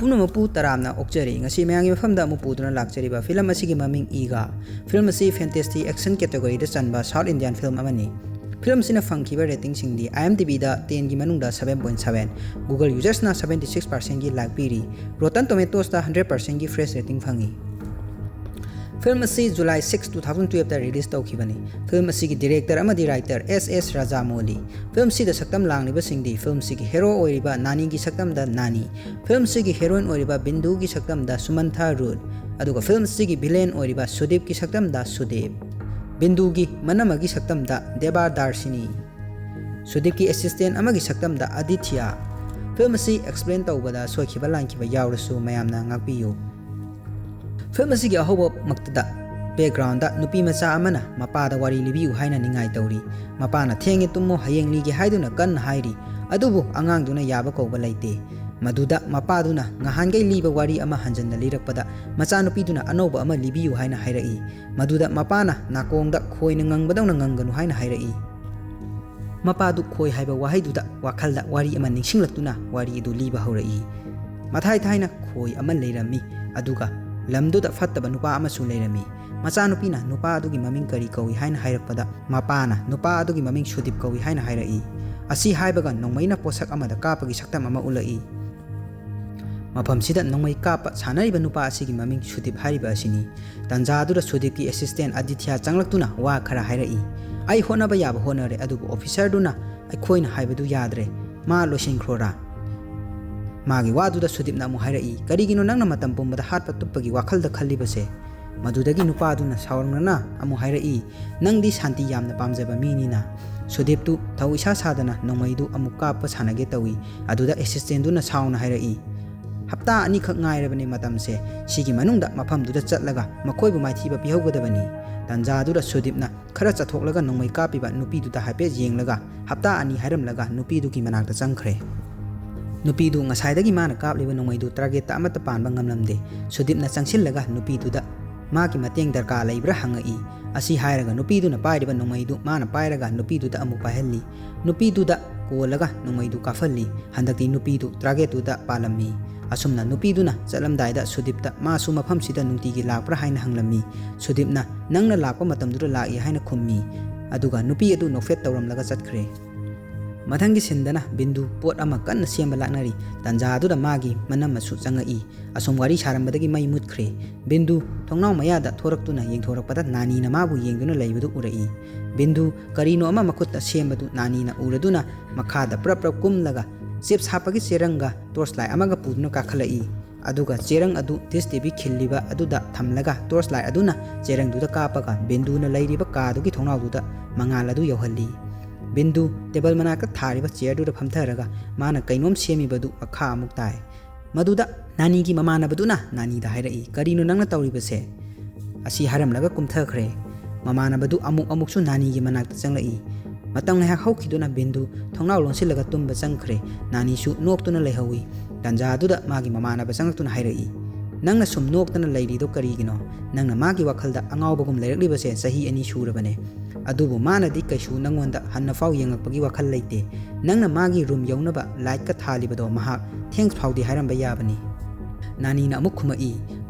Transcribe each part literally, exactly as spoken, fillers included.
ꯄꯨꯝꯅꯃꯛꯄꯨ ꯇꯔꯥꯝꯅ ꯑꯣꯛꯆꯔꯤ꯫ ꯉꯁꯤ ꯃꯌꯥꯝꯒꯤ ꯃꯐꯝꯗ ꯑꯃꯨꯛ ꯄꯨꯗꯨꯅ ꯂꯥꯛꯆꯔꯤꯕ ꯐꯤꯂꯝ ꯑꯁꯤꯒꯤ ꯃꯃꯤꯡ ꯏꯒꯥ꯫ ꯐꯤꯂꯝ ꯑꯁꯤ ꯐꯦꯟꯇꯦꯁꯤ ꯑꯦꯛꯁꯟ ꯀꯦꯇꯦꯒꯣꯔꯤꯗ ꯆꯟꯕ ꯁꯥꯎꯠ ꯏꯟꯗꯤꯌꯥꯟ ꯐꯤꯂꯝ ꯑꯃꯅꯤ꯫ ꯐꯤꯂꯝ ꯑꯁꯤꯅ ꯐꯪꯈꯤꯕ ꯔꯦꯇꯤꯡꯁꯤꯡꯗꯤ IMDbꯗ tenꯒꯤ ꯃꯅꯨꯡꯗ seven point seven, Google ꯌꯨꯖꯔꯁꯅ seventy six percentꯒꯤ ꯂꯥꯏꯛ ꯄꯤꯔꯤ, Rotten Tomatoesꯇ hundred percentꯒꯤ ꯐ꯭ꯔꯦꯁ ꯔꯦꯇꯤꯡ ꯐꯪꯉꯤ꯫ ꯐꯤꯂꯝ ꯑꯁꯤ July six, two thousand twelveꯇ ꯔꯤꯂꯤꯁ ꯇꯧꯈꯤꯕꯅꯤ꯫ ꯐꯤꯂꯝ ꯑꯁꯤꯒꯤ ꯗꯤꯔꯦꯛꯇꯔ ꯑꯃꯗꯤ ꯔꯥꯏꯇꯔ S S Rajamouli꯫ ꯐꯤꯂꯝꯁꯤꯗ ꯁꯛꯇꯝ ꯂꯥꯡꯂꯤꯕꯁꯤꯡꯗꯤ ꯐꯤꯂꯝꯁꯤꯒꯤ ꯍꯦꯔꯣ ꯑꯣꯏꯔꯤꯕ ꯅꯥꯅꯤꯒꯤ ꯁꯛꯇꯝꯗ ꯅꯥꯅꯤ, ꯐꯤꯂꯝꯁꯤꯒꯤ ꯍꯦꯔꯣꯏꯟ ꯑꯣꯏꯔꯤꯕ ꯕꯤꯟꯗꯨꯒꯤ ꯁꯛꯇꯝꯗ ꯁꯨꯃꯟꯊꯥ ꯔꯨꯠ, ꯑꯗꯨꯒ ꯐꯤꯂꯝꯁꯤꯒꯤ ꯚꯤꯂꯦꯟ ꯑꯣꯏꯔꯤꯕ ꯁꯨꯗꯤꯞꯀꯤ ꯁꯛꯇꯝꯗ ꯁꯨꯗꯤꯞ, ꯕꯤꯟꯗꯨꯒꯤ ꯃꯅꯝꯃꯒꯤ ꯁꯛꯇꯝꯗ ꯗꯦꯕꯥ ꯗꯥꯔꯁꯤꯅꯤ, ꯁꯨꯗꯤꯞꯀꯤ ꯑꯦꯁꯤꯁꯇꯦꯟ ꯑꯃꯒꯤ ꯁꯛꯇꯝꯗ ꯑꯗꯤꯊ꯭ꯌ꯫ ꯐꯤꯂꯝ ꯑꯁꯤ ꯑꯦꯛꯁꯄ꯭ꯂꯦꯟ ꯇꯧꯕꯗ ꯁꯣꯏꯈꯤꯕ ꯂꯥꯟꯈꯤꯕ ꯌꯥꯎꯔꯁꯨ ꯃꯌꯥꯝꯅ ꯉꯥꯛꯄꯤꯌꯨ꯫ ꯐꯤꯂꯝ ꯑꯁꯤꯒꯤ ꯑꯍꯧꯕꯃꯛꯇꯗ ꯕꯦꯛꯒ꯭ꯔꯥꯎꯟꯗ ꯅꯨꯄꯤ ꯃꯆꯥ ꯑꯃꯅ ꯃꯄꯥꯗ ꯋꯥꯔꯤ ꯂꯤꯕꯤꯌꯨ ꯍꯥꯏꯅ ꯅꯤꯡꯉꯥꯏ ꯇꯧꯔꯤ꯫ ꯃꯄꯥꯅ "ꯊꯦꯡꯉꯦ, ꯇꯨꯝꯃꯣ, ꯍꯌꯦꯡ ꯂꯤꯒꯦ" ꯍꯥꯏꯗꯨꯅ ꯀꯟꯅ ꯍꯥꯏꯔꯤ, ꯑꯗꯨꯕꯨ ꯑꯉꯥꯡꯗꯨꯅ ꯌꯥꯕ ꯀꯧꯕ ꯂꯩꯇꯦ꯫ ꯃꯗꯨꯗ ꯃꯄꯥꯗꯨꯅ ꯉꯍꯥꯟꯈꯩ ꯂꯤꯕ ꯋꯥꯔꯤ ꯑꯃ ꯍꯟꯖꯟꯅ ꯂꯤꯔꯛꯄꯗ ꯃꯆꯥꯅꯨꯄꯤꯗꯨꯅ ꯑꯅꯧꯕ ꯑꯃ ꯂꯤꯕꯤꯌꯨ ꯍꯥꯏꯅ ꯍꯥꯏꯔꯛꯏ꯫ ꯃꯗꯨꯗ ꯃꯄꯥꯅ ꯅꯥꯀꯣꯡꯗ ꯈꯣꯏꯅ ꯉꯪꯕꯗꯧꯅ ꯉꯪꯒꯅꯨ ꯍꯥꯏꯅ ꯍꯥꯏꯔꯛꯏ꯫ ꯃꯄꯥꯗꯨ ꯈꯣꯏ ꯍꯥꯏꯕ ꯋꯥꯍꯩꯗꯨꯗ ꯋꯥꯈꯜꯗ ꯋꯥꯔꯤ ꯑꯃ ꯅꯤꯡꯁꯤꯡꯂꯛꯇꯨꯅ ꯋꯥꯔꯤ ꯑꯗꯨ ꯂꯤꯕ ꯍꯧꯔꯛꯏ꯫ ꯃꯊꯥꯏ ꯊꯥꯏꯅ ꯈꯣꯏ ꯑꯃ ꯂꯩꯔꯝꯃꯤ, ꯑꯗꯨꯒ ꯂꯝꯗꯨꯗ ꯐꯠꯇꯕ ꯅꯨꯄꯥ ꯑꯃꯁꯨ ꯂꯩꯔꯝꯃꯤ꯫ ꯃꯆꯥꯅꯨꯄꯤꯅ ꯅꯨꯄꯥ ꯑꯗꯨꯒꯤ ꯃꯃꯤꯡ ꯀꯔꯤ ꯀꯧꯏ ꯍꯥꯏꯅ ꯍꯥꯏꯔꯛꯄꯗ, ꯃꯄꯥꯅ ꯅꯨꯄꯥ ꯑꯗꯨꯒꯤ ꯃꯃꯤꯡ ꯁꯨꯗꯤꯞ ꯀꯧꯏ ꯍꯥꯏꯅ ꯍꯥꯏꯔꯛꯏ꯫ ꯑꯁꯤ ꯍꯥꯏꯕꯒ ꯅꯣꯡꯃꯩꯅ ꯄꯣꯠꯁꯛ ꯑꯃꯗ ꯀꯥꯞꯄꯒꯤ ꯁꯛꯇꯝ ꯑꯃ ꯎꯠꯂꯛꯏ꯫ ꯃꯐꯝꯁꯤꯗ ꯅꯣꯡꯃꯩ ꯀꯥꯞꯄ ꯁꯥꯟꯅꯔꯤꯕ ꯅꯨꯄꯥ ꯑꯁꯤꯒꯤ ꯃꯃꯤꯡ ꯁꯨꯗꯤꯞ ꯍꯥꯏꯔꯤꯕ ꯑꯁꯤꯅꯤ꯫ ꯇꯟꯖꯥꯗꯨꯗ ꯁꯨꯗꯤꯞꯀꯤ ꯑꯦꯁꯤꯁꯇꯦꯟ ꯑꯗꯤꯊ꯭ꯌ ꯆꯪꯂꯛꯇꯨꯅ ꯋꯥ ꯈꯔ ꯍꯥꯏꯔꯛꯏ꯫ "ꯑꯩ ꯍꯣꯠꯅꯕ ꯌꯥꯕ ꯍꯣꯠꯅꯔꯦ, ꯑꯗꯨꯕꯨ ꯑꯣꯐꯤꯁꯔꯗꯨꯅ ꯑꯩꯈꯣꯏꯅ ꯍꯥꯏꯕꯗꯨ ꯌꯥꯗ꯭ꯔꯦ꯫ ꯃꯥ ꯂꯣꯏꯁꯤꯟꯈ꯭ꯔꯣꯔꯥ?" ꯃꯥꯒꯤ ꯋꯥꯗꯨꯗ ꯁꯨꯗꯤꯞꯅ ꯑꯃꯨꯛ ꯍꯥꯏꯔꯛꯏ, "ꯀꯔꯤꯒꯤꯅꯣ ꯅꯪꯅ ꯃꯇꯝ ꯄꯨꯝꯕꯗ ꯍꯥꯠꯄ ꯇꯨꯞꯄꯒꯤ ꯋꯥꯈꯜꯗ ꯈꯜꯂꯤꯕꯁꯦ?" ꯃꯗꯨꯗꯒꯤ ꯅꯨꯄꯥꯗꯨꯅ ꯁꯥꯎꯔꯝꯂꯅ ꯑꯃꯨꯛ ꯍꯥꯏꯔꯛꯏ, "ꯅꯪꯗꯤ ꯁꯥꯟꯇꯤ ꯌꯥꯝꯅ ꯄꯥꯝꯖꯕ ꯃꯤꯅꯤꯅ꯫" ꯁꯨꯗꯤꯞꯇꯨ ꯊꯧ ꯏꯁꯥ ꯁꯥꯗꯅ ꯅꯣꯡꯃꯩꯗꯨ ꯑꯃꯨꯛ ꯀꯥꯞꯄ ꯁꯥꯟꯅꯒꯦ ꯇꯧꯏ꯫ ꯑꯗꯨꯗ ꯑꯦꯁꯤꯁꯇꯦꯟꯗꯨꯅ ꯁꯥꯎꯅ ꯍꯥꯏꯔꯛꯏ, "ꯍꯞꯇꯥ ꯑꯅꯤꯈꯛ ꯉꯥꯏꯔꯕꯅꯤ ꯃꯇꯝꯁꯦ꯫ ꯁꯤꯒꯤ ꯃꯅꯨꯡꯗ ꯃꯐꯝꯗꯨꯗ ꯆꯠꯂꯒ ꯃꯈꯣꯏꯕꯨ ꯃꯥꯏꯊꯤꯕ ꯄꯤꯍꯧꯒꯗꯕꯅꯤ꯫" ꯇꯟꯖꯥꯗꯨꯗ ꯁꯨꯗꯤꯞꯅ ꯈꯔ ꯆꯠꯊꯣꯛꯂꯒ ꯅꯣꯡꯃꯩ ꯀꯥꯞꯄꯤꯕ ꯅꯨꯄꯤꯗꯨꯗ ꯍꯥꯏꯐꯦꯠ ꯌꯦꯡꯂꯒ, "ꯍꯞꯇꯥ ꯑꯅꯤ" ꯍꯥꯏꯔꯝꯂꯒ ꯅꯨꯄꯤꯗꯨꯒꯤ ꯃꯅꯥꯛꯇ ꯆꯪꯈ꯭ꯔꯦ꯫ ꯅꯨꯄꯤꯗꯨ ꯉꯁꯥꯏꯗꯒꯤ ꯃꯥꯅ ꯀꯥꯞꯂꯤꯕ ꯅꯣꯡꯃꯩꯗꯨ ꯇꯥꯔꯒꯦꯠꯇ ꯑꯃꯠꯇ ꯄꯥꯟꯕ ꯉꯝꯂꯝꯗꯦ꯫ ꯁꯨꯗꯤꯞꯅ ꯆꯪꯁꯤꯜꯂꯒ ꯅꯨꯄꯤꯗꯨꯗ ꯃꯥꯒꯤ ꯃꯇꯦꯡ ꯗꯔꯀꯥꯔ ꯂꯩꯕ꯭ꯔꯥ ꯍꯪꯉꯛꯏ꯫ ꯑꯁꯤ ꯍꯥꯏꯔꯒ ꯅꯨꯄꯤꯗꯨꯅ ꯄꯥꯏꯔꯤꯕ ꯅꯣꯡꯃꯩꯗꯨ ꯃꯥꯅ ꯄꯥꯏꯔꯒ ꯅꯨꯄꯤꯗꯨꯗ ꯑꯃꯨꯛ ꯄꯥꯏꯍꯜꯂꯤ꯫ ꯅꯨꯄꯤꯗꯨꯗ ꯀꯣꯜꯂꯒ ꯅꯣꯡꯃꯩꯗꯨ ꯀꯥꯞꯍꯜꯂꯤ꯫ ꯍꯟꯗꯛꯇꯤ ꯅꯨꯄꯤꯗꯨ ꯇꯥꯔꯒꯦꯠꯇꯨꯗ ꯄꯥꯜꯂꯝꯃꯤ꯫ ꯑꯁꯨꯝꯅ ꯅꯨꯄꯤꯗꯨꯅ ꯆꯠꯂꯝꯗꯥꯏꯗ ꯁꯨꯗꯤꯞꯇ ꯃꯥꯁꯨ ꯃꯐꯝꯁꯤꯗ ꯅꯨꯡꯇꯤꯒꯤ ꯂꯥꯛꯄ꯭ꯔꯥ ꯍꯥꯏꯅ ꯍꯪꯂꯝꯃꯤ꯫ ꯁꯨꯗꯤꯞꯅ "ꯅꯪꯅ ꯂꯥꯛꯄ ꯃꯇꯝꯗꯨꯗ ꯂꯥꯛꯏ" ꯍꯥꯏꯅ ꯈꯨꯝꯃꯤ꯫ ꯑꯗꯨꯒ ꯅꯨꯄꯤ ꯑꯗꯨ ꯅꯣꯛꯐꯦꯠ ꯇꯧꯔꯝꯂꯒ ꯆꯠꯈ꯭ꯔꯦ꯫ ꯃꯊꯪꯒꯤ ꯁꯤꯟꯗꯅ ꯕꯤꯟꯗꯨ ꯄꯣꯠ ꯑꯃ ꯀꯟꯅ ꯁꯦꯝꯕ ꯂꯥꯛꯅꯔꯤ꯫ ꯇꯥꯟꯖꯥ ꯑꯗꯨꯗ ꯃꯥꯒꯤ ꯃꯅꯝ ꯑꯃꯁꯨ ꯆꯪꯉꯛꯏ꯫ ꯑꯁꯨꯝ ꯋꯥꯔꯤ ꯁꯥꯔꯝꯕꯗꯒꯤ ꯃꯩ ꯃꯨꯠꯈ꯭ꯔꯦ꯫ ꯕꯤꯟꯗꯨ ꯊꯣꯡꯅꯥꯎ ꯃꯌꯥꯗ ꯊꯣꯔꯛꯇꯨꯅ ꯌꯦꯡꯊꯣꯔꯛꯄꯗ ꯅꯥꯅꯤꯅ ꯃꯥꯕꯨ ꯌꯦꯡꯗꯨꯅ ꯂꯩꯕꯗꯨ ꯎꯔꯛꯏ꯫ ꯕꯤꯟꯗꯨ ꯀꯔꯤꯅꯣ ꯑꯃ ꯃꯈꯨꯠꯇ ꯁꯦꯝꯕꯗꯨ ꯅꯥꯅꯤꯅ ꯎꯔꯗꯨꯅ ꯃꯈꯥꯗ ꯄ꯭ꯔꯞ ꯄ꯭ꯔꯞ ꯀꯨꯝꯂꯒ ꯆꯤꯞꯁ ꯍꯥꯞꯄꯒꯤ ꯆꯦꯔꯪꯒ ꯇꯣꯔꯆ ꯂꯥꯏꯠ ꯑꯃꯒ ꯄꯨꯗꯨꯅ ꯀꯥꯈꯠꯂꯛꯏ꯫ ꯑꯗꯨꯒ ꯆꯦꯔꯪ ꯑꯗꯨ ꯗꯤꯁ ꯇꯤ ꯚꯤ ꯈꯤꯜꯂꯤꯕ ꯑꯗꯨꯗ ꯊꯝꯂꯒ ꯇꯣꯔꯆ ꯂꯥꯏꯠ ꯑꯗꯨꯅ ꯆꯦꯔꯪꯗꯨꯗ ꯀꯥꯞꯄꯒ ꯕꯤꯟꯗꯨꯅ ꯂꯩꯔꯤꯕ ꯀꯥꯗꯨꯒꯤ ꯊꯣꯡꯅꯥꯎꯗꯨꯗ ꯃꯉꯥꯜ ꯑꯗꯨ ꯌꯧꯍꯜꯂꯤ꯫ ꯕꯤꯟꯗꯨ ꯇꯦꯕꯜ ꯃꯅꯥꯛꯇ ꯊꯥꯔꯤꯕ ꯆꯤꯌꯔꯗꯨꯗ ꯐꯝꯊꯔꯒ ꯃꯥꯅ ꯀꯩꯅꯣꯝ ꯁꯦꯝꯃꯤꯕꯗꯨ ꯃꯈꯥ ꯑꯃꯨꯛ ꯇꯥꯏ꯫ ꯃꯗꯨꯗ ꯅꯥꯅꯤꯒꯤ ꯃꯃꯥꯟꯅꯕꯗꯨꯅ ꯅꯥꯅꯤꯗ ꯍꯥꯏꯔꯛꯏ, "ꯀꯔꯤꯅꯣ ꯅꯪꯅ ꯇꯧꯔꯤꯕꯁꯦ?" ꯑꯁꯤ ꯍꯥꯏꯔꯝꯂꯒ ꯀꯨꯝꯊꯈ꯭ꯔꯦ꯫ ꯃꯃꯥꯟꯅꯕꯗꯨ ꯑꯃꯨꯛ ꯑꯃꯨꯛꯁꯨ ꯅꯥꯅꯤꯒꯤ ꯃꯅꯥꯛꯇ ꯆꯪꯂꯛꯏ꯫ ꯃꯇꯝ ꯉꯥꯏꯍꯥꯛ ꯍꯧꯈꯤꯗꯨꯅ ꯕꯤꯟꯗꯨ ꯊꯣꯡꯅꯥꯎ ꯂꯣꯟꯁꯤꯜꯂꯒ ꯇꯨꯝꯕ ꯆꯪꯈ꯭ꯔꯦ꯫ ꯅꯥꯅꯤꯁꯨ ꯅꯣꯛꯇꯨꯅ ꯂꯩꯍꯧꯏ꯫ ꯇꯥꯟꯖꯥꯗꯨꯗ ꯃꯥꯒꯤ ꯃꯃꯥꯟꯅꯕ ꯆꯪꯂꯛꯇꯨꯅ ꯍꯥꯏꯔꯛꯏ, "ꯅꯪꯅ ꯁꯨꯝ ꯅꯣꯛꯇꯅ ꯂꯩꯔꯤꯗꯣ ꯀꯔꯤꯒꯤꯅꯣ? ꯅꯪꯅ ꯃꯥꯒꯤ ꯋꯥꯈꯜꯗ ꯑꯉꯥꯎꯕꯒꯨꯝ ꯂꯩꯔꯛꯂꯤꯕꯁꯦ ꯆꯍꯤ ꯑꯅꯤ ꯁꯨꯔꯕꯅꯦ꯫ ꯑꯗꯨꯕꯨ ꯃꯥꯅꯗꯤ ꯀꯩꯁꯨ ꯅꯪꯉꯣꯟꯗ ꯍꯟꯅꯐꯥꯎ ꯌꯦꯡꯂꯛꯄꯒꯤ ꯋꯥꯈꯜ ꯂꯩꯇꯦ꯫ ꯅꯪꯅ ꯃꯥꯒꯤ ꯔꯨꯝ ꯌꯧꯅꯕ ꯂꯥꯏꯠꯀ ꯊꯥꯜꯂꯤꯕꯗꯣ ꯃꯍꯥꯛ ꯊꯦꯡꯁ ꯐꯥꯎꯗꯤ ꯍꯥꯏꯔꯝꯕ ꯌꯥꯕꯅꯤ꯫" ꯅꯥꯅꯤꯅ ꯑꯃꯨꯛ ꯈꯨꯝꯃꯛꯏ,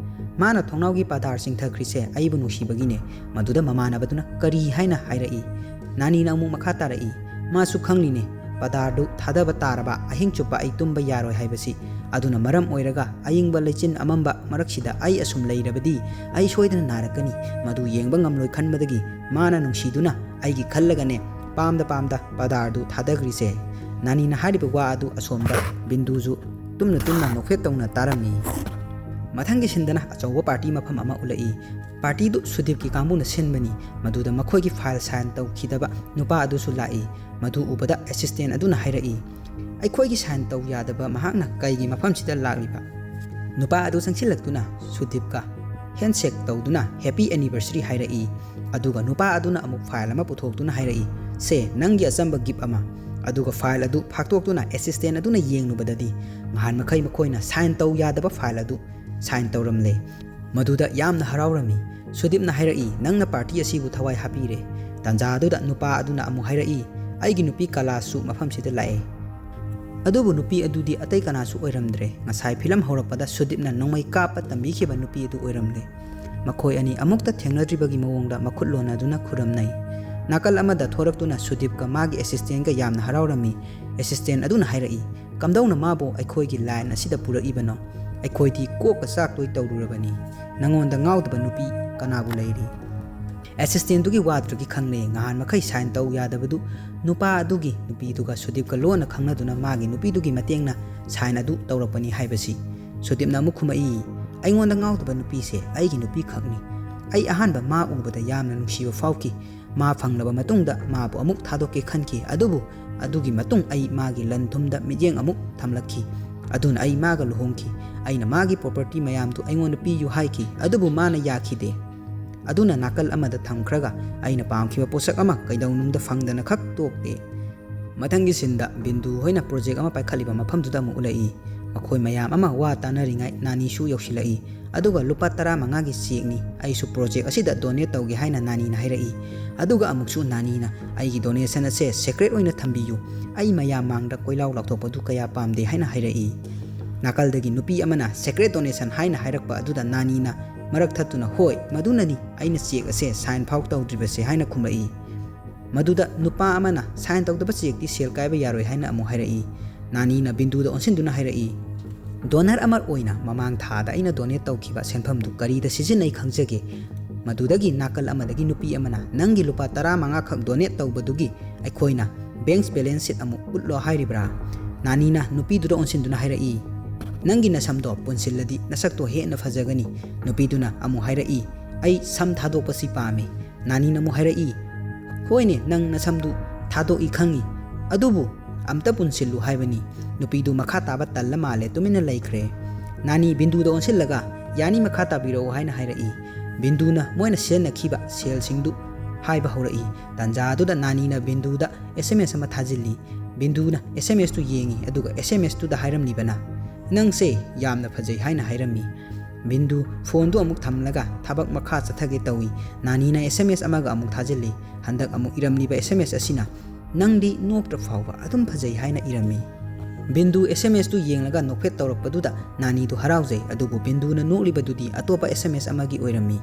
"ꯃꯥꯅ ꯊꯣꯡꯅꯥꯎꯒꯤ ꯄꯥꯗꯥꯔ ꯆꯤꯡꯊꯈ꯭ꯔꯤꯁꯦ ꯑꯩꯕꯨ ꯅꯨꯡꯁꯤꯕꯒꯤꯅꯦ꯫" ꯃꯗꯨꯗ ꯃꯃꯥꯟꯅꯕꯗꯨꯅ ꯀꯔꯤ ꯍꯥꯏꯅ ꯍꯥꯏꯔꯛꯏ꯫ ꯅꯥꯅꯤꯅ ꯑꯃꯨꯛ ꯃꯈꯥ ꯇꯥꯔꯛꯏ, "ꯃꯥꯁꯨ ꯈꯪꯂꯤꯅꯦ, ꯄꯥꯗꯥꯔꯗꯨ ꯊꯥꯗꯕ ꯇꯥꯔꯕ ꯑꯍꯤꯡ ꯆꯨꯞꯄ ꯑꯩ ꯇꯨꯝꯕ ꯌꯥꯔꯣꯏ ꯍꯥꯏꯕꯁꯤ꯫ ꯑꯗꯨꯅ ꯃꯔꯝ ꯑꯣꯏꯔꯒ ꯑꯏꯪꯕ ꯂꯩꯆꯤꯟ ꯑꯃꯝꯕ ꯃꯔꯛꯁꯤꯗ ꯑꯩ ꯑꯁꯨꯝ ꯂꯩꯔꯕꯗꯤ ꯑꯩ ꯁꯣꯏꯗꯅ ꯅꯥꯔꯛꯀꯅꯤ꯫ ꯃꯗꯨ ꯌꯦꯡꯕ ꯉꯝꯂꯣꯏ ꯈꯟꯕꯗꯒꯤ ꯃꯥꯅ ꯅꯨꯡꯁꯤꯗꯨꯅ ꯑꯩꯒꯤ ꯈꯜꯂꯒꯅꯦ ꯄꯥꯝꯗ ꯄꯥꯝꯗ ꯄꯥꯗꯥꯔꯗꯨ ꯊꯥꯗꯈ꯭ꯔꯤꯁꯦ꯫" ꯅꯥꯅꯤꯅ ꯍꯥꯏꯔꯤꯕ ꯋꯥ ꯑꯗꯨ ꯑꯁꯣꯝꯗ ꯕꯤꯟꯗꯨꯁꯨ ꯇꯨꯝꯅ ꯇꯨꯝꯅ ꯅꯣꯛꯐꯦꯠ ꯇꯧꯅ ꯇꯥꯔꯝꯃꯤ꯫ ꯃꯊꯪꯒꯤ ꯁꯤꯟꯗꯅ ꯑꯆꯧꯕ ꯄꯥꯔꯇꯤ ꯃꯐꯝ ꯑꯃ ꯎꯠꯂꯛꯏ꯫ ꯄꯥꯔꯇꯤꯗꯨ ꯁꯨꯗꯤꯞꯀꯤ ꯀꯥꯡꯕꯨꯅ ꯁꯤꯟꯕꯅꯤ꯫ ꯃꯗꯨꯗ ꯃꯈꯣꯏꯒꯤ ꯐꯥꯏꯜ ꯁꯥꯏꯟ ꯇꯧꯈꯤꯗꯕ ꯅꯨꯄꯥ ꯑꯗꯨꯁꯨ ꯂꯥꯛꯏ꯫ ꯃꯗꯨ ꯎꯕꯗ ꯑꯦꯁꯤꯁꯇꯦꯟ ꯑꯗꯨꯅ ꯍꯥꯏꯔꯛꯏ, "ꯑꯩꯈꯣꯏꯒꯤ ꯁꯥꯏꯟ ꯇꯧ ꯌꯥꯗꯕ ꯃꯍꯥꯛꯅ ꯀꯩꯒꯤ ꯃꯐꯝꯁꯤꯗ ꯂꯥꯛꯂꯤꯕ?" ꯅꯨꯄꯥ ꯑꯗꯨ ꯆꯪꯁꯤꯜꯂꯛꯇꯨꯅ ꯁꯨꯗꯤꯞꯀ ꯍꯦꯟꯁꯦꯛ ꯇꯧꯗꯨꯅ "ꯍꯦꯄꯤ ꯑꯦꯅꯤꯚꯔꯁꯔꯤ" ꯍꯥꯏꯔꯛꯏ꯫ ꯑꯗꯨꯒ ꯅꯨꯄꯥ ꯑꯗꯨꯅ ꯑꯃꯨꯛ ꯐꯥꯏꯜ ꯑꯃ ꯄꯨꯊꯣꯛꯇꯨꯅ ꯍꯥꯏꯔꯛꯏ, "ꯁꯦ, ꯅꯪꯒꯤ ꯑꯆꯝꯕ ꯒꯤꯐ ꯑꯃ꯫" ꯑꯗꯨꯒ ꯐꯥꯏꯜ ꯑꯗꯨ ꯐꯥꯛꯇꯣꯛꯇꯨꯅ ꯑꯦꯁꯤꯁꯇꯦꯟ ꯑꯗꯨꯅ ꯌꯦꯡꯂꯨꯕꯗꯗꯤ ꯉꯍꯥꯟ ꯃꯈꯩ ꯃꯈꯣꯏꯅ ꯁꯥꯏꯟ ꯇꯧ ꯌꯥꯗꯕ ꯐꯥꯏꯜ ꯑꯗꯨ ꯁꯥꯏꯟ ꯇꯧꯔꯝꯂꯦ꯫ ꯃꯗꯨꯗ ꯌꯥꯝꯅ ꯍꯔꯥꯎꯔꯝꯃꯤ꯫ ꯁꯨꯗꯤꯞꯅ ꯍꯥꯏꯔꯛꯏ, "ꯅꯪꯅ ꯄꯥꯔꯇꯤ ꯑꯁꯤꯕꯨ ꯊꯋꯥꯏ ꯍꯥꯞꯄꯤꯔꯦ꯫" ꯇꯥꯟꯖꯥ ꯑꯗꯨꯗ ꯅꯨꯄꯥ ꯑꯗꯨꯅ ꯑꯃꯨꯛ ꯍꯥꯏꯔꯛꯏ, "ꯑꯩꯒꯤ ꯅꯨꯄꯤ ꯀꯂꯥꯁꯁꯨ ꯃꯐꯝꯁꯤꯗ ꯂꯥꯛꯑꯦ꯫" ꯑꯗꯨꯕꯨ ꯅꯨꯄꯤ ꯑꯗꯨꯗꯤ ꯑꯇꯩ ꯀꯅꯥꯁꯨ ꯑꯣꯏꯔꯝꯗ꯭ꯔꯦ꯫ ꯉꯁꯥꯏ ꯐꯤꯂꯝ ꯍꯧꯔꯛꯄꯗ ꯁꯨꯗꯤꯞꯅ ꯅꯣꯡꯃꯩ ꯀꯥꯞꯄ ꯇꯝꯕꯤꯈꯤꯕ ꯅꯨꯄꯤ ꯑꯗꯨ ꯑꯣꯏꯔꯝꯂꯦ꯫ ꯃꯈꯣꯏ ꯑꯅꯤ ꯑꯃꯨꯛꯇ ꯊꯦꯡꯅꯗ꯭ꯔꯤꯕꯒꯤ ꯃꯑꯣꯡꯗ ꯃꯈꯨꯠ ꯂꯣꯟꯅꯗꯨꯅ ꯈꯨꯔꯝꯅꯩ꯫ ꯅꯥꯀꯜ ꯑꯃꯗ ꯊꯣꯔꯛꯇꯨꯅ ꯁꯨꯗꯤꯞꯀ ꯃꯥꯒꯤ ꯑꯦꯁꯤꯁꯇꯦꯟꯒ ꯌꯥꯝꯅ ꯍꯔꯥꯎꯔꯝꯃꯤ꯫ ꯑꯦꯁꯤꯁꯇꯦꯟ ꯑꯗꯨꯅ ꯍꯥꯏꯔꯛꯏ, "ꯀꯝꯗꯧꯅ ꯃꯥꯕꯨ ꯑꯩꯈꯣꯏꯒꯤ ꯂꯥꯏꯟ ꯑꯁꯤꯗ ꯄꯨꯔꯛꯏꯕꯅꯣ? ꯑꯩꯈꯣꯏꯗꯤ ꯀꯣꯛꯀ ꯆꯥꯛꯇꯣꯏ ꯇꯧꯔꯨꯔꯕꯅꯤ꯫ ꯅꯉꯣꯟꯗ ꯉꯥꯎꯗꯕ ꯅꯨꯄꯤ ꯀꯅꯥꯕꯨ ꯂꯩꯔꯤ?" ꯑꯦꯁꯤꯁꯇꯦꯟꯗꯨꯒꯤ ꯋꯥꯗꯨꯗꯒꯤ ꯈꯪꯂꯦ, ꯉꯍꯥꯟ ꯃꯈꯩ ꯁꯥꯏꯟ ꯇꯧ ꯌꯥꯗꯕꯗꯨ ꯅꯨꯄꯥ ꯑꯗꯨꯒꯤ ꯅꯨꯄꯤꯗꯨꯒ ꯁꯨꯗꯤꯞꯀ ꯂꯣꯟꯅ ꯈꯪꯅꯗꯨꯅ ꯃꯥꯒꯤ ꯅꯨꯄꯤꯗꯨꯒꯤ ꯃꯇꯦꯡꯅ ꯁꯥꯏꯟ ꯑꯗꯨ ꯇꯧꯔꯛꯄꯅꯤ ꯍꯥꯏꯕꯁꯤ꯫ ꯁꯨꯗꯤꯞꯅ ꯑꯃꯨꯛ ꯈꯨꯝꯃꯛꯏ, "ꯑꯩꯉꯣꯟꯗ ꯉꯥꯎꯗꯕ ꯅꯨꯄꯤꯁꯦ ꯑꯩꯒꯤ ꯅꯨꯄꯤ ꯈꯛꯅꯤ꯫ ꯑꯩ ꯑꯍꯥꯟꯕ ꯃꯥ ꯎꯕꯗ ꯌꯥꯝꯅ ꯅꯨꯡꯁꯤꯕ ꯐꯥꯎꯈꯤ꯫ ꯃꯥ ꯐꯪꯂꯕ ꯃꯇꯨꯡꯗ ꯃꯥꯕꯨ ꯑꯃꯨꯛ ꯊꯥꯗꯣꯛꯀꯦ ꯈꯟꯈꯤ, ꯑꯗꯨꯕꯨ ꯑꯗꯨꯒꯤ ꯃꯇꯨꯡ ꯑꯩ ꯃꯥꯒꯤ ꯂꯟ ꯊꯨꯝꯗ ꯃꯤꯠꯌꯦꯡ ꯑꯃꯨꯛ ꯊꯝꯂꯛꯈꯤ꯫ ꯑꯗꯨꯅ ꯑꯩ ꯃꯥꯒ ꯂꯨꯍꯣꯡꯈꯤ꯫ ꯑꯩꯅ ꯃꯥꯒꯤ ꯄ꯭ꯔꯣꯄꯔꯇꯤ ꯃꯌꯥꯝꯗꯨ ꯑꯩꯉꯣꯟꯗ ꯄꯤꯌꯨ ꯍꯥꯏꯈꯤ, ꯑꯗꯨꯕꯨ ꯃꯥꯅ ꯌꯥꯈꯤꯗꯦ꯫ ꯑꯗꯨꯅ ꯅꯥꯀꯜ ꯑꯃꯗ ꯊꯝꯈ꯭ꯔꯒ ꯑꯩꯅ ꯄꯥꯝꯈꯤꯕ ꯄꯣꯠꯁꯛ ꯑꯃ ꯀꯩꯗꯧꯅꯨꯡꯗ ꯐꯪꯗꯅ ꯈꯛ ꯇꯣꯛꯇꯦ꯫" ꯃꯊꯪꯒꯤ ꯁꯤꯟꯗ ꯕꯤꯟꯗꯨ ꯍꯣꯏꯅ ꯄ꯭ꯔꯣꯖꯦꯛ ꯑꯃ ꯄꯥꯏꯈꯠꯂꯤꯕ ꯃꯐꯝꯗꯨꯗ ꯑꯃꯨꯛ ꯎꯠꯂꯛꯏ꯫ ꯃꯈꯣꯏ ꯃꯌꯥꯝ ꯑꯃ ꯋꯥ ꯇꯥꯅꯔꯤꯉꯩ ꯅꯥꯅꯤꯁꯨ ꯌꯧꯁꯤꯜꯂꯛꯏ꯫ ꯑꯗꯨꯒ "ꯂꯨꯄꯥ ꯇꯔꯥꯃꯉꯥꯒꯤ ꯆꯦꯛꯅꯤ, ꯑꯩꯁꯨ ꯄ꯭ꯔꯣꯖꯦꯛ ꯑꯁꯤꯗ ꯗꯣꯅꯦꯠ ꯇꯧꯒꯦ" ꯍꯥꯏꯅ ꯅꯥꯅꯤꯅ ꯍꯥꯏꯔꯛꯏ꯫ ꯑꯗꯨꯒ ꯑꯃꯨꯛꯁꯨ ꯅꯥꯅꯤꯅ "ꯑꯩꯒꯤ ꯗꯣꯅꯦꯁꯟ ꯑꯁꯦ ꯁꯦꯀ꯭ꯔꯦꯠ ꯑꯣꯏꯅ ꯊꯝꯕꯤꯌꯨ, ꯑꯩ ꯃꯌꯥꯝ ꯃꯥꯡꯗ ꯀꯣꯏꯂꯥꯎ ꯂꯥꯎꯊꯣꯛꯄꯗꯨ ꯀꯌꯥ ꯄꯥꯝꯗꯦ" ꯍꯥꯏꯅ ꯍꯥꯏꯔꯛꯏ꯫ ꯅꯥꯀꯜꯗꯒꯤ ꯅꯨꯄꯤ ꯑꯃꯅ ꯁꯦꯀ꯭ꯔꯦꯠ ꯗꯣꯅꯦꯁꯟ ꯍꯥꯏꯅ ꯍꯥꯏꯔꯛꯄ ꯑꯗꯨꯗ ꯅꯥꯅꯤꯅ ꯃꯔꯛ ꯊꯠꯇꯨꯅ, "ꯍꯣꯏ, ꯃꯗꯨꯅꯅꯤ ꯑꯩꯅ ꯆꯦꯛ ꯑꯁꯦ ꯁꯥꯏꯟ ꯐꯥꯎ ꯇꯧꯗ꯭ꯔꯤꯕꯁꯦ" ꯍꯥꯏꯅ ꯈꯨꯝꯂꯛꯏ꯫ ꯃꯗꯨꯗ ꯅꯨꯄꯥ ꯑꯃꯅ "ꯁꯥꯏꯟ ꯇꯧꯗꯕ ꯆꯦꯛꯇꯤ ꯁꯦꯜ ꯀꯥꯏꯕ ꯌꯥꯔꯣꯏ" ꯍꯥꯏꯅ ꯑꯃꯨꯛ ꯍꯥꯏꯔꯛꯏ꯫ ꯅꯥꯅꯤꯅ ꯕꯤꯟꯗꯨꯗ ꯑꯣꯟꯁꯤꯟꯗꯨꯅ ꯍꯥꯏꯔꯛꯏ, "ꯗꯣꯅꯔ ꯑꯃ ꯑꯣꯏꯅ ꯃꯃꯥꯡ ꯊꯥꯗ ꯑꯩꯅ ꯗꯣꯅꯦꯠ ꯇꯧꯈꯤꯕ ꯁꯦꯟꯐꯝꯗꯨ ꯀꯔꯤꯗ ꯁꯤꯖꯤꯟꯅꯩ ꯈꯪꯖꯒꯦ?" ꯃꯗꯨꯗꯒꯤ ꯅꯥꯀꯜ ꯑꯃꯗꯒꯤ ꯅꯨꯄꯤ ꯑꯃꯅ, "ꯅꯪꯒꯤ ꯂꯨꯄꯥ ꯇꯔꯥꯃꯉꯥ ꯈꯛ ꯗꯣꯅꯦꯠ ꯇꯧꯕꯗꯨꯒꯤ ꯑꯩꯈꯣꯏꯅ ꯕꯦꯡꯛ ꯕꯦꯂꯦꯟꯁ ꯁꯤꯠ ꯑꯃꯨꯛ ꯎꯠꯂꯣ ꯍꯥꯏꯔꯤꯕ꯭ꯔꯥ?" ꯅꯥꯅꯤꯅ ꯅꯨꯄꯤꯗꯨꯗ ꯑꯣꯟꯁꯤꯟꯗꯨꯅ ꯍꯥꯏꯔꯛꯏ, "ꯅꯪꯒꯤ ꯅꯁꯝꯗꯣ ꯄꯨꯟꯁꯤꯜꯂꯗꯤ ꯅꯁꯛꯇꯣ ꯍꯦꯟꯅ ꯐꯖꯒꯅꯤ꯫" ꯅꯨꯄꯤꯗꯨꯅ ꯑꯃꯨꯛ ꯍꯥꯏꯔꯛꯏ, "ꯑꯩ ꯁꯝ ꯊꯥꯗꯣꯛꯄꯁꯤ ꯄꯥꯝꯃꯤ꯫" ꯅꯥꯅꯤꯅ ꯑꯃꯨꯛ ꯍꯥꯏꯔꯛꯏ, "ꯍꯣꯏꯅꯦ, ꯅꯪ ꯅꯁꯝꯗꯨ ꯊꯥꯗꯣꯛꯏ ꯈꯪꯉꯤ, ꯑꯗꯨꯕꯨ ꯑꯝꯇ ꯄꯨꯟꯁꯤꯜꯂꯨ ꯍꯥꯏꯕꯅꯤ꯫" ꯅꯨꯄꯤꯗꯨ ꯃꯈꯥ ꯇꯥꯕ ꯇꯜꯂ ꯃꯥꯜꯂꯦ, ꯇꯨꯃꯤꯟꯅ ꯂꯩꯈ꯭ꯔꯦ꯫ ꯅꯥꯅꯤ ꯕꯤꯟꯗꯨꯗ ꯑꯣꯟꯁꯤꯜꯂꯒ, "ꯌꯥꯅꯤ, ꯃꯈꯥ ꯇꯥꯕꯤꯔꯛꯎ" ꯍꯥꯏꯅ ꯍꯥꯏꯔꯛꯏ꯫ ꯕꯤꯟꯗꯨꯅ ꯃꯣꯏꯅ ꯁꯤꯖꯤꯟꯅꯈꯤꯕ ꯁꯦꯜꯁꯤꯡꯗꯨ ꯍꯥꯏꯕ ꯍꯧꯔꯛꯏ꯫ ꯇꯥꯟꯖꯥ ꯑꯗꯨꯗ ꯅꯥꯅꯤꯅ ꯕꯤꯟꯗꯨꯗ ꯑꯦꯁ ꯑꯦꯝ ꯑꯦꯁ ꯑꯃ ꯊꯥꯖꯤꯜꯂꯤ꯫ ꯕꯤꯟꯗꯨꯅ ꯑꯦꯁ ꯑꯦꯝ ꯑꯦꯁꯇꯨ ꯌꯦꯡꯉꯤ, ꯑꯗꯨꯒ ꯑꯦꯁ ꯑꯦꯝ ꯑꯦꯁꯇꯨꯗ ꯍꯥꯏꯔꯝꯂꯤꯕꯅ, "ꯅꯪꯁꯦ ꯌꯥꯝꯅ ꯐꯖꯩ" ꯍꯥꯏꯅ ꯍꯥꯏꯔꯝꯃꯤ꯫ ꯕꯤꯟꯗꯨ ꯐꯣꯟꯗꯨ ꯑꯃꯨꯛ ꯊꯝꯂꯒ ꯊꯕꯛ ꯃꯈꯥ ꯆꯠꯊꯒꯦ ꯇꯧꯏ꯫ ꯅꯥꯅꯤꯅ ꯑꯦꯁ ꯑꯦꯝ ꯑꯦꯁ ꯑꯃꯒ ꯑꯃꯨꯛ ꯊꯥꯖꯤꯜꯂꯤ꯫ ꯍꯟꯗꯛ ꯑꯃꯨꯛ ꯏꯔꯝꯂꯤꯕ ꯑꯦꯁ ꯑꯦꯝ ꯑꯦꯁ ꯑꯁꯤꯅ, "ꯅꯪꯗꯤ ꯅꯣꯛꯇ꯭ꯔ ꯐꯥꯎꯕ ꯑꯗꯨꯝ ꯐꯖꯩ" ꯍꯥꯏꯅ ꯏꯔꯝꯃꯤ꯫ ꯕꯤꯟꯗꯨ ꯑꯦꯁ ꯑꯦꯝ ꯑꯦꯁꯇꯨ ꯌꯦꯡꯂꯒ ꯅꯣꯛꯐꯦꯠ ꯇꯧꯔꯛꯄꯗꯨꯗ ꯅꯥꯅꯤꯗꯨ ꯍꯔꯥꯎꯖꯩ, ꯑꯗꯨꯕꯨ ꯕꯤꯟꯗꯨꯅ ꯅꯣꯛꯂꯤꯕꯗꯨꯗꯤ ꯑꯇꯣꯞꯄ ꯑꯦꯁ ꯑꯦꯝ ꯑꯦꯁ ꯑꯃꯒꯤ ꯑꯣꯏꯔꯝꯃꯤ꯫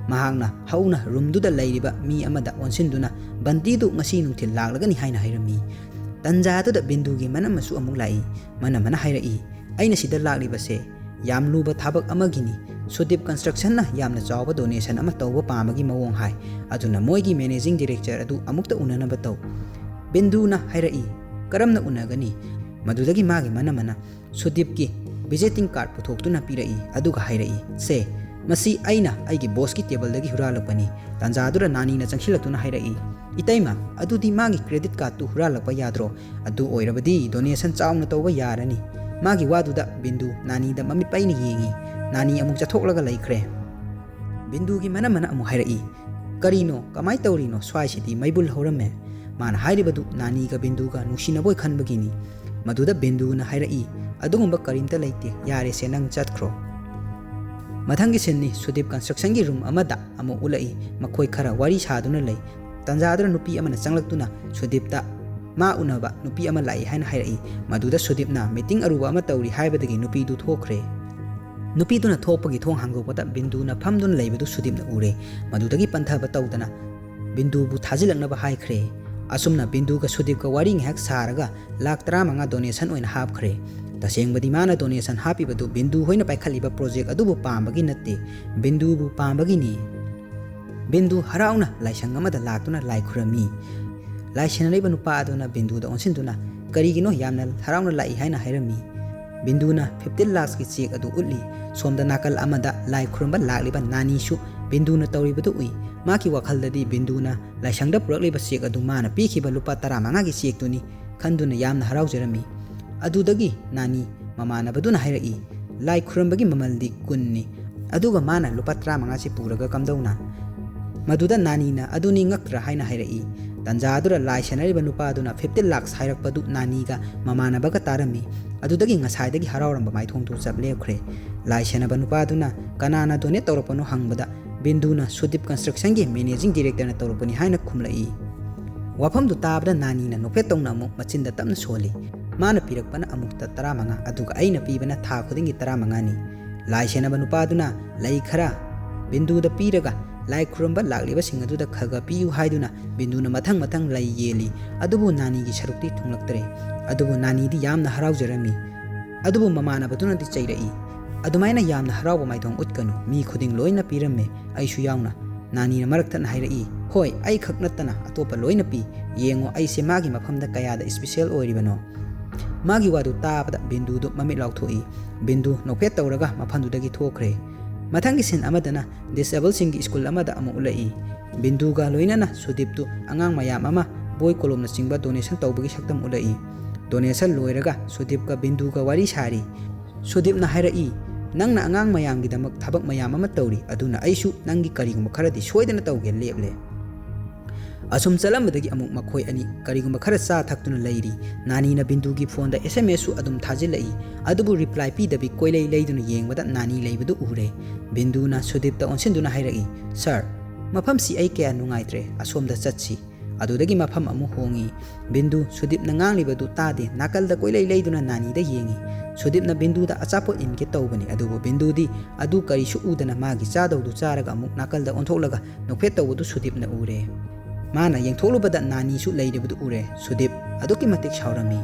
ꯃꯍꯥꯛꯅ ꯍꯧꯅ ꯔꯨꯝꯗꯨꯗ ꯂꯩꯔꯤꯕ ꯃꯤ ꯑꯃꯗ ꯑꯣꯟꯁꯤꯟꯗꯨꯅ, "ꯕꯟꯇꯤꯗꯨ ꯉꯁꯤ ꯅꯨꯡꯊꯤꯜ ꯂꯥꯛꯂꯒꯅꯤ" ꯍꯥꯏꯅ ꯍꯥꯏꯔꯝꯃꯤ꯫ ꯇꯟꯖꯥꯗꯨꯗ ꯕꯤꯟꯗꯨꯒꯤ ꯃꯅꯝꯃꯁꯨ ꯑꯃꯨꯛ ꯂꯥꯛꯏ꯫ ꯃꯅꯝꯃꯅ ꯍꯥꯏꯔꯛꯏ, "ꯑꯩꯅ ꯁꯤꯗ ꯂꯥꯛꯂꯤꯕꯁꯦ ꯌꯥꯝ ꯂꯨꯕ ꯊꯕꯛ ꯑꯃꯒꯤꯅꯤ꯫ ꯁꯨꯗꯤꯞ ꯀꯟꯁꯇ꯭ꯔꯛꯁꯟꯅ ꯌꯥꯝꯅ ꯆꯥꯎꯕ ꯗꯣꯅꯦꯁꯟ ꯑꯃ ꯇꯧꯕ ꯄꯥꯝꯕꯒꯤ ꯃꯑꯣꯡ ꯍꯥꯏ꯫ ꯑꯗꯨꯅ ꯃꯣꯏꯒꯤ ꯃꯦꯅꯦꯖꯤꯡ ꯗꯤꯔꯦꯛꯇꯔ ꯑꯗꯨ ꯑꯃꯨꯛꯇ ꯎꯅꯅꯕ ꯇꯧ꯫" ꯕꯤꯟꯗꯨꯅ ꯍꯥꯏꯔꯛꯏ, "ꯀꯔꯝꯅ ꯎꯅꯒꯅꯤ?" ꯃꯗꯨꯗꯒꯤ ꯃꯥꯒꯤ ꯃꯅꯝꯃꯅ ꯁꯨꯗꯤꯞꯀꯤ ꯚꯤꯖꯤꯇꯤꯡ ꯀꯥꯔꯗ ꯄꯨꯊꯣꯛꯇꯨꯅ ꯄꯤꯔꯛꯏ, ꯑꯗꯨꯒ ꯍꯥꯏꯔꯛꯏ, "ꯁꯦ, ꯃꯁꯤ ꯑꯩꯅ ꯑꯩꯒꯤ ꯕꯣꯁꯀꯤ ꯇꯦꯕꯜꯗꯒꯤ ꯍꯨꯔꯥꯜꯂꯛꯄꯅꯤ꯫" ꯇꯥꯟꯖꯥꯗꯨꯗ ꯅꯥꯅꯤꯅ ꯆꯪꯁꯤꯜꯂꯛꯇꯨꯅ ꯍꯥꯏꯔꯛꯏ, "ꯏꯇꯩꯃ, ꯑꯗꯨꯗꯤ ꯃꯥꯒꯤ ꯀ꯭ꯔꯦꯗꯤꯠ ꯀꯥꯔꯗꯇꯨ ꯍꯨꯔꯥꯜꯂꯛꯄ ꯌꯥꯗ꯭ꯔꯣ? ꯑꯗꯨ ꯑꯣꯏꯔꯕꯗꯤ ꯗꯣꯅꯦꯁꯟ ꯆꯥꯎꯅ ꯇꯧꯕ ꯌꯥꯔꯅꯤ꯫" ꯃꯥꯒꯤ ꯋꯥꯗꯨꯗ ꯕꯤꯟꯗꯨ ꯅꯥꯅꯤꯗ ꯃꯃꯤꯠ ꯄꯩꯅ ꯌꯦꯡꯏ꯫ ꯅꯥꯅꯤ ꯑꯃꯨꯛ ꯆꯠꯊꯣꯛꯂꯒ ꯂꯩꯈ꯭ꯔꯦ꯫ ꯕꯤꯟꯗꯨꯒꯤ ꯃꯅꯝꯃꯅ ꯑꯃꯨꯛ ꯍꯥꯏꯔꯛꯏ, "ꯀꯔꯤꯅꯣ? ꯀꯃꯥꯏ ꯇꯧꯔꯤꯅꯣ? ꯁ꯭ꯋꯥꯏꯁꯤꯗꯤ ꯃꯩꯕꯨꯜ ꯍꯧꯔꯝꯃꯦ꯫" ꯃꯥꯅ ꯍꯥꯏꯔꯤꯕꯗꯨ ꯅꯥꯅꯤꯒ ꯕꯤꯟꯗꯨꯒ ꯅꯨꯡꯁꯤꯅꯕꯣꯏ ꯈꯟꯕꯒꯤꯅꯤ꯫ ꯃꯗꯨꯗ ꯕꯤꯟꯗꯨꯅ ꯍꯥꯏꯔꯛꯏ, "ꯑꯗꯨꯒꯨꯝꯕ ꯀꯔꯤꯝꯇ ꯂꯩꯇꯦ꯫ ꯌꯥꯔꯦꯁꯦ, ꯅꯪ ꯆꯠꯈ꯭ꯔꯣ꯫" ꯃꯊꯪꯒꯤ ꯁꯤꯟꯅꯤ, ꯁꯨꯗꯤꯞ ꯀꯟꯁꯇ꯭ꯔꯛꯁꯟꯒꯤ ꯔꯨꯝ ꯑꯃꯗ ꯑꯃꯨꯛ ꯎꯠꯂꯛꯏ꯫ ꯃꯈꯣꯏ ꯈꯔ ꯋꯥꯔꯤ ꯁꯥꯗꯨꯅ ꯂꯩ꯫ ꯇꯥꯟꯖꯥꯗꯨꯗ ꯅꯨꯄꯤ ꯑꯃꯅ ꯆꯪꯂꯛꯇꯨꯅ ꯁꯨꯗꯤꯞꯇ ꯃꯥ ꯎꯅꯕ ꯅꯨꯄꯤ ꯑꯃ ꯂꯥꯛꯏ ꯍꯥꯏꯅ ꯍꯥꯏꯔꯛꯏ꯫ ꯃꯗꯨꯗ ꯁꯨꯗꯤꯞꯅ ꯃꯤꯇꯤꯡ ꯑꯔꯨꯕ ꯑꯃ ꯇꯧꯔꯤ ꯍꯥꯏꯕꯗꯒꯤ ꯅꯨꯄꯤꯗꯨ ꯊꯣꯛꯈ꯭ꯔꯦ꯫ ꯅꯨꯄꯤꯗꯨꯅ ꯊꯣꯛꯄꯒꯤ ꯊꯣꯡ ꯍꯥꯡꯗꯣꯛꯄꯗ ꯕꯤꯟꯗꯨꯅ ꯐꯝꯗꯨꯅ ꯂꯩꯕꯗꯨ ꯁꯨꯗꯤꯞꯅ ꯎꯔꯦ꯫ ꯃꯗꯨꯗꯒꯤ ꯄꯟꯊꯕ ꯇꯧꯗꯅ ꯕꯤꯟꯗꯨꯕꯨ ꯊꯥꯖꯤꯜꯂꯛꯅꯕ ꯍꯥꯏꯈ꯭ꯔꯦ꯫ ꯑꯁꯨꯝꯅ ꯕꯤꯟꯗꯨꯒ ꯁꯨꯗꯤꯞꯀ ꯋꯥꯔꯤ ꯉꯥꯏꯍꯥꯛ ꯁꯥꯔꯒ ꯂꯥꯛ ꯇꯔꯥꯃꯉꯥ ꯗꯣꯅꯦꯁꯟ ꯑꯣꯏꯅ ꯍꯥꯞꯈ꯭ꯔꯦ꯫ ꯇꯁꯦꯡꯕꯗꯤ ꯃꯥꯅ ꯗꯣꯅꯦꯁꯟ ꯍꯥꯞꯄꯤꯕꯗꯨ ꯕꯤꯟꯗꯨ ꯍꯣꯏꯅ ꯄꯥꯏꯈꯠꯂꯤꯕ ꯄ꯭ꯔꯣꯖꯦꯛ ꯑꯗꯨꯕꯨ ꯄꯥꯝꯕꯒꯤ ꯅꯠꯇꯦ, ꯕꯤꯟꯗꯨꯕꯨ ꯄꯥꯝꯕꯒꯤꯅꯤ꯫ ꯕꯤꯟꯗꯨ ꯍꯔꯥꯎꯅ ꯂꯥꯏꯁꯪ ꯑꯃꯗ ꯂꯥꯛꯇꯨꯅ ꯂꯥꯏ ꯈꯨꯔꯝꯃꯤ꯫ ꯂꯥꯏ ꯁꯦꯟꯅꯔꯤꯕ ꯅꯨꯄꯥ ꯑꯗꯨꯅ ꯕꯤꯟꯗꯨꯗ ꯑꯣꯟꯁꯤꯟꯗꯨꯅ, "ꯀꯔꯤꯒꯤꯅꯣ ꯌꯥꯝꯅ ꯍꯔꯥꯎꯅ ꯂꯥꯛꯏ?" ꯍꯥꯏꯅ ꯍꯥꯏꯔꯝꯃꯤ꯫ ꯕꯤꯟꯗꯨꯅ ꯐꯤꯐꯇꯤꯟ ꯂꯥꯛꯁꯀꯤ ꯆꯦꯛ ꯑꯗꯨ ꯎꯠꯂꯤ꯫ ꯁꯣꯝꯗ ꯅꯥꯀꯜ ꯑꯃꯗ ꯂꯥꯏ ꯈꯨꯔꯨꯝꯕ ꯂꯥꯛꯂꯤꯕ ꯅꯥꯅꯤꯁꯨ ꯕꯤꯟꯗꯨꯅ ꯇꯧꯔꯤꯕꯗꯨ ꯎꯏ꯫ ꯃꯍꯥꯛꯀꯤ ꯋꯥꯈꯜꯗꯗꯤ ꯕꯤꯟꯗꯨꯅ ꯂꯥꯏꯁꯪꯗ ꯄꯨꯔꯛꯂꯤꯕ ꯆꯦꯛ ꯑꯗꯨ ꯃꯥꯅ ꯄꯤꯈꯤꯕ ꯂꯨꯄꯥ ꯇꯔꯥꯃꯉꯥꯒꯤ ꯆꯦꯛꯇꯨꯅꯤ ꯈꯟꯗꯨꯅ ꯌꯥꯝꯅ ꯍꯔꯥꯎꯖꯔꯝꯃꯤ꯫ ꯑꯗꯨꯗꯒꯤ ꯅꯥꯅꯤ ꯃꯃꯥꯟꯅꯕꯗꯨꯅ ꯍꯥꯏꯔꯛꯏ, "ꯂꯥꯏ ꯈꯨꯔꯨꯝꯕꯒꯤ ꯃꯃꯜꯗꯤ ꯀꯨꯟꯅꯤ, ꯑꯗꯨꯒ ꯃꯥꯅ ꯂꯨꯄꯥ ꯇꯔꯥꯃꯉꯥꯁꯤ ꯄꯨꯔꯒ ꯀꯝꯗꯧꯅ?" ꯃꯗꯨꯗ ꯅꯥꯅꯤꯅ, "ꯑꯗꯨꯅꯤ ꯉꯛꯇ꯭ꯔꯥ?" ꯍꯥꯏꯅ ꯍꯥꯏꯔꯛꯏ꯫ ꯇꯟꯖꯥꯗꯨꯗ ꯂꯥꯏ ꯁꯦꯟꯅꯔꯤꯕ ꯅꯨꯄꯥꯗꯨꯅ ꯐꯤꯐꯇꯤꯟ ꯂꯥꯛꯁ ꯍꯥꯏꯔꯛꯄꯗꯨ ꯅꯥꯅꯤꯒ ꯃꯃꯥꯟꯅꯕꯒ ꯇꯥꯔꯝꯃꯤ꯫ ꯑꯗꯨꯗꯒꯤ ꯉꯁꯥꯏꯗꯒꯤ ꯍꯔꯥꯎꯔꯝꯕ ꯃꯥꯏꯊꯣꯡꯗꯨ ꯆꯞ ꯂꯦꯞꯈ꯭ꯔꯦ꯫ ꯂꯥꯏ ꯁꯦꯟꯅꯕ ꯅꯨꯄꯥꯗꯨꯅ, "ꯀꯅꯥꯅ ꯗꯣꯅꯦꯠ ꯇꯧꯔꯛꯄꯅꯣ?" ꯍꯪꯕꯗ, ꯕꯤꯟꯗꯨꯅ ꯁꯨꯗꯤꯞ ꯀꯟꯁꯇ꯭ꯔꯛꯁꯟꯒꯤ ꯃꯦꯅꯦꯖꯤꯡ ꯗꯤꯔꯦꯛꯇꯔꯅ ꯇꯧꯔꯛꯄꯅꯤ ꯍꯥꯏꯅ ꯈꯨꯝꯂꯛꯏ꯫ ꯋꯥꯐꯝꯗꯨ ꯇꯥꯕꯗ ꯅꯥꯅꯤꯅ ꯅꯣꯛꯐꯦꯠ ꯇꯧꯅ ꯑꯃꯨꯛ ꯃꯆꯤꯟꯗ ꯇꯞꯅ ꯁꯣꯜꯂꯤ꯫ ꯃꯥꯅ ꯄꯤꯔꯛꯄꯅ ꯑꯃꯨꯛꯇ ꯇꯔꯥꯃꯉꯥ, ꯑꯗꯨꯒ ꯑꯩꯅ ꯄꯤꯕꯅ ꯊꯥ ꯈꯨꯗꯤꯡꯒꯤ ꯇꯔꯥꯃꯉꯥꯅꯤ꯫ ꯂꯥꯏ ꯁꯦꯟꯅꯕ ꯅꯨꯄꯥꯗꯨꯅ ꯂꯩ ꯈꯔ ꯕꯤꯟꯗꯨꯗ ꯄꯤꯔꯒ, "ꯂꯥꯏ ꯈꯨꯔꯨꯝꯕ ꯂꯥꯛꯂꯤꯕꯁꯤꯡ ꯑꯗꯨꯗ ꯈꯔ ꯈꯔ ꯄꯤꯌꯨ" ꯍꯥꯏꯗꯨꯅ ꯕꯤꯟꯗꯨꯅ ꯃꯊꯪ ꯃꯊꯪ ꯂꯩ ꯌꯦꯜꯂꯤ꯫ ꯑꯗꯨꯕꯨ ꯅꯥꯅꯤꯒꯤ ꯁꯔꯨꯛꯇꯤ ꯊꯨꯡꯂꯛꯇ꯭ꯔꯦ꯫ ꯑꯗꯨꯕꯨ ꯅꯥꯅꯤꯗꯤ ꯌꯥꯝꯅ ꯍꯔꯥꯎꯖꯔꯝꯃꯤ꯫ ꯑꯗꯨꯕꯨ ꯃꯃꯥꯟꯅꯕꯗꯨꯅꯗꯤ ꯆꯩꯔꯛꯏ, "ꯑꯗꯨꯃꯥꯏꯅ ꯌꯥꯝꯅ ꯍꯔꯥꯎꯕ ꯃꯥꯏꯊꯣꯡ ꯎꯠꯀꯅꯨ, ꯃꯤ ꯈꯨꯗꯤꯡ ꯂꯣꯏꯅ ꯄꯤꯔꯝꯃꯦ, ꯑꯩꯁꯨ ꯌꯥꯎꯅ"꯫ ꯅꯥꯅꯤꯅ ꯃꯔꯛ ꯊꯠꯅ ꯍꯥꯏꯔꯛꯏ, "ꯍꯣꯏ, ꯑꯩ ꯈꯛ ꯅꯠꯇꯅ ꯑꯇꯣꯞꯄ ꯂꯣꯏꯅ ꯄꯤ꯫ ꯌꯦꯡꯉꯣ, ꯑꯩꯁꯦ ꯃꯥꯒꯤ ꯃꯐꯝꯗ ꯀꯌꯥꯗ special ꯑꯣꯏꯔꯤꯕꯅꯣ"꯫ ꯃꯥꯒꯤ ꯋꯥꯗꯨ ꯇꯥꯕꯗ ꯕꯤꯟꯗꯨꯗꯨ ꯃꯃꯤꯠ ꯂꯥꯎꯊꯣꯛꯏ꯫ ꯕꯤꯟꯗꯨ ꯅꯣꯛꯐꯦꯠ ꯇꯧꯔꯒ ꯃꯐꯝꯗꯨꯗꯒꯤ ꯊꯣꯛꯈ꯭ꯔꯦ꯫ ꯃꯊꯪꯒꯤ scene ꯑꯃꯗꯅ disableꯁꯤꯡꯒꯤ school ꯑꯃꯗ ꯑꯃꯨꯛ ꯎꯠꯂꯛꯏ꯫ ꯕꯤꯟꯗꯨꯒ ꯂꯣꯏꯅꯅ ꯁꯨꯗꯤꯞꯇꯨ ꯑꯉꯥꯡ ꯃꯌꯥꯝ ꯑꯃ ꯕꯣꯏ ꯀꯣꯂꯣꯝꯅꯆꯤꯡꯕ donation ꯇꯧꯕꯒꯤ ꯁꯛꯇꯝ ꯎꯠꯂꯛꯏ꯫ Donation ꯂꯣꯏꯔꯒ ꯁꯨꯗꯤꯞꯀ ꯕꯤꯟꯗꯨꯒ ꯋꯥꯔꯤ ꯁꯥꯔꯤ꯫ ꯁꯨꯗꯤꯞꯅ ꯍꯥꯏꯔꯛꯏ, "ꯅꯪꯅ ꯑꯉꯥꯡ ꯃꯌꯥꯝꯒꯤꯗꯃꯛ ꯊꯕꯛ ꯃꯌꯥꯝ ꯑꯃ ꯇꯧꯔꯤ, ꯑꯗꯨꯅ ꯑꯩꯁꯨ ꯅꯪꯒꯤ ꯀꯔꯤꯒꯨꯝꯕ ꯈꯔꯗꯤ ꯁꯣꯏꯗꯅ ꯇꯧꯒꯦ ꯂꯦꯞꯂꯦ"꯫ ꯑꯁꯨꯝ ꯆꯠꯂꯝꯕꯗꯒꯤ ꯑꯃꯨꯛ ꯃꯈꯣꯏ ꯑꯅꯤ ꯀꯔꯤꯒꯨꯝꯕ ꯈꯔ ꯆꯥ ꯊꯛꯇꯨꯅ ꯂꯩꯔꯤ꯫ ꯅꯥꯅꯤꯅ ꯕꯤꯟꯗꯨꯒꯤ phoneꯗ SMSꯁꯨ ꯑꯗꯨꯝ ꯊꯥꯖꯤꯜꯂꯛꯏ, ꯑꯗꯨꯕꯨ reply ꯄꯤꯗꯕꯤ ꯀꯣꯏꯂꯩ ꯂꯩꯗꯨꯅ ꯌꯦꯡꯕꯗ ꯅꯥꯅꯤ ꯂꯩꯕꯗꯨ ꯎꯔꯦ꯫ ꯕꯤꯟꯗꯨꯅ ꯁꯨꯗꯤꯞꯇ ꯑꯣꯟꯁꯤꯟꯗꯨꯅ ꯍꯥꯏꯔꯛꯏ, "Sir, ꯃꯐꯝꯁꯤ ꯑꯩ ꯀꯌꯥ ꯅꯨꯡꯉꯥꯏꯇ꯭ꯔꯦ, ꯑꯁꯣꯝꯗ ꯆꯠꯁꯤ"꯫ ꯑꯗꯨꯗꯒꯤ ꯃꯐꯝ ꯑꯃꯨꯛ ꯍꯣꯡꯏ꯫ ꯕꯤꯟꯗꯨ ꯁꯨꯗꯤꯞꯅ ꯉꯥꯡꯂꯤꯕꯗꯨ ꯇꯥꯗꯦ, ꯅꯥꯀꯜꯗ ꯀꯣꯏꯂꯩ ꯂꯩꯗꯨꯅ ꯅꯥꯅꯤꯗ ꯌꯦꯡꯏ꯫ ꯁꯨꯗꯤꯞꯅ ꯕꯤꯟꯗꯨꯗ ꯑꯆꯥꯄꯣꯠ ꯏꯟꯒꯦ ꯇꯧꯕꯅꯤ, ꯑꯗꯨꯕꯨ ꯕꯤꯟꯗꯨꯗꯤ ꯑꯗꯨ ꯀꯔꯤꯁꯨ ꯎꯗꯅ ꯃꯥꯒꯤ ꯆꯥꯗꯧꯗꯨ ꯆꯥꯔꯒ ꯑꯃꯨꯛ ꯅꯥꯀꯜꯗ ꯑꯣꯟꯊꯣꯛꯂꯒ ꯅꯣꯛꯐꯦꯠ ꯇꯧꯕꯗꯨ ꯁꯨꯗꯤꯞꯅ ꯎꯔꯦ꯫ ꯃꯥꯅ ꯌꯦꯡꯊꯣꯛꯂꯨꯕꯗ ꯅꯥꯅꯤꯁꯨ ꯂꯩꯔꯤꯕꯗꯨ ꯎꯔꯦ꯫ ꯁꯨꯗꯤꯞ ꯑꯗꯨꯛꯀꯤ ꯃꯇꯤꯛ ꯁꯥꯎꯔꯝꯃꯤ꯫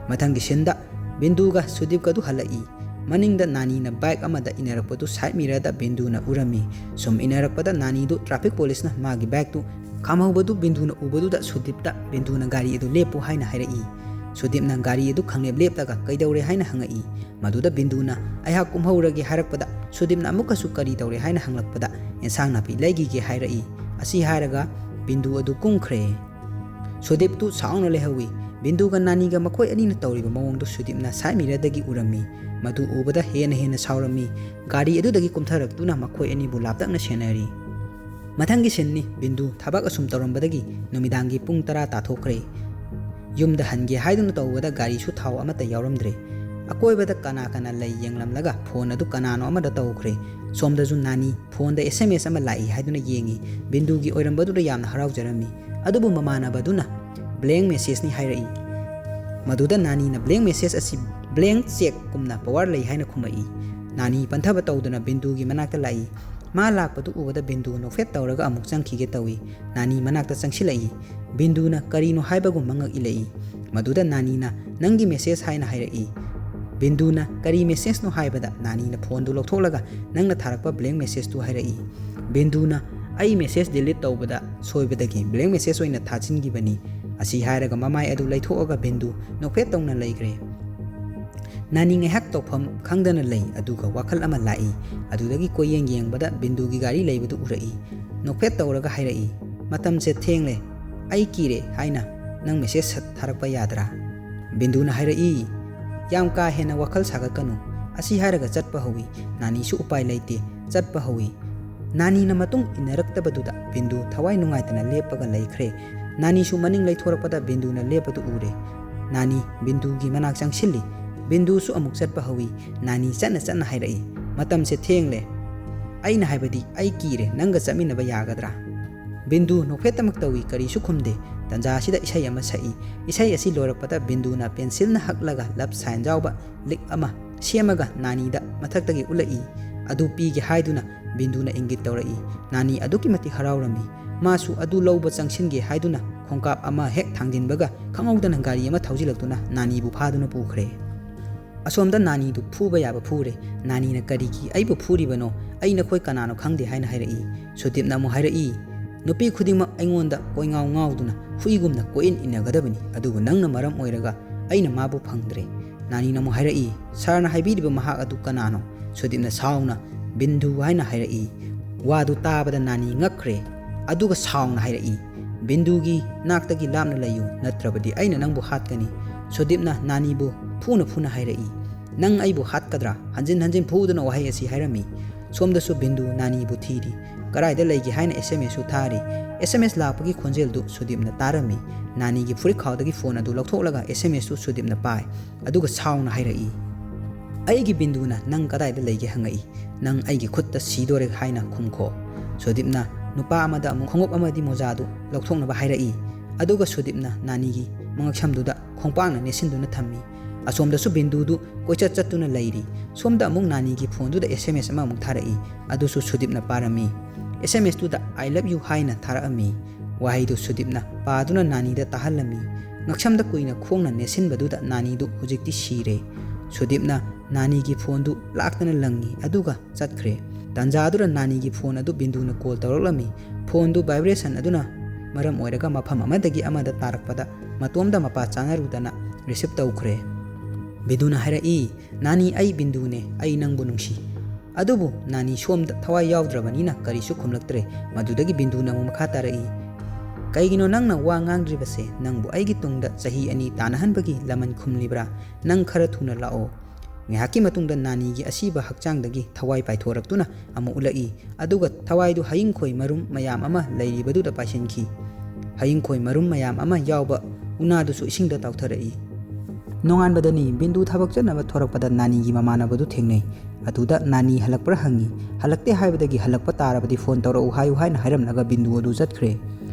ꯃꯊꯪꯒꯤ sceneꯗ ꯕꯤꯟꯗꯨꯒ ꯁꯨꯗꯤꯞꯀꯗꯨ ꯍꯜꯂꯛꯏ꯫ ꯃꯅꯤꯡꯗ ꯅꯥꯅꯤꯅ bike ꯑꯃꯗ ꯏꯟꯅꯔꯛꯄꯗꯨ side mirrorꯗ ꯕꯤꯟꯗꯨꯅ ꯎꯔꯝꯃꯤ꯫ ꯁꯨꯝ ꯏꯟꯅꯔꯛꯄꯗ ꯅꯥꯅꯤꯗꯨ traffic policeꯅ ꯃꯥꯒꯤ bikeꯇꯨ ꯈꯥꯝꯍꯧꯕꯗꯨ ꯕꯤꯟꯗꯨꯅ ꯎꯕꯗꯨꯗ ꯁꯨꯗꯤꯞꯇ ꯕꯤꯟꯗꯨꯅ ꯒꯥꯔꯤ ꯑꯗꯨ ꯂꯦꯞꯄꯨ ꯍꯥꯏꯅ ꯍꯥꯏꯔꯛꯏ꯫ ꯁꯨꯗꯤꯞꯅ ꯒꯥꯔꯤ ꯑꯗꯨ ꯈꯪꯂꯦꯞ ꯂꯦꯞꯂꯒ ꯀꯩꯗꯧꯔꯦ ꯍꯥꯏꯅ ꯍꯪꯉꯛꯏ꯫ ꯃꯗꯨꯗ ꯕꯤꯟꯗꯨꯅ "ꯑꯩꯍꯥꯛ ꯀꯨꯝꯍꯧꯔꯒꯦ" ꯍꯥꯏꯔꯛꯄꯗ ꯁꯨꯗꯤꯞꯅ ꯑꯃꯨꯛꯀꯁꯨ "ꯀꯔꯤ ꯇꯧꯔꯦ?" ꯍꯥꯏꯅ ꯍꯪꯂꯛꯄꯗ "ꯑꯦꯟꯁꯥꯡ ꯅꯥꯄꯤ ꯂꯩꯈꯤꯒꯦ" ꯍꯥꯏꯔꯛꯏ꯫ ꯑꯁꯤ ꯍꯥꯏꯔꯒ ꯕꯤꯟꯗꯨ ꯑꯗꯨ ꯀꯨꯝꯈ꯭ꯔꯦ꯫ ꯁꯨꯗꯤꯞꯇꯨ ꯁꯥꯎꯅ ꯂꯩꯍꯧꯏ꯫ ꯕꯤꯟꯗꯨꯒ ꯅꯥꯅꯤꯒ ꯃꯈꯣꯏ ꯑꯅꯤꯅ ꯇꯧꯔꯤꯕ ꯃꯑꯣꯡꯗꯨ ꯁꯨꯗꯤꯞꯅ side mirrorꯗꯒꯤ ꯎꯔꯝꯃꯤ꯫ ꯃꯗꯨ ꯎꯕꯗ ꯍꯦꯟꯅ ꯍꯦꯟꯅ ꯁꯥꯎꯔꯝꯃꯤ꯫ ꯒꯥꯔꯤ ꯑꯗꯨꯗꯒꯤ ꯀꯨꯝꯊꯔꯛꯇꯨꯅ ꯃꯈꯣꯏ ꯑꯅꯤꯕꯨ ꯂꯥꯞꯇꯛꯅ ꯁꯦꯟꯅꯔꯤ꯫ ꯃꯊꯪꯒꯤ sceneꯅꯤ꯫ ꯕꯤꯟꯗꯨ ꯊꯕꯛ ꯑꯁꯨꯝ ꯇꯧꯔꯝꯕꯗꯒꯤ ꯅꯨꯃꯤꯗꯥꯡꯒꯤ ꯄꯨꯡ ꯇꯔꯥ ꯇꯥꯊꯣꯛꯈ꯭ꯔꯦ꯫ ꯌꯨꯝꯗ ꯍꯟꯒꯦ ꯍꯥꯏꯗꯨꯅ ꯇꯧꯕꯗ ꯒꯥꯔꯤꯁꯨ ꯊꯥꯎ ꯑꯃꯠꯇ ꯌꯥꯎꯔꯝꯗ꯭ꯔꯦ꯫ ꯑꯀꯣꯏꯕꯗ ꯀꯅꯥ ꯀꯅꯥ ꯂꯩ ꯌꯦꯡꯂꯝꯂꯒ phone ꯑꯗꯨ ꯀꯅꯥꯅꯣ ꯑꯃꯗ ꯇꯧꯈ꯭ꯔꯦ꯫ ꯁꯣꯝꯗꯁꯨ ꯅꯥꯅꯤ phoneꯗ SMS ꯑꯃ ꯂꯥꯛꯏ ꯍꯥꯏꯗꯨꯅ ꯌꯦꯡꯉꯤ꯫ ꯕꯤꯟꯗꯨꯒꯤ ꯑꯣꯏꯔꯝꯕꯗꯨꯗ ꯌꯥꯝꯅ ꯍꯔꯥꯎꯖꯔꯝꯃꯤ꯫ ꯑꯗꯨꯕꯨ ꯃꯃꯥꯟꯅꯕꯗꯨꯅ blank messageꯅꯤ ꯍꯥꯏꯔꯛꯏ꯫ ꯃꯗꯨꯗ ꯅꯥꯅꯤꯅ blank message ꯑꯁꯤ blank cheque ꯀꯨꯝꯅ power ꯂꯩ ꯍꯥꯏꯅ ꯈꯨꯝꯃꯛꯏ꯫ ꯅꯥꯅꯤ ꯄꯟꯊꯕ ꯇꯧꯗꯨꯅ ꯕꯤꯟꯗꯨꯒꯤ ꯃꯅꯥꯛꯇ ꯂꯥꯛꯏ꯫ ꯃꯥ ꯂꯥꯛꯄꯗꯨ ꯎꯕꯗ ꯕꯤꯟꯗꯨ ꯅꯣꯛꯐꯦꯠ ꯇꯧꯔꯒ ꯑꯃꯨꯛ ꯆꯪꯈꯤꯒꯦ ꯇꯧꯏ꯫ ꯅꯥꯅꯤ ꯃꯅꯥꯛꯇ ꯆꯪꯁꯤꯜꯂꯛꯏ꯫ ꯕꯤꯟꯗꯨꯅ ꯀꯔꯤꯅꯣ ꯍꯥꯏꯕꯒꯨꯝ ꯃꯉꯛ ꯏꯜꯂꯛꯏ꯫ ꯃꯗꯨꯗ ꯅꯥꯅꯤꯅ "ꯅꯪꯒꯤ message" ꯍꯥꯏꯅ ꯍꯥꯏꯔꯛꯏ꯫ ꯕꯤꯟꯗꯨꯅ "ꯀꯔꯤ message ꯅꯣ?" ꯍꯥꯏꯕꯗ ꯅꯥꯅꯤꯅ phoneꯗꯨ ꯂꯧꯊꯣꯛꯂꯒ "ꯅꯪꯅ ꯊꯥꯔꯛꯄ blank messageꯇꯨ" ꯍꯥꯏꯔꯛꯏ꯫ ꯕꯤꯟꯗꯨꯅ "ꯑꯩ message delete ꯇꯧꯕꯗ ꯁꯣꯏꯕꯗꯒꯤ blank message ꯑꯣꯏꯅ ꯊꯥꯖꯤꯟꯈꯤꯕꯅꯤ" ꯑꯁꯤ ꯍꯥꯏꯔꯒ ꯃꯃꯥꯏ ꯑꯗꯨ ꯂꯩꯊꯣꯛꯑꯒ ꯕꯤꯟꯗꯨ ꯅꯣꯛꯐꯦꯠ ꯇꯧꯅ ꯂꯩꯈ꯭ꯔꯦ꯫ ꯅꯥꯅꯤ ꯉꯥꯏꯍꯥꯛ ꯇꯧꯐꯝ ꯈꯪꯗꯅ ꯂꯩ, ꯑꯗꯨꯒ ꯋꯥꯈꯜ ꯑꯃ ꯂꯥꯛꯏ꯫ ꯑꯗꯨꯗꯒꯤ ꯀꯣꯏꯌꯦꯡ ꯌꯦꯡꯕꯗ ꯕꯤꯟꯗꯨꯒꯤ ꯒꯥꯔꯤ ꯂꯩꯕꯗꯨ ꯎꯔꯛꯏ꯫ ꯅꯣꯛꯐꯦꯠ ꯇꯧꯔꯒ ꯍꯥꯏꯔꯛꯏ, "ꯃꯇꯝꯁꯦ ꯊꯦꯡꯂꯦ, ꯑꯩ ꯀꯤꯔꯦ ꯍꯥꯏꯅ ꯅꯪ message ꯁꯠ ꯊꯥꯔꯛꯄ ꯌꯥꯗ꯭ꯔꯥ?" ꯕꯤꯟꯗꯨꯅ ꯍꯥꯏꯔꯛꯏ, "ꯌꯥꯝ ꯀꯥ ꯍꯦꯟꯅ ꯋꯥꯈꯜ ꯁꯥꯒꯠꯀꯅꯨ"꯫ ꯑꯁꯤ ꯍꯥꯏꯔꯒ ꯆꯠꯄ ꯍꯧꯏ꯫ ꯅꯥꯅꯤꯁꯨ ꯎꯄꯥꯏ ꯂꯩꯇꯦ, ꯆꯠꯄ ꯍꯧꯏ꯫ ꯅꯥꯅꯤꯅ ꯃꯇꯨꯡ ꯏꯟꯅꯔꯛꯇꯕꯗꯨꯗ ꯕꯤꯟꯗꯨ ꯊꯋꯥꯏ ꯅꯨꯡꯉꯥꯏꯇꯅ ꯂꯦꯞꯄꯒ ꯂꯩꯈ꯭ꯔꯦ꯫ ꯅꯥꯅꯤꯁꯨ ꯃꯅꯤꯡ ꯂꯩꯊꯣꯔꯛꯄꯗ ꯕꯤꯟꯗꯨꯅ ꯂꯦꯞꯄꯗꯨ ꯎꯔꯦ꯫ ꯅꯥꯅꯤ ꯕꯤꯟꯗꯨꯒꯤ ꯃꯅꯥꯛ ꯆꯪꯁꯤꯜꯂꯤ꯫ ꯕꯤꯟꯗꯨꯁꯨ ꯑꯃꯨꯛ ꯆꯠꯄ ꯍꯧꯏ꯫ ꯅꯥꯅꯤ ꯆꯠꯅ ꯆꯠꯅ ꯍꯥꯏꯔꯛꯏ, "ꯃꯇꯝꯁꯦ ꯊꯦꯡꯂꯦ꯫ ꯑꯩꯅ ꯍꯥꯏꯕꯗꯤ ꯑꯩ ꯀꯤꯔꯦ, ꯅꯪꯒ ꯆꯠꯃꯤꯟꯅꯕ ꯌꯥꯒꯗ꯭ꯔꯥ?" ꯕꯤꯟꯗꯨ ꯅꯣꯛꯐꯦꯠꯇꯃꯛ ꯇꯧꯏ, ꯀꯔꯤꯁꯨ ꯈꯨꯝꯗꯦ꯫ ꯇꯟꯖꯥ ꯑꯁꯤꯗ ꯏꯁꯩ ꯑꯃ ꯁꯛꯏ꯫ ꯏꯁꯩ ꯑꯁꯤ ꯂꯣꯏꯔꯛꯄꯗ ꯕꯤꯟꯗꯨꯅ pencilꯅ ꯍꯛꯂꯒ love sign ꯌꯥꯎꯕ ꯂꯤꯛ ꯑꯃ ꯁꯦꯝꯃꯒ ꯅꯥꯅꯤꯗ ꯃꯊꯛꯇꯒꯤ ꯎꯠꯂꯛꯏ꯫ ꯑꯗꯨ ꯄꯤꯒꯦ ꯍꯥꯏꯗꯨꯅ ꯕꯤꯟꯗꯨꯅ ꯏꯪꯒꯤꯠ ꯇꯧꯔꯛꯏ꯫ ꯅꯥꯅꯤ ꯑꯗꯨꯛꯀꯤ ꯃꯇꯤꯛ ꯍꯔꯥꯎꯔꯝꯃꯤ꯫ ꯃꯥꯁꯨ ꯑꯗꯨ ꯂꯧꯕ ꯆꯪꯁꯤꯟꯒꯦ ꯍꯥꯏꯗꯨꯅ ꯈꯣꯡꯀꯥꯞ ꯑꯃ ꯍꯦꯛ ꯊꯥꯡꯖꯤꯟꯕꯒ ꯈꯪꯍꯧꯗꯅ ꯒꯥꯔꯤ ꯑꯃ ꯊꯧꯖꯤꯜꯂꯛꯇꯨꯅ ꯅꯥꯅꯤꯕꯨ ꯐꯥꯗꯨꯅ ꯄꯨꯈ꯭ꯔꯦ꯫ ꯑꯁꯣꯝꯗ ꯅꯥꯅꯤꯗꯨ ꯐꯨꯕ ꯌꯥꯕ ꯐꯨꯔꯦ꯫ ꯅꯥꯅꯤꯅ "ꯀꯔꯤꯒꯤ ꯑꯩꯕꯨ ꯐꯨꯔꯤꯕꯅꯣ? ꯑꯩ ꯅꯈꯣꯏ ꯀꯅꯥꯅꯣ ꯈꯪꯗꯦ" ꯍꯥꯏꯅ ꯍꯥꯏꯔꯛꯏ꯫ ꯁꯨꯗꯤꯞꯅ ꯑꯃꯨꯛ ꯍꯥꯏꯔꯛꯏ, "ꯅꯨꯄꯤ ꯈꯨꯗꯤꯡꯃꯛ ꯑꯩꯉꯣꯟꯗ ꯀꯣꯏꯉꯥꯎ ꯉꯥꯎꯗꯨꯅ ꯍꯨꯏꯒꯨꯝꯅ ꯀꯣꯏꯏꯟ ꯏꯟꯅꯒꯗꯕꯅꯤ, ꯑꯗꯨꯕꯨ ꯅꯪꯅ ꯃꯔꯝ ꯑꯣꯏꯔꯒ ꯑꯩꯅ ꯃꯥꯕꯨ ꯐꯪꯗ꯭ꯔꯦ"꯫ ꯅꯥꯅꯤꯅ ꯑꯃꯨꯛ ꯍꯥꯏꯔꯛꯏ, "ꯁꯥꯔꯅ ꯍꯥꯏꯕꯤꯔꯤꯕ ꯃꯍꯥꯛ ꯑꯗꯨ ꯀꯅꯥꯅꯣ?" ꯁꯨꯗꯤꯞꯅ ꯁꯥꯎꯅ "ꯕꯤꯟꯗꯨ" ꯍꯥꯏꯅ ꯍꯥꯏꯔꯛꯏ꯫ ꯋꯥꯗꯨ ꯇꯥꯕꯗ ꯅꯥꯅꯤ ꯉꯛꯈ꯭ꯔꯦ꯫ ꯑꯗꯨꯒ ꯁꯥꯎꯅ ꯍꯥꯏꯔꯛꯏ, "ꯕꯤꯟꯗꯨꯒꯤ ꯅꯥꯛꯇꯒꯤ ꯂꯥꯞꯅ ꯂꯩꯌꯨ, ꯅꯠꯇ꯭ꯔꯕꯗꯤ ꯑꯩꯅ ꯅꯪꯕꯨ ꯍꯥꯠꯀꯅꯤ"꯫ ꯁꯨꯗꯤꯞꯅ ꯅꯥꯅꯤꯕꯨ ꯐꯨꯅ ꯐꯨꯅ ꯍꯥꯏꯔꯛꯏ, "ꯅꯪ ꯑꯩꯕꯨ ꯍꯥꯠꯀꯗ꯭ꯔꯥ?" ꯍꯟꯖꯤꯟ ꯍꯟꯖꯤꯟ ꯐꯨꯗꯨꯅ ꯋꯥꯍꯩ ꯑꯁꯤ ꯍꯥꯏꯔꯝꯃꯤ꯫ ꯁꯣꯝꯗꯁꯨ ꯕꯤꯟꯗꯨ ꯅꯥꯅꯤꯕꯨ ꯊꯤꯔꯤ꯫ ꯀꯗꯥꯏꯗ ꯂꯩꯒꯦ ꯍꯥꯏꯅ SMSꯁꯨ ꯊꯥꯔꯤ꯫ SMS ꯂꯥꯛꯄꯒꯤ ꯈꯣꯟꯖꯦꯜꯗꯨ ꯁꯨꯗꯤꯞꯅ ꯇꯥꯔꯝꯃꯤ꯫ ꯅꯥꯅꯤꯒꯤ ꯐꯨꯔꯤꯠꯈꯥꯎꯗꯒꯤ phone ꯑꯗꯨ ꯂꯧꯊꯣꯛꯂꯒ SMSꯇꯨ ꯁꯨꯗꯤꯞꯅ ꯄꯥꯏ꯫ ꯑꯗꯨꯒ ꯁꯥꯎꯅ ꯍꯥꯏꯔꯛꯏ, "ꯑꯩꯒꯤ ꯕꯤꯟꯗꯨꯅ ꯅꯪ ꯀꯗꯥꯏꯗ ꯂꯩꯒꯦ ꯍꯪꯉꯛꯏ꯫ ꯅꯪ ꯑꯩꯒꯤ ꯈꯨꯠꯇ ꯁꯤꯗꯣꯔꯦ ꯍꯥꯏꯅ ꯈꯨꯝꯈꯣ"꯫ ꯁꯨꯗꯤꯞꯅ ꯅꯨꯄꯥ ꯑꯃꯗ ꯑꯃꯨꯛ ꯈꯣꯡꯎꯞ ꯑꯃꯗꯤ ꯃꯣꯖꯥꯗꯨ ꯂꯧꯊꯣꯛꯅꯕ ꯍꯥꯏꯔꯛꯏ꯫ ꯑꯗꯨꯒ ꯁꯨꯗꯤꯞꯅ ꯅꯥꯅꯤꯒꯤ ꯃꯉꯛꯁꯝꯗꯨꯗ ꯈꯣꯡꯄꯥꯛꯅ ꯅꯦꯠꯁꯤꯟꯗꯨꯅ ꯊꯝꯃꯤ꯫ ꯑꯁꯣꯝꯗꯁꯨ ꯕꯤꯟꯗꯨꯗꯨ ꯀꯣꯏꯆꯠ ꯆꯠꯇꯨꯅ ꯂꯩꯔꯤ꯫ ꯁꯣꯝꯗ ꯑꯃꯨꯛ ꯅꯥꯅꯤꯒꯤ ꯐꯣꯟꯗꯨꯗ ꯑꯦꯁ ꯑꯦꯝ ꯑꯦꯁ ꯑꯃꯃꯨꯛ ꯊꯥꯔꯛꯏ꯫ ꯑꯗꯨꯁꯨ ꯁꯨꯗꯤꯞꯅ ꯄꯥꯔꯝꯃꯤ꯫ ꯑꯦꯁ ꯑꯦꯝ ꯑꯦꯁꯇꯨꯗ "I love you" ꯍꯥꯏꯅ ꯊꯥꯔꯛꯑꯝꯃꯤ꯫ ꯋꯥꯍꯩꯗꯨ ꯁꯨꯗꯤꯞꯅ ꯄꯥꯗꯨꯅ ꯅꯥꯅꯤꯗ ꯇꯥꯍꯜꯂꯝꯃꯤ꯫ ꯉꯛꯁꯝꯗ ꯀꯨꯏꯅ ꯈꯣꯡꯅ ꯅꯦꯠꯁꯤꯟꯕꯗꯨꯗ ꯅꯥꯅꯤꯗꯨ ꯍꯧꯖꯤꯛꯇꯤ ꯁꯤꯔꯦ꯫ ꯁꯨꯗꯤꯞꯅ ꯅꯥꯅꯤꯒꯤ ꯐꯣꯟꯗꯨ ꯂꯥꯛꯇꯅ ꯂꯪꯉꯤ, ꯑꯗꯨꯒ ꯆꯠꯈ꯭ꯔꯦ꯫ ꯇꯥꯟꯖꯥꯗꯨꯗ ꯅꯥꯅꯤꯒꯤ ꯐꯣꯟ ꯑꯗꯨ ꯕꯤꯟꯗꯨꯅ ꯀꯣꯜ ꯇꯧꯔꯛꯂꯝꯃꯤ꯫ ꯐꯣꯟꯗꯨ ꯚꯥꯏꯕ꯭ꯔꯦꯁꯟ ꯑꯗꯨꯅ ꯃꯔꯝ ꯑꯣꯏꯔꯒ ꯃꯐꯝ ꯑꯃꯗꯒꯤ ꯑꯃꯗ ꯇꯥꯔꯛꯄꯗ ꯃꯇꯣꯝꯗ ꯃꯄꯥ ꯆꯥꯅꯔꯨꯗꯅ ꯔꯤꯁꯤꯞ ꯇꯧꯈ꯭ꯔꯦ꯫ ꯕꯤꯟꯗꯨꯅ ꯍꯥꯏꯔꯛꯏ, "ꯅꯥꯅꯤ, ꯑꯩ ꯕꯤꯟꯗꯨꯅꯦ, ꯑꯩ ꯅꯪꯕꯨ ꯅꯨꯡꯁꯤ꯫" ꯑꯗꯨꯕꯨ ꯅꯥꯅꯤ ꯁꯣꯝꯗ ꯊꯋꯥꯏ ꯌꯥꯎꯗ꯭ꯔꯕꯅꯤꯅ ꯀꯔꯤꯁꯨ ꯈꯨꯝꯂꯛꯇ꯭ꯔꯦ꯫ ꯃꯗꯨꯗꯒꯤ ꯕꯤꯟꯗꯨꯅ ꯑꯃꯨꯛ ꯃꯈꯥ ꯇꯥꯔꯛꯏ, "ꯀꯩꯒꯤꯅꯣ ꯅꯪꯅ ꯋꯥ ꯉꯥꯡꯗ꯭ꯔꯤꯕꯁꯦ? ꯅꯪꯕꯨ ꯑꯩꯒꯤ ꯇꯨꯡꯗ ꯆꯍꯤ ꯑꯅꯤ ꯇꯥꯟꯅꯍꯟꯕꯒꯤ ꯂꯃꯟ ꯈꯨꯝꯂꯤꯕ꯭ꯔꯥ? ꯅꯪ ꯈꯔ ꯊꯨꯅ ꯂꯥꯛꯑꯣ꯫" ꯉꯥꯏꯍꯥꯛꯀꯤ ꯃꯇꯨꯡꯗ ꯅꯥꯅꯤꯒꯤ ꯑꯁꯤꯕ ꯍꯛꯆꯥꯡꯗꯒꯤ ꯊꯋꯥꯏ ꯄꯥꯏꯊꯣꯔꯛꯇꯨꯅ ꯑꯃꯨꯛ ꯎꯠꯂꯛꯏ, ꯑꯗꯨꯒ ꯊꯋꯥꯏꯗꯨ ꯍꯌꯤꯡꯈꯣꯏ ꯃꯔꯨꯝ ꯃꯌꯥꯝ ꯑꯃ ꯂꯩꯔꯤꯕꯗꯨꯗ ꯄꯥꯏꯁꯤꯟꯈꯤ꯫ ꯍꯌꯤꯡꯈꯣꯏ ꯃꯔꯨꯝ ꯃꯌꯥꯝ ꯑꯃ ꯌꯥꯎꯕ ꯎꯅꯥꯗꯨꯁꯨ ꯏꯁꯤꯡꯗ ꯇꯥꯎꯊꯔꯛꯏ꯫ ꯅꯣꯡꯉꯥꯟꯕꯗꯅꯤ ꯕꯤꯟꯗꯨ ꯊꯕꯛ ꯆꯠꯅꯕ ꯊꯣꯔꯛꯄꯗ ꯅꯥꯅꯤꯒꯤ ꯃꯃꯥꯟꯅꯕꯗꯨ ꯊꯦꯡꯅꯩ꯫ ꯑꯗꯨꯗ ꯅꯥꯅꯤ ꯍꯜꯂꯛꯄ꯭ꯔꯥ ꯍꯪꯉꯤ꯫ "ꯍꯜꯂꯛꯇꯦ ꯍꯥꯏꯕꯗꯒꯤ ꯍꯜꯂꯛꯄ ꯇꯥꯔꯕꯗꯤ ꯐꯣꯟ ꯇꯧꯔꯛꯎ ꯍꯥꯏꯌꯨ" ꯍꯥꯏꯅ ꯍꯥꯏꯔꯝꯂꯒ ꯕꯤꯟꯗꯨ ꯑꯗꯨ ꯆꯠꯈ꯭ꯔꯦ꯫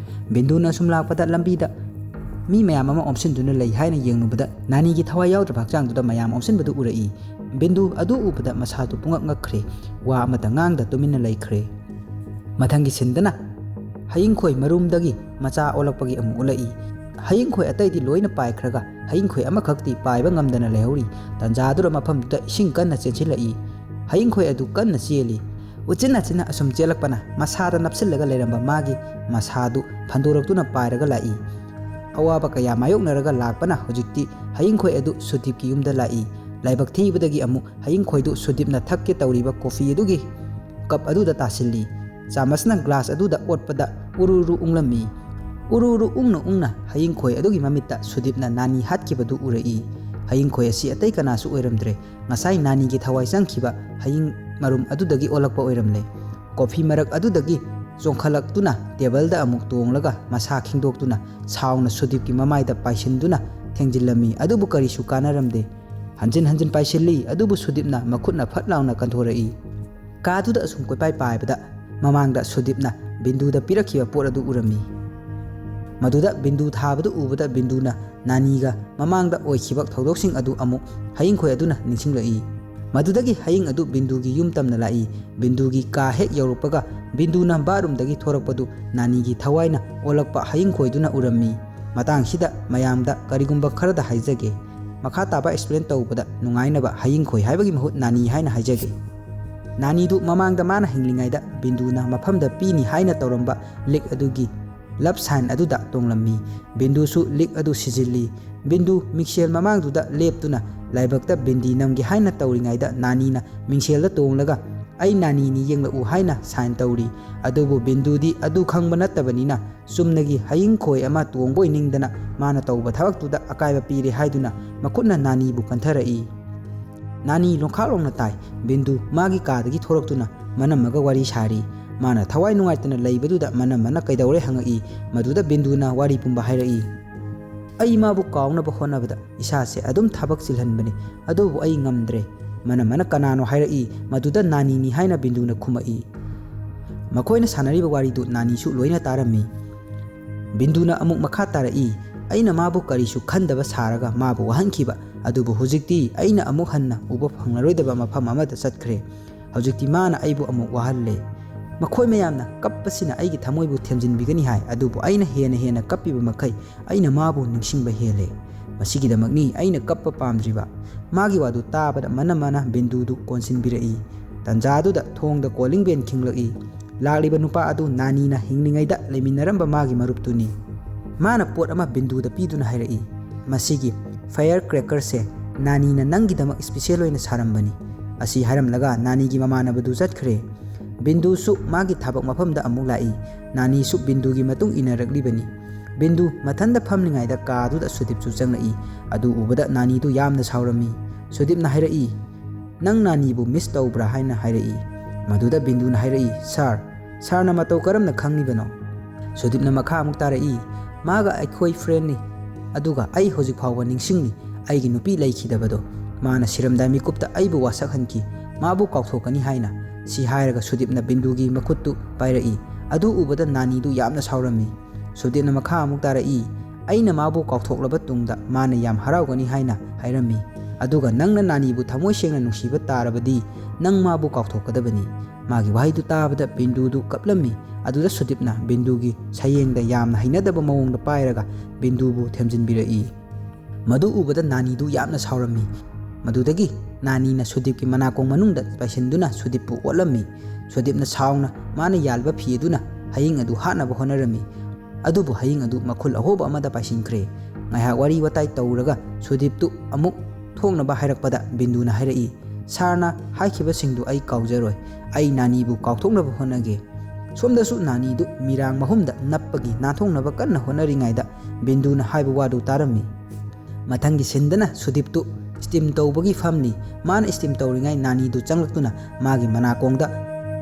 ꯕꯤꯟꯗꯨꯅ ꯁꯨꯝ ꯂꯥꯛꯄꯗ ꯂꯝꯕꯤꯗ ꯃꯤ ꯃꯌꯥꯝ ꯑꯃ ꯑꯣꯝꯁꯤꯟꯗꯨꯅ ꯂꯩ ꯍꯥꯏꯅ ꯌꯦꯡꯂꯨꯕꯗ ꯅꯥꯅꯤꯒꯤ ꯊꯋꯥꯏ ꯌꯥꯎꯗ꯭ꯔꯕ ꯍꯛꯆꯥꯡꯗꯨꯗ ꯃꯌꯥꯝ ꯑꯣꯝꯁꯤꯟꯕꯗꯨ ꯎꯔꯛꯏ꯫ ꯕꯤꯟꯗꯨ ꯑꯗꯨ ꯎꯕꯗ ꯃꯁꯥꯗꯨ ꯄꯨꯡꯉꯛ ꯉꯛꯈ꯭ꯔꯦ꯫ ꯋꯥ ꯑꯃꯠꯇ ꯉꯥꯡꯗ ꯇꯨꯃꯤꯟꯅ ꯂꯩꯈ꯭ꯔꯦ꯫ ꯃꯊꯪꯒꯤ ꯁꯤꯟꯗꯅ ꯍꯌꯤꯡꯈꯣꯏ ꯃꯔꯨꯝꯗꯒꯤ ꯃꯆꯥ ꯑꯣꯜꯂꯛꯄꯒꯤ ꯑꯃꯨꯛ ꯎꯠꯂꯛꯏ꯫ ꯍꯌꯤꯡꯈꯣꯏ ꯑꯇꯩꯗꯤ ꯂꯣꯏꯅ ꯄꯥꯏꯈ꯭ꯔꯒ ꯍꯌꯤꯡꯈꯣꯏ ꯑꯃꯈꯛꯇꯤ ꯄꯥꯏꯕ ꯉꯝꯗꯅ ꯂꯩꯍꯧꯔꯤ꯫ ꯇꯥꯟꯖꯥꯗꯨꯗ ꯃꯐꯝꯗꯨꯗ ꯏꯁꯤꯡ ꯀꯟꯅ ꯆꯦꯟꯁꯤꯜꯂꯛꯏ꯫ ꯍꯌꯤꯡꯈꯣꯏ ꯑꯗꯨ ꯀꯟꯅ ꯆꯦꯜꯂꯤ꯫ ꯎꯆꯤꯟ ꯅꯥꯆꯤꯟꯅ ꯑꯁꯨꯝ ꯆꯦꯜꯂꯛꯄꯅ ꯃꯁꯥꯗ ꯅꯞꯁꯤꯜꯂꯒ ꯂꯩꯔꯝꯕ ꯃꯥꯒꯤ ꯃꯁꯥꯗꯨ ꯐꯟꯗꯣꯔꯛꯇꯨꯅ ꯄꯥꯏꯔꯒ ꯂꯥꯛꯏ꯫ ꯑꯋꯥꯕ ꯀꯌꯥ ꯃꯥꯌꯣꯛꯅꯔꯒ ꯂꯥꯛꯄꯅ ꯍꯧꯖꯤꯛꯇꯤ ꯍꯌꯤꯡꯈꯣꯏ ꯑꯗꯨ ꯁꯨꯗꯤꯞꯀꯤ ꯌꯨꯝꯗ ꯂꯥꯛꯏ꯫ ꯂꯥꯏꯕꯛ ꯊꯤꯕꯗꯒꯤ ꯑꯃꯨꯛ ꯍꯌꯤꯡꯈꯣꯏꯗꯨ ꯁꯨꯗꯤꯞꯅ ꯊꯛꯀꯦ ꯇꯧꯔꯤꯕ ꯀꯣꯐꯤ ꯑꯗꯨꯒꯤ ꯀꯞ ꯑꯗꯨꯗ ꯇꯥꯁꯤꯜꯂꯤ꯫ ꯆꯥꯃꯁꯅ ꯒ꯭ꯂꯥꯁ ꯑꯗꯨꯗ ꯑꯣꯠꯄꯗ ꯎꯔꯨ ꯎꯔꯨ ꯎꯪꯂꯝꯃꯤ꯫ ꯎꯔꯨ ꯎꯔꯨ ꯎꯪꯅ ꯎꯪꯅ ꯍꯌꯤꯡꯈꯣꯏ ꯑꯗꯨꯒꯤ ꯃꯃꯤꯠꯇ ꯁꯨꯗꯤꯞꯅ ꯅꯥꯅꯤ ꯍꯥꯠꯈꯤꯕꯗꯨ ꯎꯔꯛꯏ꯫ ꯍꯌꯤꯡꯈꯣꯏ ꯑꯁꯤ ꯑꯇꯩ ꯀꯅꯥꯁꯨ ꯑꯣꯏꯔꯝꯗ꯭ꯔꯦ꯫ ꯉꯁꯥꯏ ꯅꯥꯅꯤꯒꯤ ꯊꯋꯥꯏ ꯆꯪꯈꯤꯕ ꯍꯌꯤꯡ ꯃꯔꯨꯝ ꯑꯗꯨꯗꯒꯤ ꯑꯣꯜꯂꯛꯄ ꯑꯣꯏꯔꯝꯂꯦ꯫ ꯀꯣꯐꯤ ꯃꯔꯛ ꯑꯗꯨꯗꯒꯤ ꯆꯣꯡꯈꯠꯂꯛꯇꯨꯅ ꯇꯦꯕꯜꯗ ꯑꯃꯨꯛ ꯇꯣꯡꯂꯒ ꯃꯁꯥ ꯈꯤꯡꯗꯣꯛꯇꯨꯅ ꯁꯥꯎꯅ ꯁꯨꯗꯤꯞꯀꯤ ꯃꯃꯥꯏꯗ ꯄꯥꯏꯁꯤꯟꯗꯨꯅ ꯊꯦꯡꯖꯤꯜꯂꯝꯃꯤ꯫ ꯑꯗꯨꯕꯨ ꯀꯔꯤꯁꯨ ꯀꯥꯟꯅꯔꯝꯗꯦ꯫ ꯍꯟꯖꯤꯟ ꯍꯟꯖꯤꯟ ꯄꯥꯏꯁꯤꯜꯂꯤ, ꯑꯗꯨꯕꯨ ꯁꯨꯗꯤꯞꯅ ꯃꯈꯨꯠꯅ ꯐꯠ ꯂꯥꯎꯅ ꯀꯟꯊꯣꯔꯛꯏ꯫ ꯀꯥꯗꯨꯗ ꯑꯁꯨꯝ ꯀꯣꯏꯄꯥꯏ ꯄꯥꯏꯕꯗ ꯃꯃꯥꯡꯗ ꯁꯨꯗꯤꯞꯅ ꯕꯤꯟꯗꯨꯗ ꯄꯤꯔꯛꯈꯤꯕ ꯄꯣꯠ ꯑꯗꯨ ꯎꯔꯝꯃꯤ꯫ ꯃꯗꯨꯗ ꯕꯤꯟꯗꯨ ꯊꯥꯕꯗꯨ ꯎꯕꯗ ꯕꯤꯟꯗꯨꯅ ꯅꯥꯅꯤꯒ ꯃꯃꯥꯡꯗ ꯑꯣꯏꯈꯤꯕ ꯊꯧꯗꯣꯛꯁꯤꯡ ꯑꯗꯨ ꯑꯃꯨꯛ ꯍꯌꯤꯡꯈꯣꯏ ꯑꯗꯨꯅ ꯅꯤꯡꯁꯤꯡꯂꯛꯏ꯫ ꯃꯗꯨꯗꯒꯤ ꯍꯌꯤꯡ ꯑꯗꯨ ꯕꯤꯟꯗꯨꯒꯤ ꯌꯨꯝ ꯇꯝꯅ ꯂꯥꯛꯏ꯫ ꯕꯤꯟꯗꯨꯒꯤ ꯀꯥ ꯍꯦꯛ ꯌꯧꯔꯛꯄꯒ ꯕꯤꯟꯗꯨꯅ ꯕꯥꯠꯔꯨꯝꯗꯒꯤ ꯊꯣꯔꯛꯄꯗꯨ ꯅꯥꯅꯤꯒꯤ ꯊꯋꯥꯏꯅ ꯑꯣꯜꯂꯛꯄ ꯍꯌꯤꯡꯈꯣꯏꯗꯨꯅ ꯎꯔꯝꯃꯤ꯫ ꯃꯇꯥꯡꯁꯤꯗ ꯃꯌꯥꯝꯗ ꯀꯔꯤꯒꯨꯝꯕ ꯈꯔꯗ ꯍꯥꯏꯖꯒꯦ꯫ ꯃꯈꯥ ꯇꯥꯕ explain ꯇꯧꯕꯗ ꯅꯨꯡꯉꯥꯏꯅꯕ ꯍꯌꯤꯡꯈꯣꯏ ꯍꯥꯏꯕꯒꯤ ꯃꯍꯨꯠ ꯅꯥꯅꯤ ꯍꯥꯏꯅ ꯍꯥꯏꯖꯒꯦ꯫ ꯅꯥꯅꯤꯗꯨ ꯃꯃꯥꯡꯗ ꯃꯥꯅ ꯍꯤꯡꯂꯤꯉꯩꯗ ꯕꯤꯟꯗꯨꯅ ꯃꯐꯝꯗ ꯄꯤꯅꯤ ꯍꯥꯏꯅ ꯇꯧꯔꯝꯕ ꯂꯤꯛ ꯑꯗꯨꯒꯤ love sign ꯑꯗꯨꯗ ꯇꯣꯡꯂꯝꯃꯤ꯫ ꯕꯤꯟꯗꯨꯁꯨ ꯂꯤꯛ ꯑꯗꯨ ꯁꯤꯖꯤꯜꯂꯤ꯫ ꯕꯤꯟꯗꯨ ꯃꯤꯡꯁꯦꯜ ꯃꯃꯥꯡꯗꯨꯗ ꯂꯦꯞꯇꯨꯅ ꯂꯥꯏꯕꯛꯇ ꯕꯤꯟꯗꯤ ꯅꯝꯒꯦ ꯍꯥꯏꯅ ꯇꯧꯔꯤꯉꯩꯗ ꯅꯥꯅꯤꯅ ꯃꯤꯡꯁꯦꯜꯗ ꯇꯣꯡꯂꯒ "ꯑꯩ ꯅꯥꯅꯤꯅꯤ, ꯌꯦꯡꯂꯛꯎ" ꯍꯥꯏꯅ sign ꯇꯧꯔꯤ꯫ ꯑꯗꯨꯕꯨ ꯕꯤꯟꯗꯨꯗꯤ ꯑꯗꯨ ꯈꯪꯕ ꯅꯠꯇꯕꯅꯤꯅ ꯆꯨꯝꯅꯒꯤ ꯍꯌꯤꯡꯈꯣꯏ ꯑꯃ ꯇꯣꯡꯕꯣꯏ ꯅꯤꯡꯗꯅ ꯃꯥꯅ ꯇꯧꯕ ꯊꯕꯛꯇꯨꯗ ꯑꯀꯥꯏꯕ ꯄꯤꯔꯦ ꯍꯥꯏꯗꯨꯅ ꯃꯈꯨꯠꯅ ꯅꯥꯅꯤꯕꯨ ꯀꯟꯊꯔꯛꯏ꯫ ꯅꯥꯅꯤ ꯂꯣꯡꯈꯥꯛ ꯂꯣꯡꯅ ꯇꯥꯏ꯫ ꯕꯤꯟꯗꯨ ꯃꯥꯒꯤ ꯀꯥꯗꯒꯤ ꯊꯣꯔꯛꯇꯨꯅ ꯃꯅꯝꯃꯒ ꯋꯥꯔꯤ ꯁꯥꯔꯤ꯫ ꯃꯥꯅ ꯊꯋꯥꯏ ꯅꯨꯡꯉꯥꯏꯇꯅ ꯂꯩꯕꯗꯨꯗ ꯃꯅꯝꯃꯅ ꯀꯩꯗꯧꯔꯦ ꯍꯪꯉꯛꯏ꯫ ꯃꯗꯨꯗ ꯕꯤꯟꯗꯨꯅ ꯋꯥꯔꯤ ꯄꯨꯝꯕ ꯍꯥꯏꯔꯛꯏ꯫ "ꯑꯩ ꯃꯥꯕꯨ ꯀꯥꯎꯅꯕ ꯍꯣꯠꯅꯕꯗ ꯏꯁꯥꯁꯦ ꯑꯗꯨꯝ ꯊꯕꯛ ꯆꯤꯜꯍꯟꯕꯅꯤ, ꯑꯗꯨꯕꯨ ꯑꯩ ꯉꯝꯗ꯭ꯔꯦ꯫ ꯃꯅꯝꯃꯅ ꯀꯅꯥꯅꯣ ꯍꯥꯏꯔꯛꯏ, ꯃꯗꯨꯗ ꯅꯥꯅꯤꯅꯤ" ꯍꯥꯏꯅ ꯕꯤꯟꯗꯨꯅ ꯈꯨꯝꯃꯛꯏ꯫ ꯃꯈꯣꯏꯅ ꯁꯥꯟꯅꯔꯤꯕ ꯋꯥꯔꯤꯗꯨ ꯅꯥꯅꯤꯁꯨ ꯂꯣꯏꯅ ꯇꯥꯔꯝꯃꯤ꯫ ꯕꯤꯟꯗꯨꯅ ꯑꯃꯨꯛ ꯃꯈꯥ ꯇꯥꯔꯛꯏ, "ꯑꯩꯅ ꯃꯥꯕꯨ ꯀꯔꯤꯁꯨ ꯈꯟꯗꯕ ꯁꯥꯔꯒ ꯃꯥꯕꯨ ꯋꯥꯍꯟꯈꯤꯕ, ꯑꯗꯨꯕꯨ ꯍꯧꯖꯤꯛꯇꯤ ꯑꯩꯅ ꯑꯃꯨꯛ ꯍꯟꯅ ꯎꯕ ꯐꯪꯂꯔꯣꯏꯗꯕ ꯃꯐꯝ ꯑꯃꯗ ꯆꯠꯈ꯭ꯔꯦ꯫ ꯍꯧꯖꯤꯛꯇꯤ ꯃꯥꯅ ꯑꯩꯕꯨ ꯑꯃꯨꯛ ꯋꯥꯍꯜꯂꯦ꯫ ꯃꯈꯣꯏ ꯃꯌꯥꯝꯅ ꯀꯞꯄꯁꯤꯅ ꯑꯩꯒꯤ ꯊꯃꯣꯏꯕꯨ ꯊꯦꯝꯖꯤꯟꯕꯤꯒꯅꯤ ꯍꯥꯏ, ꯑꯗꯨꯕꯨ ꯑꯩꯅ ꯍꯦꯟꯅ ꯍꯦꯟꯅ ꯀꯞꯄꯤꯕ ꯃꯈꯩ ꯑꯩꯅ ꯃꯥꯕꯨ ꯅꯤꯡꯁꯤꯡꯕ ꯍꯦꯜꯂꯦ꯫ ꯃꯁꯤꯒꯤꯗꯃꯛꯅꯤ ꯑꯩꯅ ꯀꯞꯄ ꯄꯥꯝꯗ꯭ꯔꯤꯕ꯫" ꯃꯥꯒꯤ ꯋꯥꯗꯨ ꯇꯥꯕꯗ ꯃꯅꯝꯃꯅ ꯕꯤꯟꯗꯨꯗꯨ ꯀꯣꯟꯁꯤꯟꯕꯤꯔꯛꯏ꯫ ꯇꯟꯖꯥꯗꯨꯗ ꯊꯣꯡꯗ calling bell ꯈꯤꯡꯂꯛꯏ꯫ ꯂꯥꯛꯂꯤꯕ ꯅꯨꯄꯥ ꯑꯗꯨ ꯅꯥꯅꯤꯅ ꯍꯤꯡꯂꯤꯉꯩꯗ ꯂꯩꯃꯤꯟꯅꯔꯝꯕ ꯃꯥꯒꯤ ꯃꯔꯨꯞꯇꯨꯅꯤ꯫ ꯃꯥꯅ ꯄꯣꯠ ꯑꯃ ꯕꯤꯟꯗꯨꯗ ꯄꯤꯗꯨꯅ ꯍꯥꯏꯔꯛꯏ, "ꯃꯁꯤꯒꯤ fire crackerꯁꯦ ꯅꯥꯅꯤꯅ ꯅꯪꯒꯤꯗꯃꯛ special ꯑꯣꯏꯅ ꯁꯥꯔꯝꯕꯅꯤ꯫" ꯑꯁꯤ ꯍꯥꯏꯔꯝꯂꯒ ꯅꯥꯅꯤꯒꯤ ꯃꯃꯥꯟꯅꯕꯗꯨ ꯆꯠꯈ꯭ꯔꯦ꯫ ꯕꯤꯟꯗꯨꯁꯨ ꯃꯥꯒꯤ ꯊꯕꯛ ꯃꯐꯝꯗ ꯑꯃꯨꯛ ꯂꯥꯛꯏ꯫ ꯅꯥꯅꯤꯁꯨ ꯕꯤꯟꯗꯨꯒꯤ ꯃꯇꯨꯡ ꯏꯟꯅꯔꯛꯂꯤꯕꯅꯤ꯫ ꯕꯤꯟꯗꯨ ꯃꯊꯟꯗ ꯐꯝꯂꯤꯉꯩꯗ ꯀꯥꯗꯨꯗ ꯁꯨꯗꯤꯞꯁꯨ ꯆꯪꯂꯛꯏ꯫ ꯑꯗꯨ ꯎꯕꯗ ꯅꯥꯅꯤꯗꯨ ꯌꯥꯝꯅ ꯁꯥꯎꯔꯝꯃꯤ꯫ ꯁꯨꯗꯤꯞꯅ ꯍꯥꯏꯔꯛꯏ, "ꯅꯪ ꯅꯥꯅꯤꯕꯨ miss ꯇꯧꯕ꯭ꯔꯥ?" ꯍꯥꯏꯅ ꯍꯥꯏꯔꯛꯏ꯫ ꯃꯗꯨꯗ ꯕꯤꯟꯗꯨꯅ ꯍꯥꯏꯔꯛꯏ, "Sir, sirꯅ ꯃꯇꯧ ꯀꯔꯝꯅ ꯈꯪꯂꯤꯕꯅꯣ?" ꯁꯨꯗꯤꯞꯅ ꯃꯈꯥ ꯑꯃꯨꯛ ꯇꯥꯔꯛꯏ, "ꯃꯥꯒ ꯑꯩꯈꯣꯏ friendꯅꯤ, ꯑꯗꯨꯒ ꯑꯩ ꯍꯧꯖꯤꯛ ꯐꯥꯎꯕ ꯅꯤꯡꯁꯤꯡꯂꯤ ꯑꯩꯒꯤ ꯅꯨꯄꯤ ꯂꯩꯈꯤꯗꯕꯗꯣ꯫ ꯃꯥꯅ ꯁꯤꯔꯝꯗꯥꯏ ꯃꯤꯀꯨꯞꯇ ꯑꯩꯕꯨ ꯋꯥꯁꯛꯍꯟꯈꯤ, ꯃꯥꯕꯨ ꯀꯥꯎꯊꯣꯛꯀꯅꯤ ꯍꯥꯏꯅ꯫" ꯁꯤ ꯍꯥꯏꯔꯒ ꯁꯨꯗꯤꯞꯅ ꯕꯤꯟꯗꯨꯒꯤ ꯃꯈꯨꯠꯇꯨ ꯄꯥꯏꯔꯛꯏ꯫ ꯑꯗꯨ ꯎꯕꯗ ꯅꯥꯅꯤꯗꯨ ꯌꯥꯝꯅ ꯁꯥꯎꯔꯝꯃꯤ꯫ ꯁꯨꯗꯤꯞꯅ ꯃꯈꯥ ꯑꯃꯨꯛ ꯇꯥꯔꯛꯏ, "ꯑꯩꯅ ꯃꯥꯕꯨ ꯀꯥꯎꯊꯣꯛꯂꯕ ꯇꯨꯡꯗ ꯃꯥꯅ ꯌꯥꯝ ꯍꯔꯥꯎꯒꯅꯤ ꯍꯥꯏꯅ ꯍꯥꯏꯔꯝꯃꯤ꯫ ꯑꯗꯨꯒ ꯅꯪꯅ ꯅꯥꯅꯤꯕꯨ ꯊꯃꯣꯏ ꯁꯦꯡꯅ ꯅꯨꯡꯁꯤꯕ ꯇꯥꯔꯕꯗꯤ ꯅꯪ ꯃꯥꯕꯨ ꯀꯥꯎꯊꯣꯛꯀꯗꯕꯅꯤ꯫" ꯃꯥꯒꯤ ꯋꯥꯍꯩꯗꯨ ꯇꯥꯕꯗ ꯕꯤꯟꯗꯨꯗꯨ ꯀꯞꯂꯝꯃꯤ꯫ ꯑꯗꯨꯗ ꯁꯨꯗꯤꯞꯅ ꯕꯤꯟꯗꯨꯒꯤ ꯁꯌꯦꯡꯗ ꯌꯥꯝꯅ ꯍꯩꯅꯗꯕ ꯃꯑꯣꯡꯗ ꯄꯥꯏꯔꯒ ꯕꯤꯟꯗꯨꯕꯨ ꯊꯦꯝꯖꯤꯟꯕꯤꯔꯛꯏ꯫ ꯃꯗꯨ ꯎꯕꯗ ꯅꯥꯅꯤꯗꯨ ꯌꯥꯝꯅ ꯁꯥꯎꯔꯝꯃꯤ꯫ ꯃꯗꯨꯗꯒꯤ ꯅꯥꯅꯤꯅ ꯁꯨꯗꯤꯞꯀꯤ ꯃꯅꯥꯀꯣꯡ ꯃꯅꯨꯡꯗ ꯄꯥꯏꯁꯤꯟꯗꯨꯅ ꯁꯨꯗꯤꯞꯄꯨ ꯑꯣꯠꯂꯝꯃꯤ꯫ ꯁꯨꯗꯤꯞꯅ ꯁꯥꯎꯅ ꯃꯥꯅ ꯌꯥꯜꯕ ꯐꯤ ꯑꯗꯨꯅ ꯍꯌꯤꯡ ꯑꯗꯨ ꯍꯥꯠꯅꯕ ꯍꯣꯠꯅꯔꯝꯃꯤ꯫ ꯑꯗꯨꯕꯨ ꯍꯌꯤꯡ ꯑꯗꯨ ꯃꯈꯨꯜ ꯑꯍꯣꯕ ꯑꯃꯗ ꯄꯥꯏꯁꯤꯟꯈ꯭ꯔꯦ꯫ ꯉꯥꯏꯍꯥꯛ ꯋꯥꯔꯤ ꯋꯥꯇꯥꯏ ꯇꯧꯔꯒ ꯁꯨꯗꯤꯞꯇꯨ ꯑꯃꯨꯛ ꯊꯣꯛꯅꯕ ꯍꯥꯏꯔꯛꯄꯗ ꯕꯤꯟꯗꯨꯅ ꯍꯥꯏꯔꯛꯏ, "ꯁꯥꯔꯅ ꯍꯥꯏꯈꯤꯕꯁꯤꯡꯗꯨ ꯑꯩ ꯀꯥꯎꯖꯔꯣꯏ꯫ ꯑꯩ ꯅꯥꯅꯤꯕꯨ ꯀꯥꯎꯊꯣꯛꯅꯕ ꯍꯣꯠꯅꯒꯦ꯫" ꯁꯣꯝꯗꯁꯨ ꯅꯥꯅꯤꯗꯨ ꯃꯤꯔꯥꯡ ꯃꯍꯨꯝꯗ ꯅꯞꯄꯒꯤ ꯅꯥꯟꯊꯣꯛꯅꯕ ꯀꯟꯅ ꯍꯣꯠꯅꯔꯤꯉꯩꯗ ꯕꯤꯟꯗꯨꯅ ꯍꯥꯏꯕ ꯋꯥꯗꯨ ꯇꯥꯔꯝꯃꯤ꯫ ꯃꯊꯪꯒꯤ ꯁꯤꯟꯗꯅ ꯁꯨꯗꯤꯞꯇꯨ ꯁ꯭ꯇꯤꯝ ꯇꯧꯕꯒꯤ ꯐꯝꯂꯤ꯫ ꯃꯥꯅ ꯁ꯭ꯇꯤꯝ ꯇꯧꯔꯤꯉꯩ ꯅꯥꯅꯤꯗꯨ ꯆꯪꯂꯛꯇꯨꯅ ꯃꯥꯒꯤ ꯃꯅꯥꯀꯣꯡꯗ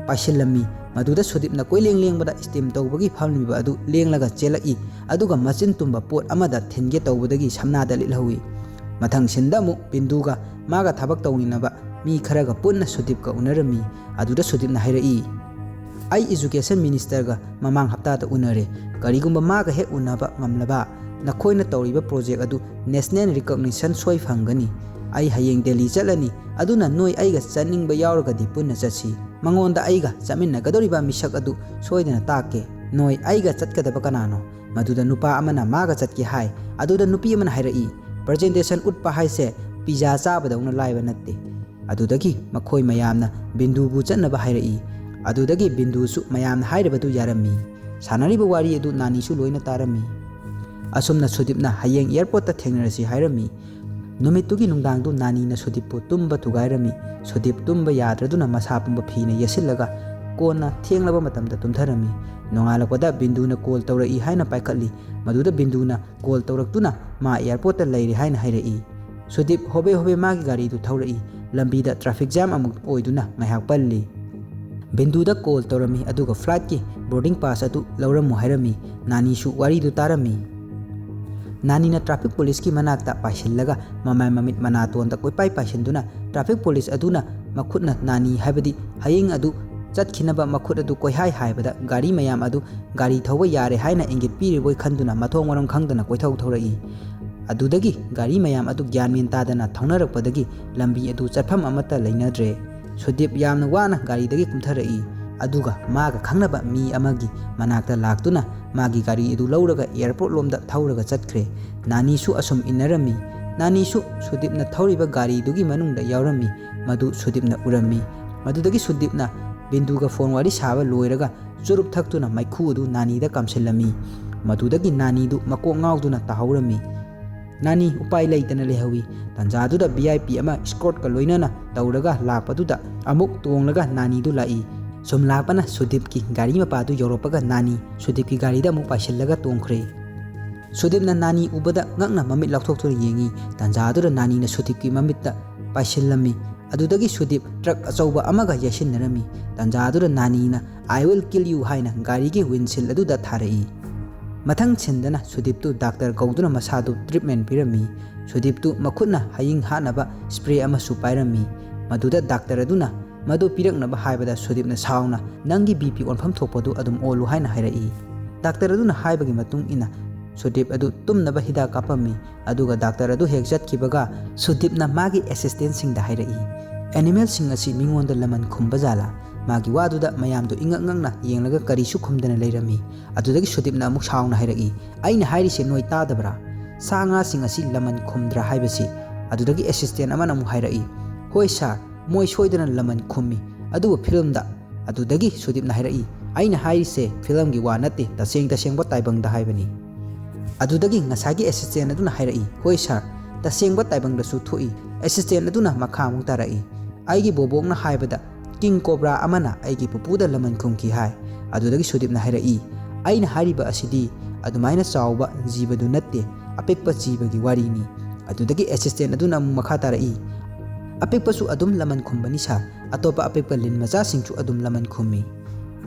ꯄꯥꯏꯁꯤꯜꯂꯝꯃꯤ꯫ ꯃꯗꯨꯗ ꯁꯨꯗꯤꯞꯅ ꯀꯣꯏꯂꯦꯡ ꯂꯦꯡꯕꯗ ꯁ꯭ꯇꯤꯝ ꯇꯧꯕꯒꯤ ꯐꯝꯂꯤꯕ ꯑꯗꯨ ꯂꯦꯡꯂꯒ ꯆꯦꯜꯂꯛꯏ꯫ ꯑꯗꯨꯒ ꯃꯆꯤꯟ ꯇꯨꯝꯕ ꯄꯣꯠ ꯑꯃꯗ ꯊꯤꯟꯒꯦ ꯇꯧꯕꯗꯒꯤ ꯁꯝꯅꯥꯗ ꯂꯤꯠꯍꯧꯏ꯫ ꯃꯊꯪ ꯁꯤꯟꯗ ꯑꯃꯨꯛ ꯕꯤꯟꯗꯨꯒ ꯃꯥꯒ ꯊꯕꯛ ꯇꯧꯃꯤꯟꯅꯕ ꯃꯤ ꯈꯔꯒ ꯄꯨꯟꯅ ꯁꯨꯗꯤꯞꯀ ꯎꯅꯔꯝꯃꯤ꯫ ꯑꯗꯨꯗ ꯁꯨꯗꯤꯞꯅ ꯍꯥꯏꯔꯛꯏ, "ꯑꯩ ꯏꯖꯨꯀꯦꯁꯟ ꯃꯤꯅꯤꯁꯇꯔꯒ ꯃꯃꯥꯡ ꯍꯞꯇꯥꯗ ꯎꯅꯔꯦ꯫ ꯀꯔꯤꯒꯨꯝꯕ ꯃꯥꯒ ꯍꯦꯛ ꯎꯅꯕ ꯉꯝꯂꯕ ꯅꯈꯣꯏꯅ ꯇꯧꯔꯤꯕ ꯄ꯭ꯔꯣꯖꯦꯛ ꯑꯗꯨ ꯅꯦꯁꯅꯦꯜ ꯔꯤꯀꯣꯒꯅꯤꯁꯟ ꯁꯣꯏ ꯐꯪꯒꯅꯤ꯫ ꯑꯩ ꯍꯌꯦꯡ ꯗꯦꯜꯂꯤ ꯆꯠꯂꯅꯤ, ꯑꯗꯨꯅ ꯅꯣꯏ ꯑꯩꯒ ꯆꯠꯅꯤꯡꯕ ꯌꯥꯎꯔꯒꯗꯤ ꯄꯨꯟꯅ ꯆꯠꯁꯤ꯫ ꯃꯉꯣꯟꯗ ꯑꯩꯒ ꯆꯠꯃꯤꯟꯅꯒꯗꯧꯔꯤꯕ ꯃꯤꯁꯛ ꯑꯗꯨ ꯁꯣꯏꯗꯅ ꯇꯥꯛꯀꯦ꯫ ꯅꯣꯏ ꯑꯩꯒ ꯆꯠꯀꯗꯕ ꯀꯅꯥꯅꯣ?" ꯃꯗꯨꯗ ꯅꯨꯄꯥ ꯑꯃꯅ ꯃꯥꯒ ꯆꯠꯀꯦ ꯍꯥꯏ꯫ ꯑꯗꯨꯗ ꯅꯨꯄꯤ ꯑꯃꯅ ꯍꯥꯏꯔꯛꯏ, "ꯄ꯭ꯔꯖꯦꯟꯇꯦꯁꯟ ꯎꯠꯄ ꯍꯥꯏꯁꯦ ꯄꯤꯖꯥ ꯆꯥꯕꯗꯧꯅ ꯂꯥꯏꯕ ꯅꯠꯇꯦ꯫" ꯑꯗꯨꯗꯒꯤ ꯃꯈꯣꯏ ꯃꯌꯥꯝꯅ ꯕꯤꯟꯗꯨꯕꯨ ꯆꯠꯅꯕ ꯍꯥꯏꯔꯛꯏ꯫ ꯑꯗꯨꯗꯒꯤ ꯕꯤꯟꯗꯨꯁꯨ ꯃꯌꯥꯝꯅ ꯍꯥꯏꯔꯤꯕꯗꯨ ꯌꯥꯔꯝꯃꯤ꯫ ꯁꯥꯟꯅꯔꯤꯕ ꯋꯥꯔꯤ ꯑꯗꯨ ꯅꯥꯅꯤꯁꯨ ꯂꯣꯏꯅ ꯇꯥꯔꯝꯃꯤ꯫ ꯑꯁꯨꯝꯅ ꯁꯨꯗꯤꯞꯅ ꯍꯌꯦꯡ ꯑꯦꯌꯔꯄꯣꯔꯠꯇ ꯊꯦꯡꯅꯔꯁꯤ ꯍꯥꯏꯔꯝꯃꯤ꯫ ꯅꯨꯃꯤꯠꯇꯨꯒꯤ ꯅꯨꯡꯗꯥꯡꯗꯨ ꯅꯥꯅꯤꯅ ꯁꯨꯗꯤꯞꯄꯨ ꯇꯨꯝꯕ ꯊꯨꯒꯥꯏꯔꯝꯃꯤ꯫ ꯁꯨꯗꯤꯞ ꯇꯨꯝꯕ ꯌꯥꯗ꯭ꯔꯗꯨꯅ ꯃꯁꯥ ꯄꯨꯝꯕ ꯐꯤꯅ ꯌꯦꯠꯁꯤꯜꯂꯒ ꯀꯣꯟꯅ ꯊꯦꯡꯂꯕ ꯃꯇꯝꯗ ꯇꯨꯝꯊꯔꯝꯃꯤ꯫ ꯅꯣꯡꯉꯥꯜꯂꯛꯄꯗ ꯕꯤꯟꯗꯨꯅ ꯀꯣꯜ ꯇꯧꯔꯛꯏ ꯍꯥꯏꯅ ꯄꯥꯏꯈꯠꯂꯤ꯫ ꯃꯗꯨꯗ ꯕꯤꯟꯗꯨꯅ ꯀꯣꯜ ꯇꯧꯔꯛꯇꯨꯅ ꯃꯥ ꯑꯦꯌꯔꯄꯣꯔꯠꯇ ꯂꯩꯔꯦ ꯍꯥꯏꯅ ꯍꯥꯏꯔꯛꯏ꯫ ꯁꯨꯗꯤꯞ ꯍꯣꯕꯦ ꯍꯣꯕꯦ ꯃꯥꯒꯤ ꯒꯥꯔꯤꯗꯨ ꯊꯧꯔꯛꯏ꯫ ꯂꯝꯕꯤꯗ ꯇ꯭ꯔꯥꯐꯤꯛ ꯖꯥꯝ ꯑꯃꯨꯛ ꯑꯣꯏꯗꯨꯅ ꯉꯥꯏꯍꯥꯛ ꯄꯜꯂꯤ꯫ ꯕꯤꯟꯗꯨꯗ ꯀꯣꯜ ꯇꯧꯔꯝꯃꯤ, ꯑꯗꯨꯒ ꯐ꯭ꯂꯥꯏꯠꯀꯤ ꯕꯣꯔꯗꯤꯡ ꯄꯥꯁ ꯑꯗꯨ ꯂꯧꯔꯝꯃꯨ ꯍꯥꯏꯔꯝꯃꯤ꯫ ꯅꯥꯅꯤꯁꯨ ꯋꯥꯔꯤꯗꯨ ꯇꯥꯔꯝꯃꯤ꯫ ꯅꯥꯅꯤꯅ ꯇ꯭ꯔꯥꯐꯤꯛ ꯄꯨꯂꯤꯁꯀꯤ ꯃꯅꯥꯛꯇ ꯄꯥꯏꯁꯤꯜꯂꯒ ꯃꯃꯥꯏ ꯃꯃꯤꯠ ꯃꯅꯥꯇꯣꯟꯗ ꯀꯣꯏꯄꯥꯏ ꯄꯥꯏꯁꯤꯟꯗꯨꯅ ꯇ꯭ꯔꯥꯐꯤꯛ ꯄꯨꯂꯤꯁ ꯑꯗꯨꯅ ꯃꯈꯨꯠꯅ ꯅꯥꯅꯤ ꯍꯥꯏꯕꯗꯤ ꯍꯌꯤꯡ ꯑꯗꯨ ꯆꯠꯈꯤꯅꯕ ꯃꯈꯨꯠ ꯑꯗꯨ ꯀꯣꯏꯍꯥꯏ ꯍꯥꯏꯕꯗ ꯒꯥꯔꯤ ꯃꯌꯥꯝ ꯑꯗꯨ ꯒꯥꯔꯤ ꯊꯧꯕ ꯌꯥꯔꯦ ꯍꯥꯏꯅ ꯏꯪꯒꯤꯠ ꯄꯤꯔꯤꯕꯣꯏ ꯈꯟꯗꯨꯅ ꯃꯊꯣꯡ ꯃꯔꯝ ꯈꯪꯗꯅ ꯀꯣꯏꯊꯧ ꯊꯧꯔꯛꯏ꯫ ꯑꯗꯨꯗꯒꯤ ꯒꯥꯔꯤ ꯃꯌꯥꯝ ꯑꯗꯨ ꯒ꯭ꯌꯥꯟ ꯃꯦꯟ ꯇꯥꯗꯅ ꯊꯧꯅꯔꯛꯄꯗꯒꯤ ꯂꯝꯕꯤ ꯑꯗꯨ ꯆꯠꯐꯝ ꯑꯃꯠꯇ ꯂꯩꯅꯗ꯭ꯔꯦ꯫ ꯁꯨꯗꯤꯞ ꯌꯥꯝꯅ ꯋꯥꯅ ꯒꯥꯔꯤꯗꯒꯤ ꯀꯨꯝꯊꯔꯛꯏ꯫ ꯑꯗꯨꯒ ꯃꯥꯒ ꯈꯪꯅꯕ ꯃꯤ ꯑꯃꯒꯤ ꯃꯅꯥꯛꯇ ꯂꯥꯛꯇꯨꯅ ꯃꯥꯒꯤ ꯒꯥꯔꯤ ꯑꯗꯨ ꯂꯧꯔꯒ ꯑꯦꯌꯥꯔꯄꯣꯔꯠ ꯂꯣꯝꯗ ꯊꯧꯔꯒ ꯆꯠꯈ꯭ꯔꯦ꯫ ꯅꯥꯅꯤꯁꯨ ꯑꯁꯨꯝ ꯏꯟꯅꯔꯝꯃꯤ꯫ ꯅꯥꯅꯤꯁꯨ ꯁꯨꯗꯤꯞꯅ ꯊꯧꯔꯤꯕ ꯒꯥꯔꯤꯗꯨꯒꯤ ꯃꯅꯨꯡꯗ ꯌꯥꯎꯔꯝꯃꯤ꯫ ꯃꯗꯨ ꯁꯨꯗꯤꯞꯅ ꯎꯔꯝꯃꯤ꯫ ꯃꯗꯨꯗꯒꯤ ꯁꯨꯗꯤꯞꯅ ꯕꯤꯟꯗꯨꯒ ꯐꯣꯟ ꯋꯥꯔꯤ ꯁꯥꯕ ꯂꯣꯏꯔꯒ ꯆꯨꯔꯨꯞ ꯊꯛꯇꯨꯅ ꯃꯩꯈꯨ ꯑꯗꯨ ꯅꯥꯅꯤꯗ ꯀꯥꯝꯁꯤꯜꯂꯝꯃꯤ꯫ ꯃꯗꯨꯗꯒꯤ ꯅꯥꯅꯤꯗꯨ ꯃꯀꯣꯛ ꯉꯥꯎꯗꯨꯅ ꯇꯥꯍꯧꯔꯝꯃꯤ꯫ ꯅꯥꯅꯤ ꯎꯄꯥꯏ ꯂꯩꯇꯅ ꯂꯩꯍꯧꯏ꯫ ꯇꯥꯟꯖꯥꯗꯨꯗ ꯚꯤ ꯑꯥꯏ ꯄꯤ ꯑꯃ ꯏꯁꯀꯣꯔꯠꯀ ꯂꯣꯏꯅꯅ ꯇꯧꯔꯒ ꯂꯥꯛꯄꯗꯨꯗ ꯑꯃꯨꯛ ꯇꯣꯡꯂꯒ ꯅꯥꯅꯤꯗꯨ ꯂꯥꯛꯏ꯫ ꯁꯨꯝ ꯂꯥꯛꯄꯅ ꯁꯨꯗꯤꯞꯀꯤ ꯒꯥꯔꯤ ꯃꯄꯥꯗꯨ ꯌꯧꯔꯛꯄꯒ ꯅꯥꯅꯤ ꯁꯨꯗꯤꯞꯀꯤ ꯒꯥꯔꯤꯗ ꯑꯃꯨꯛ ꯄꯥꯏꯁꯤꯜꯂꯒ ꯇꯣꯡꯈ꯭ꯔꯦ꯫ ꯁꯨꯗꯤꯞꯅ ꯅꯥꯅꯤ ꯎꯕꯗ ꯉꯛꯅ ꯃꯃꯤꯠ ꯂꯥꯎꯊꯣꯛꯇꯨꯅ ꯌꯦꯡꯉꯤ꯫ ꯇꯥꯟꯖꯥꯗꯨꯗ ꯅꯥꯅꯤꯅ ꯁꯨꯗꯤꯞꯀꯤ ꯃꯃꯤꯠꯇ ꯄꯥꯏꯁꯤꯜꯂꯝꯃꯤ꯫ ꯑꯗꯨꯗꯒꯤ ꯁꯨꯗꯤꯞ ꯇ꯭ꯔꯛ ꯑꯆꯧꯕ ꯑꯃꯒ ꯌꯩꯁꯤꯟꯅꯔꯝꯃꯤ꯫ ꯇꯥꯟꯖꯥꯗꯨꯗ ꯅꯥꯅꯤꯅ "I will kill you" ꯍꯥꯏꯅ ꯒꯥꯔꯤꯒꯤ ꯋꯤꯟꯁꯤꯜ ꯑꯗꯨꯗ ꯊꯥꯔꯛꯏ꯫ ꯃꯊꯪ ꯁꯤꯟꯗꯅ ꯁꯨꯗꯤꯞꯇꯨ ꯗꯥꯛꯇꯔ ꯀꯧꯗꯨꯅ ꯃꯁꯥꯗꯨ ꯇ꯭ꯔꯤꯠꯃꯦꯟ ꯄꯤꯔꯝꯃꯤ꯫ ꯁꯨꯗꯤꯞꯇꯨ ꯃꯈꯨꯠꯅ ꯍꯌꯤꯡ ꯍꯥꯠꯅꯕ ꯁ꯭ꯄ꯭ꯔꯦ ꯑꯃꯁꯨ ꯄꯥꯏꯔꯝꯃꯤ꯫ ꯃꯗꯨꯗ ꯗꯥꯛꯇꯔ ꯑꯗꯨꯅ ꯃꯗꯨ ꯄꯤꯔꯛꯅꯕ ꯍꯥꯏꯕꯗ ꯁꯨꯗꯤꯞꯅ ꯁꯥꯎꯅ "ꯅꯪꯒꯤ ꯕꯤ ꯄꯤ ꯑꯣꯟꯐꯝ ꯊꯣꯛꯄꯗꯨ ꯑꯗꯨꯝ ꯑꯣꯜꯂꯨ" ꯍꯥꯏꯅ ꯍꯥꯏꯔꯛꯏ꯫ ꯗꯥꯛꯇꯔ ꯑꯗꯨꯅ ꯍꯥꯏꯕꯒꯤ ꯃꯇꯨꯡ ꯏꯟꯅ ꯁꯨꯗꯤꯞ ꯑꯗꯨ ꯇꯨꯝꯅꯕ ꯍꯤꯗꯥꯛ ꯀꯥꯞꯄꯝꯃꯤ꯫ ꯑꯗꯨꯒ ꯗꯥꯛꯇꯔ ꯑꯗꯨ ꯍꯦꯛ ꯆꯠꯈꯤꯕꯒ ꯁꯨꯗꯤꯞꯅ ꯃꯥꯒꯤ ꯑꯦꯁꯤꯁꯇꯦꯟꯁꯤꯡꯗ ꯍꯥꯏꯔꯛꯏ, "ꯑꯦꯅꯤꯃꯦꯜꯁꯤꯡ ꯑꯁꯤ ꯃꯤꯉꯣꯟꯗ ꯂꯃꯟ ꯈꯨꯝꯕ ꯖꯥꯠꯂꯥ? ꯃꯥꯒꯤ ꯋꯥꯗꯨꯗ ꯃꯌꯥꯝꯗꯨ ꯏꯉꯛ ꯉꯛꯅ ꯌꯦꯡꯂꯒ ꯀꯔꯤꯁꯨ ꯈꯨꯝꯗꯅ ꯂꯩꯔꯝꯃꯤ"꯫ ꯑꯗꯨꯗꯒꯤ ꯁꯨꯗꯤꯞꯅ ꯑꯃꯨꯛ ꯁꯥꯎꯅ ꯍꯥꯏꯔꯛꯏ, "ꯑꯩꯅ ꯍꯥꯏꯔꯤꯁꯦ ꯅꯣꯏ ꯇꯥꯗꯕ꯭ꯔꯥ? ꯁꯥ ꯉꯥꯁꯤꯡ ꯑꯁꯤ ꯂꯃꯟ ꯈꯨꯝꯗ꯭ꯔꯥ ꯍꯥꯏꯕꯁꯤ?" ꯑꯗꯨꯗꯒꯤ ꯑꯦꯁꯤꯁꯇꯦꯟ ꯑꯃꯅ ꯑꯃꯨꯛ ꯍꯥꯏꯔꯛꯏ, "ꯍꯣꯏ ꯁꯥꯔ, ꯃꯣꯏ ꯁꯣꯏꯗꯅ ꯂꯃꯟ ꯈꯨꯝꯃꯤ, ꯑꯗꯨꯕꯨ ꯐꯤꯂꯝꯗ"꯫ ꯑꯗꯨꯗꯒꯤ ꯁꯨꯗꯤꯞꯅ ꯍꯥꯏꯔꯛꯏ, "ꯑꯩꯅ ꯍꯥꯏꯔꯤꯁꯦ ꯐꯤꯂꯝꯒꯤ ꯋꯥ ꯅꯠꯇꯦ, ꯇꯁꯦꯡ ꯇꯁꯦꯡꯕ ꯇꯥꯏꯕꯪꯗ ꯍꯥꯏꯕꯅꯤ"꯫ ꯑꯗꯨꯗꯒꯤ ꯉꯁꯥꯏꯒꯤ ꯑꯦꯁꯤꯁꯇꯦꯟ ꯑꯗꯨꯅ ꯍꯥꯏꯔꯛꯏ, "ꯍꯣꯏ ꯁꯥꯔ, ꯇꯁꯦꯡꯕ ꯇꯥꯏꯕꯪꯗꯁꯨ ꯊꯣꯛꯏ"꯫ ꯑꯦꯁꯤꯁꯇꯦꯟ ꯑꯗꯨꯅ ꯃꯈꯥ ꯑꯃꯨꯛ ꯇꯥꯔꯛꯏ, "ꯑꯩꯒꯤ ꯕꯣꯕꯣꯛꯅ ꯍꯥꯏꯕꯗ ꯀꯤꯡ ꯀꯣꯕ꯭ꯔꯥ ꯑꯃꯅ ꯑꯩꯒꯤ ꯄꯨꯄꯨꯗ ꯂꯃꯟ ꯈꯨꯝꯈꯤ" ꯍꯥꯏ꯫ ꯑꯗꯨꯗꯒꯤ ꯁꯨꯗꯤꯞꯅ ꯍꯥꯏꯔꯛꯏ, "ꯑꯩꯅ ꯍꯥꯏꯔꯤꯕ ꯑꯁꯤꯗꯤ ꯑꯗꯨꯃꯥꯏꯅ ꯆꯥꯎꯕ ꯖꯤꯕꯗꯨ ꯅꯠꯇꯦ, ꯑꯄꯤꯛꯄ ꯖꯤꯕꯒꯤ ꯋꯥꯔꯤꯅꯤ"꯫ ꯑꯗꯨꯗꯒꯤ ꯑꯦꯁꯤꯁꯇꯦꯟ ꯑꯗꯨꯅ ꯑꯃꯨꯛ ꯃꯈꯥ ꯇꯥꯔꯛꯏ, "ꯑꯄꯤꯛꯄꯁꯨ ꯑꯗꯨꯝ ꯂꯃꯟ ꯈꯨꯝꯕꯅꯤ ꯁꯥꯔ, ꯑꯇꯣꯞꯄ ꯑꯄꯤꯛꯄ ꯂꯤꯟ ꯃꯆꯥꯁꯤꯡꯁꯨ ꯑꯗꯨꯝ ꯂꯃꯟ ꯈꯨꯝꯃꯤ"꯫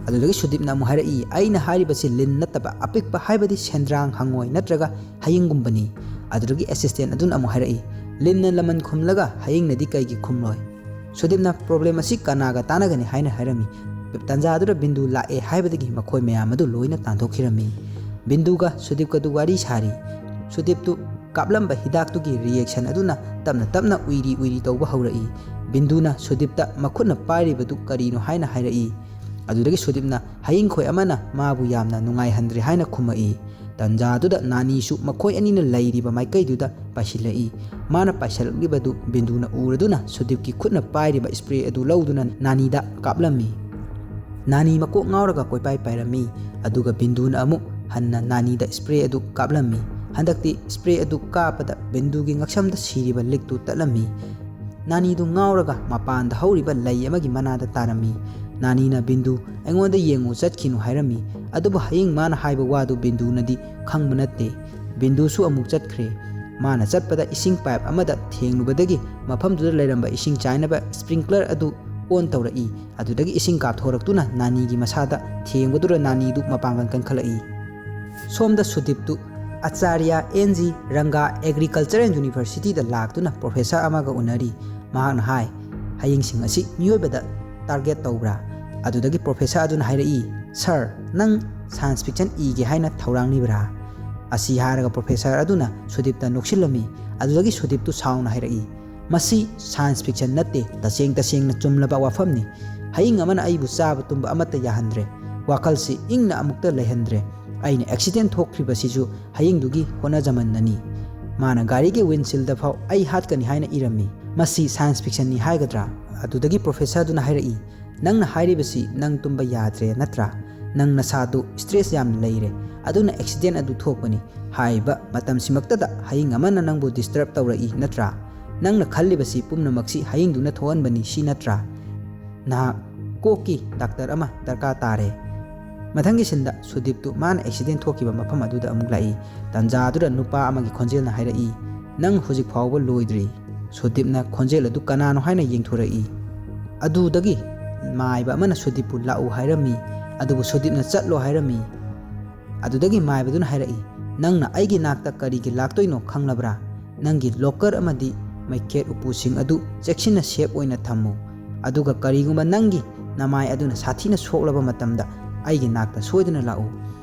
ꯑꯗꯨꯗꯒꯤ ꯁꯨꯗꯤꯞꯅ ꯑꯃꯨꯛ ꯍꯥꯏꯔꯛꯏ, "ꯑꯩꯅ ꯍꯥꯏꯔꯤꯕꯁꯤ ꯂꯤꯟ ꯅꯠꯇꯕ ꯑꯄꯤꯛꯄ ꯍꯥꯏꯕꯗꯤ ꯁꯦꯟꯗ꯭ꯔꯥꯡ, ꯍꯪꯉꯣꯏ ꯅꯠꯇ꯭ꯔꯒ ꯍꯌꯤꯡꯒꯨꯝꯕꯅꯤ"꯫ ꯑꯗꯨꯗꯒꯤ ꯑꯦꯁꯤꯁꯇꯦꯟ ꯑꯗꯨꯅ ꯑꯃꯨꯛ ꯍꯥꯏꯔꯛꯏ, "ꯂꯤꯟꯅ ꯂꯃꯟ ꯈꯨꯝꯂꯒ ꯍꯌꯤꯡꯅꯗꯤ ꯀꯩꯒꯤ ꯈꯨꯝꯂꯣꯏ?" ꯁꯨꯗꯤꯞꯅ, "ꯄ꯭ꯔꯣꯕ꯭ꯂꯦꯝ ꯑꯁꯤ ꯀꯅꯥꯒ ꯇꯥꯟꯅꯒꯅꯤ?" ꯍꯥꯏꯅ ꯍꯥꯏꯔꯝꯃꯤ꯫ ꯇꯥꯟꯖꯥꯗꯨꯗ ꯕꯤꯟꯗꯨ ꯂꯥꯛꯑꯦ ꯍꯥꯏꯕꯗꯒꯤ ꯃꯈꯣꯏ ꯃꯌꯥꯝ ꯑꯗꯨ ꯂꯣꯏꯅ ꯇꯥꯟꯊꯣꯛꯈꯤꯔꯝꯃꯤ꯫ ꯕꯤꯟꯗꯨꯒ ꯁꯨꯗꯤꯞꯀꯗꯨ ꯋꯥꯔꯤ ꯁꯥꯔꯤ꯫ ꯁꯨꯗꯤꯞꯇꯨ ꯀꯥꯞꯂꯝꯕ ꯍꯤꯗꯥꯛꯇꯨꯒꯤ ꯔꯤꯌꯦꯛꯁꯟ ꯑꯗꯨꯅ ꯇꯞꯅ ꯇꯞꯅ ꯎꯏꯔꯤ ꯎꯏꯔꯤ ꯇꯧꯕ ꯍꯧꯔꯛꯏ꯫ ꯕꯤꯟꯗꯨꯅ ꯁꯨꯗꯤꯞꯇ ꯃꯈꯨꯠꯅ ꯄꯥꯏꯔꯤꯕꯗꯨ ꯀꯔꯤꯅꯣ ꯍꯥꯏꯅ ꯍꯥꯏꯔꯛꯏ꯫ ꯑꯗꯨꯗꯒꯤ ꯁꯨꯗꯤꯞꯅ ꯍꯌꯤꯡꯈꯣꯏ ꯑꯃꯅ ꯃꯥꯕꯨ ꯌꯥꯝꯅ ꯅꯨꯡꯉꯥꯏꯍꯟꯗ꯭ꯔꯦ ꯍꯥꯏꯅ ꯈꯨꯝꯃꯛꯏ꯫ ꯇꯟꯖꯥꯗꯨꯗ ꯅꯥꯅꯤꯁꯨ ꯃꯈꯣꯏ ꯑꯅꯤꯅ ꯂꯩꯔꯤꯕ ꯃꯥꯏꯀꯩꯗꯨꯗ ꯄꯥꯏꯁꯤꯜꯂꯛꯏ꯫ ꯃꯥꯅ ꯄꯥꯏꯁꯤꯜꯂꯛꯂꯤꯕꯗꯨ ꯕꯤꯟꯗꯨꯅ ꯎꯔꯗꯨꯅ ꯁꯨꯗꯤꯞꯀꯤ ꯈꯨꯠꯅ ꯄꯥꯏꯔꯤꯕ ꯁ꯭ꯄ꯭ꯔꯦ ꯑꯗꯨ ꯂꯧꯗꯨꯅ ꯅꯥꯅꯤꯗ ꯀꯥꯞꯂꯝꯃꯤ꯫ ꯅꯥꯅꯤ ꯃꯀꯣꯛ ꯉꯥꯎꯔꯒ ꯀꯣꯏꯄꯥꯏ ꯄꯥꯏꯔꯝꯃꯤ꯫ ꯑꯗꯨꯒ ꯕꯤꯟꯗꯨꯅ ꯑꯃꯨꯛ ꯍꯟꯅ ꯅꯥꯅꯤꯗ ꯁ꯭ꯄ꯭ꯔꯦ ꯑꯗꯨ ꯀꯥꯞꯂꯝꯃꯤ꯫ ꯍꯟꯗꯛꯇꯤ ꯁ꯭ꯄ꯭ꯔꯦ ꯑꯗꯨ ꯀꯥꯞꯄꯗ ꯕꯤꯟꯗꯨꯒꯤ ꯉꯛꯁꯝꯗ ꯁꯤꯔꯤꯕ ꯂꯤꯛꯇꯨ ꯇꯠꯂꯝꯃꯤ꯫ ꯅꯥꯅꯤꯗꯨ ꯉꯥꯎꯔꯒ ꯃꯄꯥꯟꯗ ꯍꯧꯔꯤꯕ ꯂꯩ ꯑꯃꯒꯤ ꯃꯅꯥꯗ ꯇꯥꯔꯝꯃꯤ꯫ ꯅꯥꯅꯤꯅ ꯕꯤꯟꯗꯨ, "ꯑꯩꯉꯣꯟꯗ ꯌꯦꯡꯉꯨ, ꯆꯠꯈꯤꯅꯨ" ꯍꯥꯏꯔꯝꯃꯤ꯫ ꯑꯗꯨꯕꯨ ꯍꯌꯤꯡ ꯃꯥꯅ ꯍꯥꯏꯕ ꯋꯥꯗꯨ ꯕꯤꯟꯗꯨꯅꯗꯤ ꯈꯪꯕ ꯅꯠꯇꯦ꯫ ꯕꯤꯟꯗꯨꯁꯨ ꯑꯃꯨꯛ ꯆꯠꯈ꯭ꯔꯦ꯫ ꯃꯥꯅ ꯆꯠꯄꯗ ꯏꯁꯤꯡ ꯄꯥꯏꯞ ꯑꯃꯗ ꯊꯦꯡꯂꯨꯕꯗꯒꯤ ꯃꯐꯝꯗꯨꯗ ꯂꯩꯔꯝꯕ ꯏꯁꯤꯡ ꯆꯥꯏꯅꯕ ꯁ꯭ꯄ꯭ꯔꯤꯡꯀ꯭ꯂꯔ ꯑꯗꯨ ꯑꯣꯟ ꯇꯧꯔꯛꯏ꯫ ꯑꯗꯨꯗꯒꯤ ꯏꯁꯤꯡ ꯀꯥꯞꯊꯣꯔꯛꯇꯨꯅ ꯅꯥꯅꯤꯒꯤ ꯃꯁꯥꯗ ꯊꯦꯡꯕꯗꯨꯗ ꯅꯥꯅꯤꯗꯨ ꯃꯄꯥꯡꯒꯜ ꯀꯟꯈꯠꯂꯛꯏ꯫ ꯁꯣꯝꯗ ꯁꯨꯗꯤꯞꯇꯨ ꯑꯆꯥꯔꯌꯥ ꯑꯦꯟ ꯖꯤ ꯔꯪꯒꯥ ꯑꯦꯒ꯭ꯔꯤꯀꯜꯆꯔꯦꯜ ꯌꯨꯅꯤꯚꯔꯁꯤꯇꯤꯗ ꯂꯥꯛꯇꯨꯅ ꯄ꯭ꯔꯣꯐꯦꯁꯔ ꯑꯃꯒ ꯎꯅꯔꯤ꯫ ꯃꯍꯥꯛꯅ ꯍꯥꯏ, "ꯍꯌꯤꯡꯁꯤꯡ ꯑꯁꯤ ꯃꯤꯑꯣꯏꯕꯗ ꯇꯥꯔꯒꯦꯠ ꯇꯧꯕ꯭ꯔꯥ?" ꯑꯗꯨꯗꯒꯤ ꯄ꯭ꯔꯣꯐꯦꯁꯔ ꯑꯗꯨꯅ ꯍꯥꯏꯔꯛꯏ, "ꯁꯥꯔ, ꯅꯪ ꯁꯥꯏꯟꯁ ꯐꯤꯛꯁꯟ ꯏꯒꯦ ꯍꯥꯏꯅ ꯊꯧꯔꯥꯡꯂꯤꯕ꯭ꯔꯥ?" ꯑꯁꯤ ꯍꯥꯏꯔꯒ ꯄ꯭ꯔꯣꯐꯦꯁꯔ ꯑꯗꯨꯅ ꯁꯨꯗꯤꯞꯇ ꯅꯣꯛꯁꯤꯜꯂꯝꯃꯤ꯫ ꯑꯗꯨꯗꯒꯤ ꯁꯨꯗꯤꯞꯇꯨ ꯁꯥꯎꯅ ꯍꯥꯏꯔꯛꯏ, "ꯃꯁꯤ ꯁꯥꯏꯟꯁ ꯐꯤꯛꯁꯟ ꯅꯠꯇꯦ, ꯇꯁꯦꯡ ꯇꯁꯦꯡꯅ ꯆꯨꯝꯂꯕ ꯋꯥꯐꯝꯅꯤ꯫ ꯍꯌꯤꯡ ꯑꯃꯅ ꯑꯩꯕꯨ ꯆꯥꯕ ꯇꯨꯝꯕ ꯑꯃꯠꯇ ꯌꯥꯍꯟꯗ꯭ꯔꯦ꯫ ꯋꯥꯈꯜꯁꯤ ꯏꯪꯅ ꯑꯃꯨꯛꯇ ꯂꯩꯍꯟꯗ꯭ꯔꯦ꯫ ꯑꯩꯅ ꯑꯦꯛꯁꯤꯗꯦꯟ ꯊꯣꯛꯈ꯭ꯔꯤꯕꯁꯤꯁꯨ ꯍꯌꯤꯡꯗꯨꯒꯤ ꯍꯣꯠꯅꯖꯃꯟꯅꯅꯤ꯫ ꯃꯥꯅ ꯒꯥꯔꯤꯒꯤ ꯋꯤꯟꯁꯤꯜꯗ ꯐꯥꯎ ꯑꯩ ꯍꯥꯠꯀꯅꯤ ꯍꯥꯏꯅ ꯏꯔꯝꯃꯤ꯫ ꯃꯁꯤ ꯁꯥꯏꯟꯁ ꯐꯤꯛꯁꯟꯅꯤ ꯍꯥꯏꯒꯗ꯭ꯔꯥ?" ꯑꯗꯨꯗꯒꯤ ꯄ꯭ꯔꯣꯐꯦꯁꯔꯗꯨꯅ ꯍꯥꯏꯔꯛꯏ, "ꯅꯪꯅ ꯍꯥꯏꯔꯤꯕꯁꯤ ꯅꯪ ꯇꯨꯝꯕ ꯌꯥꯗ꯭ꯔꯦ ꯅꯠꯇ꯭ꯔꯥ? ꯅꯪ ꯅꯁꯥꯗꯨ ꯁ꯭ꯇ꯭ꯔꯦꯁ ꯌꯥꯝꯅ ꯂꯩꯔꯦ, ꯑꯗꯨꯅ ꯑꯦꯛꯁꯤꯗꯦꯟ ꯑꯗꯨ ꯊꯣꯛꯄꯅꯤ꯫ ꯍꯥꯏꯔꯤꯕ ꯃꯇꯝꯁꯤꯃꯛꯇꯗ ꯍꯌꯤꯡ ꯑꯃꯅ ꯅꯪꯕꯨ ꯗꯤꯁꯇꯔꯕ ꯇꯧꯔꯛꯏ ꯅꯠꯇ꯭ꯔꯥ? ꯅꯪꯅ ꯈꯜꯂꯤꯕꯁꯤ ꯄꯨꯝꯅꯃꯛꯁꯤ ꯍꯌꯤꯡꯗꯨꯅ ꯊꯣꯛꯍꯟꯕꯅꯤ, ꯁꯤ ꯅꯠꯇ꯭ꯔꯥ? ꯅꯍꯥꯛ ꯀꯣꯛꯀꯤ ꯗꯥꯛꯇꯔ ꯑꯃ ꯗꯔꯀꯥꯔ ꯇꯥꯔꯦ꯫" ꯃꯊꯪꯒꯤ ꯁꯤꯟꯗ ꯁꯨꯗꯤꯞꯇꯨ ꯃꯥꯅ ꯑꯦꯛꯁꯤꯗꯦꯟ ꯊꯣꯛꯈꯤꯕ ꯃꯐꯝ ꯑꯗꯨꯗ ꯑꯃꯨꯛ ꯂꯥꯛꯏ꯫ ꯇꯥꯟꯖꯥꯗꯨꯗ ꯅꯨꯄꯥ ꯑꯃꯒꯤ ꯈꯣꯟꯖꯦꯜꯅ ꯍꯥꯏꯔꯛꯏ, "ꯅꯪ ꯍꯧꯖꯤꯛ ꯐꯥꯎꯕ ꯂꯣꯏꯗ꯭ꯔꯤ꯫" ꯁꯨꯗꯤꯞꯅ ꯈꯣꯟꯖꯦꯜ ꯑꯗꯨ ꯀꯅꯥꯅꯣ ꯍꯥꯏꯅ ꯌꯦꯡꯊꯣꯔꯛꯏ꯫ ꯑꯗꯨꯗꯒꯤ ꯃꯥꯏꯕ ꯑꯃꯅ ꯁꯨꯗꯤꯞꯄꯨ ꯂꯥꯛꯎ ꯍꯥꯏꯔꯝꯃꯤ, ꯑꯗꯨꯕꯨ ꯁꯨꯗꯤꯞꯅ ꯆꯠꯂꯣ ꯍꯥꯏꯔꯝꯃꯤ꯫ ꯑꯗꯨꯗꯒꯤ ꯃꯥꯏꯕꯗꯨꯅ ꯍꯥꯏꯔꯛꯏ, "ꯅꯪꯅ ꯑꯩꯒꯤ ꯅꯥꯛꯇ ꯀꯔꯤꯒꯤ ꯂꯥꯛꯇꯣꯏꯅꯣ ꯈꯪꯂꯕ꯭ꯔꯥ? ꯅꯪꯒꯤ ꯂꯣꯀꯔ ꯑꯃꯗꯤ ꯃꯩꯈꯦꯠ ꯎꯄꯨꯁꯤꯡ ꯑꯗꯨ ꯆꯦꯛꯁꯤꯟꯅ ꯁꯦꯞ ꯑꯣꯏꯅ ꯊꯝꯃꯨ꯫ ꯑꯗꯨꯒ ꯀꯔꯤꯒꯨꯝꯕ ꯅꯪꯒꯤ ꯅꯃꯥꯏ ꯑꯗꯨꯅ ꯁꯥꯊꯤꯅ ꯁꯣꯛꯂꯕ ꯃꯇꯝꯗ ꯑꯩꯒꯤ ꯅꯥꯛꯇ ꯁꯣꯏꯗꯅ ꯂꯥꯛꯎ꯫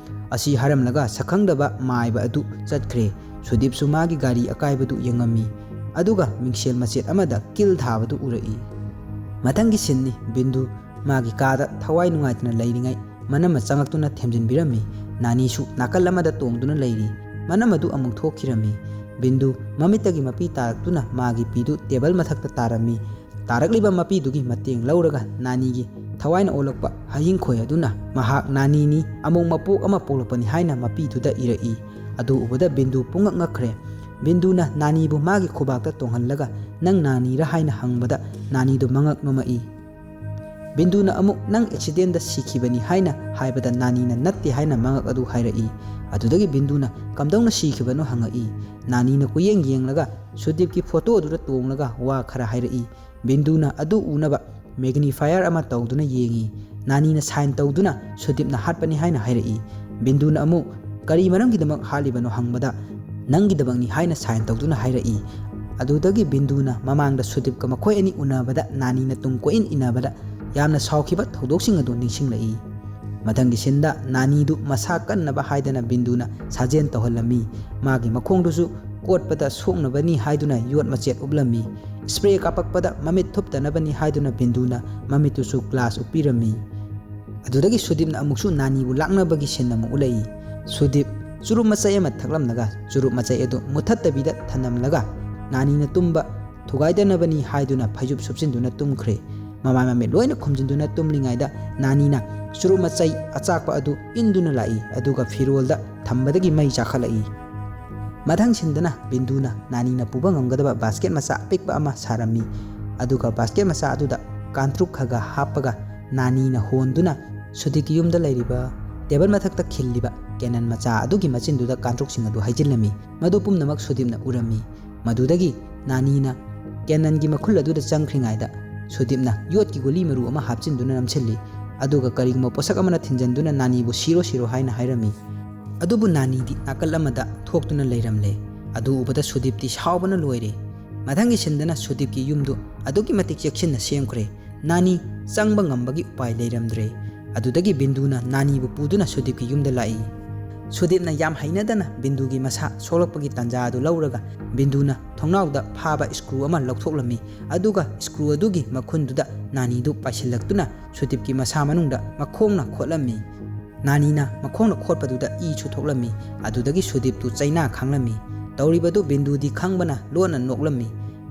ꯑꯁꯤ ꯍꯥꯏꯔꯝꯂꯒ ꯁꯛꯈꯪꯗꯕ ꯃꯥꯏꯕ ꯑꯗꯨ ꯆꯠꯈ꯭ꯔꯦ꯫ ꯁꯨꯗꯤꯞꯁꯨ ꯃꯥꯒꯤ ꯒꯥꯔꯤ ꯑꯀꯥꯏꯕꯗꯨ ꯌꯦꯡꯉꯝꯃꯤ꯫ ꯑꯗꯨꯒ ꯃꯤꯡꯁꯦꯜ ꯃꯆꯦꯠ ꯑꯃꯗ ꯀꯤꯜ ꯊꯥꯕꯗꯨ ꯎꯔꯛꯏ꯫ ꯃꯊꯪꯒꯤ ꯁꯤꯟꯅꯤ꯫ ꯕꯤꯟꯗꯨ ꯃꯥꯒꯤ ꯀꯥꯗ ꯊꯋꯥꯏ ꯅꯨꯡꯉꯥꯏꯇꯅ ꯂꯩꯔꯤꯉꯩ ꯃꯅꯝꯃ ꯆꯪꯉꯛꯇꯨꯅ ꯊꯦꯝꯖꯤꯟꯕꯤꯔꯝꯃꯤ꯫ ꯅꯥꯅꯤꯁꯨ ꯅꯥꯀꯜ ꯑꯃꯗ ꯇꯣꯡꯗꯨꯅ ꯂꯩꯔꯤ꯫ ꯃꯅꯝ ꯑꯗꯨ ꯑꯃꯨꯛ ꯊꯣꯛꯈꯤꯔꯝꯃꯤ꯫ ꯕꯤꯟꯗꯨ ꯃꯃꯤꯠꯇꯒꯤ ꯃꯄꯤ ꯇꯥꯔꯛꯇꯨꯅ ꯃꯥꯒꯤ ꯄꯤꯗꯨ ꯇꯦꯕꯜ ꯃꯊꯛꯇ ꯇꯥꯔꯝꯃꯤ꯫ ꯇꯥꯔꯛꯂꯤꯕ ꯃꯄꯤꯗꯨꯒꯤ ꯃꯇꯦꯡ ꯂꯧꯔꯒ ꯅꯥꯅꯤꯒꯤ ꯊꯋꯥꯏꯅ ꯑꯣꯜꯂꯛꯄ ꯍꯌꯤꯡꯈꯣꯏ ꯑꯗꯨꯅ ꯃꯍꯥꯛ ꯅꯥꯅꯤꯅꯤ, ꯑꯃꯣꯝ ꯃꯄꯣꯛ ꯑꯃ ꯄꯣꯛꯂꯛꯄꯅꯤ ꯍꯥꯏꯅ ꯃꯄꯤꯗꯨꯗ ꯏꯔꯛꯏ꯫ ꯑꯗꯨ ꯎꯕꯗ ꯕꯤꯟꯗꯨ ꯄꯨꯡꯉꯛ ꯉꯛꯈ꯭ꯔꯦ꯫ ꯕꯤꯟꯗꯨꯅ ꯅꯥꯅꯤꯕꯨ ꯃꯥꯒꯤ ꯈꯨꯕꯥꯛꯇ ꯇꯣꯡꯍꯜꯂꯒ, "ꯅꯪ ꯅꯥꯅꯤꯔ?" ꯍꯥꯏꯅ ꯍꯪꯕꯗ ꯅꯥꯅꯤꯗꯨ ꯃꯉꯛ ꯅꯣꯝꯃꯛꯏ꯫ ꯕꯤꯟꯗꯨꯅ ꯑꯃꯨꯛ, "ꯅꯪ ꯑꯦꯛꯁꯤꯗꯦꯟꯗ ꯁꯤꯈꯤꯕꯅꯤ" ꯍꯥꯏꯅ ꯍꯥꯏꯕꯗ ꯅꯥꯅꯤꯅ "ꯅꯠꯇꯦ" ꯍꯥꯏꯅ ꯃꯉꯛ ꯑꯗꯨ ꯍꯥꯏꯔꯛꯏ꯫ ꯑꯗꯨꯗꯒꯤ ꯕꯤꯟꯗꯨꯅ ꯀꯝꯗꯧꯅ ꯁꯤꯈꯤꯕꯅꯣ ꯍꯪꯉꯛꯏ꯫ ꯅꯥꯅꯤꯅ ꯀꯨꯌꯦꯡ ꯌꯦꯡꯂꯒ ꯁꯨꯗꯤꯞꯀꯤ ꯐꯣꯇꯣ ꯑꯗꯨꯗ ꯇꯣꯡꯂꯒ ꯋꯥ ꯈꯔ ꯍꯥꯏꯔꯛꯏ꯫ ꯕꯤꯟꯗꯨꯅ ꯑꯗꯨ ꯎꯅꯕ ꯃꯦꯒꯅꯤꯐꯥꯌꯔ ꯑꯃ ꯇꯧꯗꯨꯅ ꯌꯦꯡꯉꯤ꯫ ꯅꯥꯅꯤꯅ ꯁꯥꯏꯟ ꯇꯧꯗꯨꯅ ꯁꯨꯗꯤꯞꯅ ꯍꯥꯠꯄꯅꯤ ꯍꯥꯏꯅ ꯍꯥꯏꯔꯛꯏ꯫ ꯕꯤꯟꯗꯨꯅ ꯑꯃꯨꯛ ꯀꯔꯤ ꯃꯔꯝꯒꯤꯗꯃꯛ ꯍꯥꯠꯂꯤꯕꯅꯣ ꯍꯪꯕꯗ, "ꯅꯪꯒꯤꯗꯃꯛꯅꯤ" ꯍꯥꯏꯅ ꯁꯥꯏꯟ ꯇꯧꯗꯨꯅ ꯍꯥꯏꯔꯛꯏ꯫ ꯑꯗꯨꯗꯒꯤ ꯕꯤꯟꯗꯨꯅ ꯃꯃꯥꯡꯗ ꯁꯨꯗꯤꯞꯀ ꯃꯈꯣꯏ ꯑꯅꯤ ꯎꯅꯕꯗ ꯅꯥꯅꯤꯅ ꯇꯨꯡ ꯀꯣꯏꯏꯟ ꯏꯟꯅꯕꯗ ꯌꯥꯝꯅ ꯁꯥꯎꯈꯤꯕ ꯊꯧꯗꯣꯛꯁꯤꯡ ꯑꯗꯨ ꯅꯤꯡꯁꯤꯡꯂꯛꯏ꯫ ꯃꯊꯪꯒꯤ ꯁꯤꯟꯗ ꯅꯥꯅꯤꯗꯨ ꯃꯁꯥ ꯀꯟꯅꯕ ꯍꯥꯏꯗꯅ ꯕꯤꯟꯗꯨꯅ ꯁꯥꯖꯦꯜ ꯇꯧꯍꯜꯂꯝꯃꯤ꯫ ꯃꯥꯒꯤ ꯃꯈꯣꯡꯗꯨꯁꯨ ꯀꯣꯠꯄꯗ ꯁꯣꯛꯅꯕꯅꯤ ꯍꯥꯏꯗꯨꯅ ꯌꯣꯠ ꯃꯆꯦꯠ ꯎꯞꯂꯝꯃꯤ꯫ ꯁ꯭ꯄ꯭ꯔꯦ ꯀꯥꯞꯄꯛꯄꯗ ꯃꯃꯤꯠ ꯊꯨꯞꯇꯅꯕꯅꯤ ꯍꯥꯏꯗꯨꯅ ꯕꯤꯟꯗꯨꯅ ꯃꯃꯤꯠꯇꯨꯁꯨ ꯒ꯭ꯂꯥꯁ ꯎꯞꯄꯤꯔꯝꯃꯤ꯫ ꯑꯗꯨꯗꯒꯤ ꯁꯨꯗꯤꯞꯅ ꯑꯃꯨꯛꯁꯨ ꯅꯥꯅꯤꯕꯨ ꯂꯥꯛꯅꯕꯒꯤ ꯁꯤꯟ ꯑꯃꯨꯛ ꯎꯠꯂꯛꯏ꯫ ꯁꯨꯗꯤꯞ ꯆꯨꯔꯨꯞ ꯃꯆꯩ ꯑꯃ ꯊꯛꯂꯝꯂꯒ ꯆꯨꯔꯨꯞ ꯃꯆꯩ ꯑꯗꯨ ꯃꯨꯊꯠꯇꯕꯤꯗ ꯊꯅꯝꯂꯒ ꯅꯥꯅꯤꯅ ꯇꯨꯝꯕ ꯊꯨꯒꯥꯏꯗꯅꯕꯅꯤ ꯍꯥꯏꯗꯨꯅ ꯐꯩꯖꯨꯞ ꯁꯨꯞꯆꯤꯟꯗꯨꯅ ꯇꯨꯝꯈ꯭ꯔꯦ꯫ ꯃꯃꯥꯏ ꯃꯃꯤꯠ ꯂꯣꯏꯅ ꯈꯨꯝꯖꯤꯟꯗꯨꯅ ꯇꯨꯝꯂꯤꯉꯩꯗ ꯅꯥꯅꯤꯅ ꯆꯨꯔꯨꯞ ꯃꯆꯩ ꯑꯆꯥꯛꯄ ꯑꯗꯨ ꯏꯟꯗꯨꯅ ꯂꯥꯛꯏ, ꯑꯗꯨꯒ ꯐꯤꯔꯣꯜꯗ ꯊꯝꯕꯗꯒꯤ ꯃꯩ ꯆꯥꯈꯠꯂꯛꯏ꯫ ꯃꯊꯪ ꯁꯤꯟꯗꯅ ꯕꯤꯟꯗꯨꯅ ꯅꯥꯅꯤꯅ ꯄꯨꯕ ꯉꯝꯒꯗꯕ ꯕꯥꯁꯀꯦꯠ ꯃꯆꯥ ꯑꯄꯤꯛꯄ ꯑꯃ ꯁꯥꯔꯝꯃꯤ꯫ ꯑꯗꯨꯒ ꯕꯥꯁꯀꯦꯠ ꯃꯆꯥ ꯑꯗꯨꯗ ꯀꯥꯡꯇ꯭ꯔꯨꯛ ꯈꯔ ꯈꯔ ꯍꯥꯞꯄꯒ ꯅꯥꯅꯤꯅ ꯍꯣꯟꯗꯨꯅ ꯁꯨꯗꯤꯞꯀꯤ ꯌꯨꯝꯗ ꯂꯩꯔꯤꯕ ꯇꯦꯕꯜ ꯃꯊꯛꯇ ꯈꯤꯜꯂꯤꯕ ꯀꯦꯅꯟ ꯃꯆꯥ ꯑꯗꯨꯒꯤ ꯃꯆꯤꯟꯗꯨꯗ ꯀꯥꯡꯇ꯭ꯔꯨꯛꯁꯤꯡ ꯑꯗꯨ ꯍꯩꯖꯤꯜꯂꯝꯃꯤ꯫ ꯃꯗꯨ ꯄꯨꯝꯅꯃꯛ ꯁꯨꯗꯤꯞꯅ ꯎꯔꯝꯃꯤ꯫ ꯃꯗꯨꯗꯒꯤ ꯅꯥꯅꯤꯅ ꯀꯦꯅꯟꯒꯤ ꯃꯈꯨꯜ ꯑꯗꯨꯗ ꯆꯪꯈ꯭ꯔꯤꯉꯩꯗ ꯁꯨꯗꯤꯞꯅ ꯌꯣꯠꯀꯤ ꯒꯨꯂꯤ ꯃꯔꯨ ꯑꯃ ꯍꯥꯞꯆꯤꯟꯗꯨꯅ ꯅꯝꯁꯤꯜꯂꯤ꯫ ꯑꯗꯨꯒ ꯀꯔꯤꯒꯨꯝꯕ ꯄꯣꯠꯁꯛ ꯑꯃꯅ ꯊꯤꯟꯖꯟꯗꯨꯅ ꯅꯥꯅꯤꯕꯨ "ꯁꯤꯔꯣ, ꯁꯤꯔꯣ" ꯍꯥꯏꯅ ꯍꯥꯏꯔꯝꯃꯤ꯫ ꯑꯗꯨꯕꯨ ꯅꯥꯅꯤꯗꯤ ꯅꯥꯀꯜ ꯑꯃꯗ ꯊꯣꯛꯇꯨꯅ ꯂꯩꯔꯝꯂꯦ꯫ ꯑꯗꯨ ꯎꯕꯗ ꯁꯨꯗꯤꯞꯇꯤ ꯁꯥꯎꯕꯅ ꯂꯣꯏꯔꯦ꯫ ꯃꯊꯪꯒꯤ ꯁꯤꯟꯗꯅ ꯁꯨꯗꯤꯞꯀꯤ ꯌꯨꯝꯗꯨ ꯑꯗꯨꯛꯀꯤ ꯃꯇꯤꯛ ꯆꯦꯛꯁꯤꯟꯅ ꯁꯦꯝꯈ꯭ꯔꯦ꯫ ꯅꯥꯅꯤ ꯆꯪꯕ ꯉꯝꯕꯒꯤ ꯎꯄꯥꯏ ꯂꯩꯔꯝꯗ꯭ꯔꯦ꯫ ꯑꯗꯨꯗꯒꯤ ꯕꯤꯟꯗꯨꯅ ꯅꯥꯅꯤꯕꯨ ꯄꯨꯗꯨꯅ ꯁꯨꯗꯤꯞꯀꯤ ꯌꯨꯝꯗ ꯂꯥꯛꯏ꯫ ꯁꯨꯗꯤꯞꯅ ꯌꯥꯝ ꯍꯩꯅꯗꯅ ꯕꯤꯟꯗꯨꯒꯤ ꯃꯁꯥ ꯁꯣꯛꯂꯛꯄꯒꯤ ꯇꯥꯟꯖꯥ ꯑꯗꯨ ꯂꯧꯔꯒ ꯕꯤꯟꯗꯨꯅ ꯊꯣꯡꯅꯥꯎꯗ ꯐꯥꯕ ꯁ꯭ꯀ꯭ꯔꯨ ꯑꯃ ꯂꯧꯊꯣꯛꯂꯝꯃꯤ꯫ ꯑꯗꯨꯒ ꯁ꯭ꯀ꯭ꯔꯨ ꯑꯗꯨꯒꯤ ꯃꯈꯨꯟꯗꯨꯗ ꯅꯥꯅꯤꯗꯨ ꯄꯥꯏꯁꯤꯜꯂꯛꯇꯨꯅ ꯁꯨꯗꯤꯞꯀꯤ ꯃꯁꯥ ꯃꯅꯨꯡꯗ ꯃꯈꯣꯡꯅ ꯈꯣꯠꯂꯝꯃꯤ꯫ ꯅꯥꯅꯤꯅ ꯃꯈꯣꯡꯅ ꯈꯣꯠꯄꯗꯨꯗ ꯏꯁꯨ ꯊꯣꯛꯂꯝꯃꯤ꯫ ꯑꯗꯨꯗꯒꯤ ꯁꯨꯗꯤꯞꯇꯨ ꯆꯩꯅꯥ ꯈꯥꯡꯂꯝꯃꯤ꯫ ꯇꯧꯔꯤꯕꯗꯨ ꯕꯤꯟꯗꯨꯗꯤ ꯈꯪꯕꯅ ꯂꯣꯟꯅ ꯅꯣꯛꯂꯝꯃꯤ꯫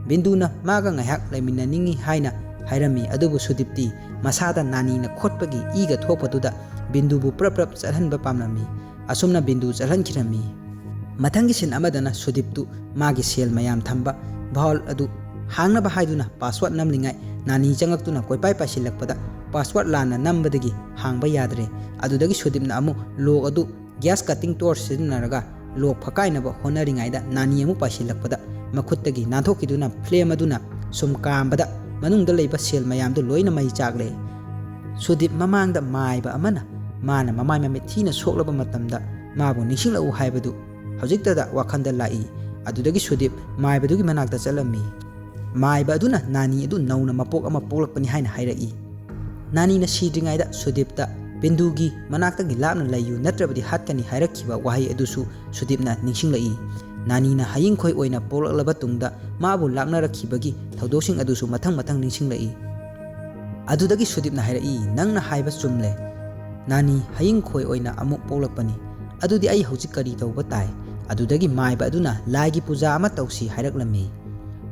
ꯕꯤꯟꯗꯨꯅ ꯃꯥꯒ ꯉꯥꯏꯍꯥꯛ ꯂꯩꯃꯤꯟꯅꯅꯤꯡꯏ ꯍꯥꯏꯅ ꯍꯥꯏꯔꯝꯃꯤ꯫ ꯑꯗꯨꯕꯨ ꯁꯨꯗꯤꯞꯇꯤ ꯃꯁꯥꯗ ꯅꯥꯅꯤꯅ ꯈꯣꯠꯄꯒꯤ ꯏꯒ ꯊꯣꯛꯄꯗꯨꯗ ꯕꯤꯟꯗꯨꯕꯨ ꯄ꯭ꯔꯞ ꯄ꯭ꯔꯞ ꯆꯠꯍꯟꯕ ꯄꯥꯝꯂꯝꯃꯤ꯫ ꯑꯁꯨꯝꯅ ꯕꯤꯟꯗꯨ ꯆꯠꯍꯟꯈꯤꯔꯝꯃꯤ꯫ ꯃꯊꯪꯒꯤ ꯁꯤꯟ ꯑꯃꯗꯅ ꯁꯨꯗꯤꯞꯇꯨ ꯃꯥꯒꯤ ꯁꯦꯜ ꯃꯌꯥꯝ ꯊꯝꯕ ꯚꯥꯎꯜ ꯑꯗꯨ ꯍꯥꯡꯅꯕ ꯍꯥꯏꯗꯨꯅ ꯄꯥꯁꯋꯥꯔꯗ ꯅꯝꯂꯤꯉꯥꯏ ꯅꯥꯅꯤ ꯆꯪꯂꯛꯇꯨꯅ ꯀꯣꯏꯄꯥꯏ ꯄꯥꯏꯁꯤꯜꯂꯛꯄꯗ ꯄꯥꯁꯋꯥꯔꯗ ꯂꯥꯟꯅ ꯅꯝꯕꯗꯒꯤ ꯍꯥꯡꯕ ꯌꯥꯗ꯭ꯔꯦ꯫ ꯑꯗꯨꯗꯒꯤ ꯁꯨꯗꯤꯞꯅ ꯑꯃꯨꯛ ꯂꯣꯛ ꯑꯗꯨ ꯒ꯭ꯌꯥꯁ ꯀꯠꯇꯤꯡ ꯇꯣꯔꯆ ꯁꯤꯖꯤꯟꯅꯔꯒ ꯂꯣꯛ ꯐꯛꯀꯥꯏꯅꯕ ꯍꯣꯠꯅꯔꯤꯉꯩꯗ ꯅꯥꯅꯤ ꯑꯃꯨꯛ ꯄꯥꯏꯁꯤꯜꯂꯛꯄꯗ ꯃꯈꯨꯠꯇꯒꯤ ꯅꯥꯟꯊꯣꯛꯈꯤꯗꯨꯅ ꯐ꯭ꯂꯦꯝ ꯑꯗꯨꯅ ꯁꯨꯝ ꯀꯥꯝꯕꯗ ꯃꯅꯨꯡꯗ ꯂꯩꯕ ꯁꯦꯜ ꯃꯌꯥꯝꯗꯨ ꯂꯣꯏꯅ ꯃꯩ ꯆꯥꯛꯂꯦ꯫ ꯁꯨꯗꯤꯞ ꯃꯃꯥꯡꯗ ꯃꯥꯏꯕ ꯑꯃꯅ ꯃꯥꯅ ꯃꯃꯥꯏ ꯃꯃꯤꯠ ꯊꯤꯅ ꯁꯣꯛꯂꯕ ꯃꯇꯝꯗ ꯃꯥꯕꯨ ꯅꯤꯡꯁꯤꯡꯂꯛꯎ ꯍꯥꯏꯕꯗꯨ ꯍꯧꯖꯤꯛꯇꯗ ꯋꯥꯈꯜꯗ ꯂꯥꯛꯏ꯫ ꯑꯗꯨꯗꯒꯤ ꯁꯨꯗꯤꯞ ꯃꯥꯏꯕꯗꯨꯒꯤ ꯃꯅꯥꯛꯇ ꯆꯠꯂꯝꯃꯤ꯫ ꯃꯥꯏꯕ ꯑꯗꯨꯅ ꯅꯥꯅꯤ ꯑꯗꯨ ꯅꯧꯅ ꯃꯄꯣꯛ ꯑꯃ ꯄꯣꯛꯂꯛꯄꯅꯤ ꯍꯥꯏꯅ ꯍꯥꯏꯔꯛꯏ꯫ ꯅꯥꯅꯤꯅ ꯁꯤꯗ꯭ꯔꯤꯉꯩꯗ ꯁꯨꯗꯤꯞꯇ ꯕꯤꯟꯗꯨꯒꯤ ꯃꯅꯥꯛꯇꯒꯤ ꯂꯥꯞꯅ ꯂꯩꯌꯨ ꯅꯠꯇ꯭ꯔꯕꯗꯤ ꯍꯥꯠꯀꯅꯤ ꯍꯥꯏꯔꯛꯈꯤꯕ ꯋꯥꯍꯩ ꯑꯗꯨꯁꯨ ꯁꯨꯗꯤꯞꯅ ꯅꯤꯡꯁꯤꯡꯂꯛꯏ꯫ ꯅꯥꯅꯤꯅ ꯍꯌꯤꯡꯈꯣꯏ ꯑꯣꯏꯅ ꯄꯣꯛꯂꯛꯂꯕ ꯇꯨꯡꯗ ꯃꯥꯕꯨ ꯂꯥꯛꯅꯔꯛꯈꯤꯕꯒꯤ ꯊꯧꯗꯣꯛꯁꯤꯡ ꯑꯗꯨꯁꯨ ꯃꯊꯪ ꯃꯊꯪ ꯅꯤꯡꯁꯤꯡꯂꯛꯏ꯫ ꯑꯗꯨꯗꯒꯤ ꯁꯨꯗꯤꯞꯅ ꯍꯥꯏꯔꯛꯏ, "ꯅꯪꯅ ꯍꯥꯏꯕ ꯆꯨꯝꯂꯦ꯫ ꯅꯥꯅꯤ ꯍꯌꯤꯡꯈꯣꯏ ꯑꯣꯏꯅ ꯑꯃꯨꯛ ꯄꯣꯛꯂꯛꯄꯅꯤ꯫ ꯑꯗꯨꯗꯤ ꯑꯩ ꯍꯧꯖꯤꯛ ꯀꯔꯤ ꯇꯧꯕ ꯇꯥꯏ?" ꯑꯗꯨꯗꯒꯤ ꯃꯥꯏꯕ ꯑꯗꯨꯅ ꯂꯥꯏꯒꯤ ꯄꯨꯖꯥ ꯑꯃ ꯇꯧꯁꯤ ꯍꯥꯏꯔꯛꯂꯝꯃꯤ꯫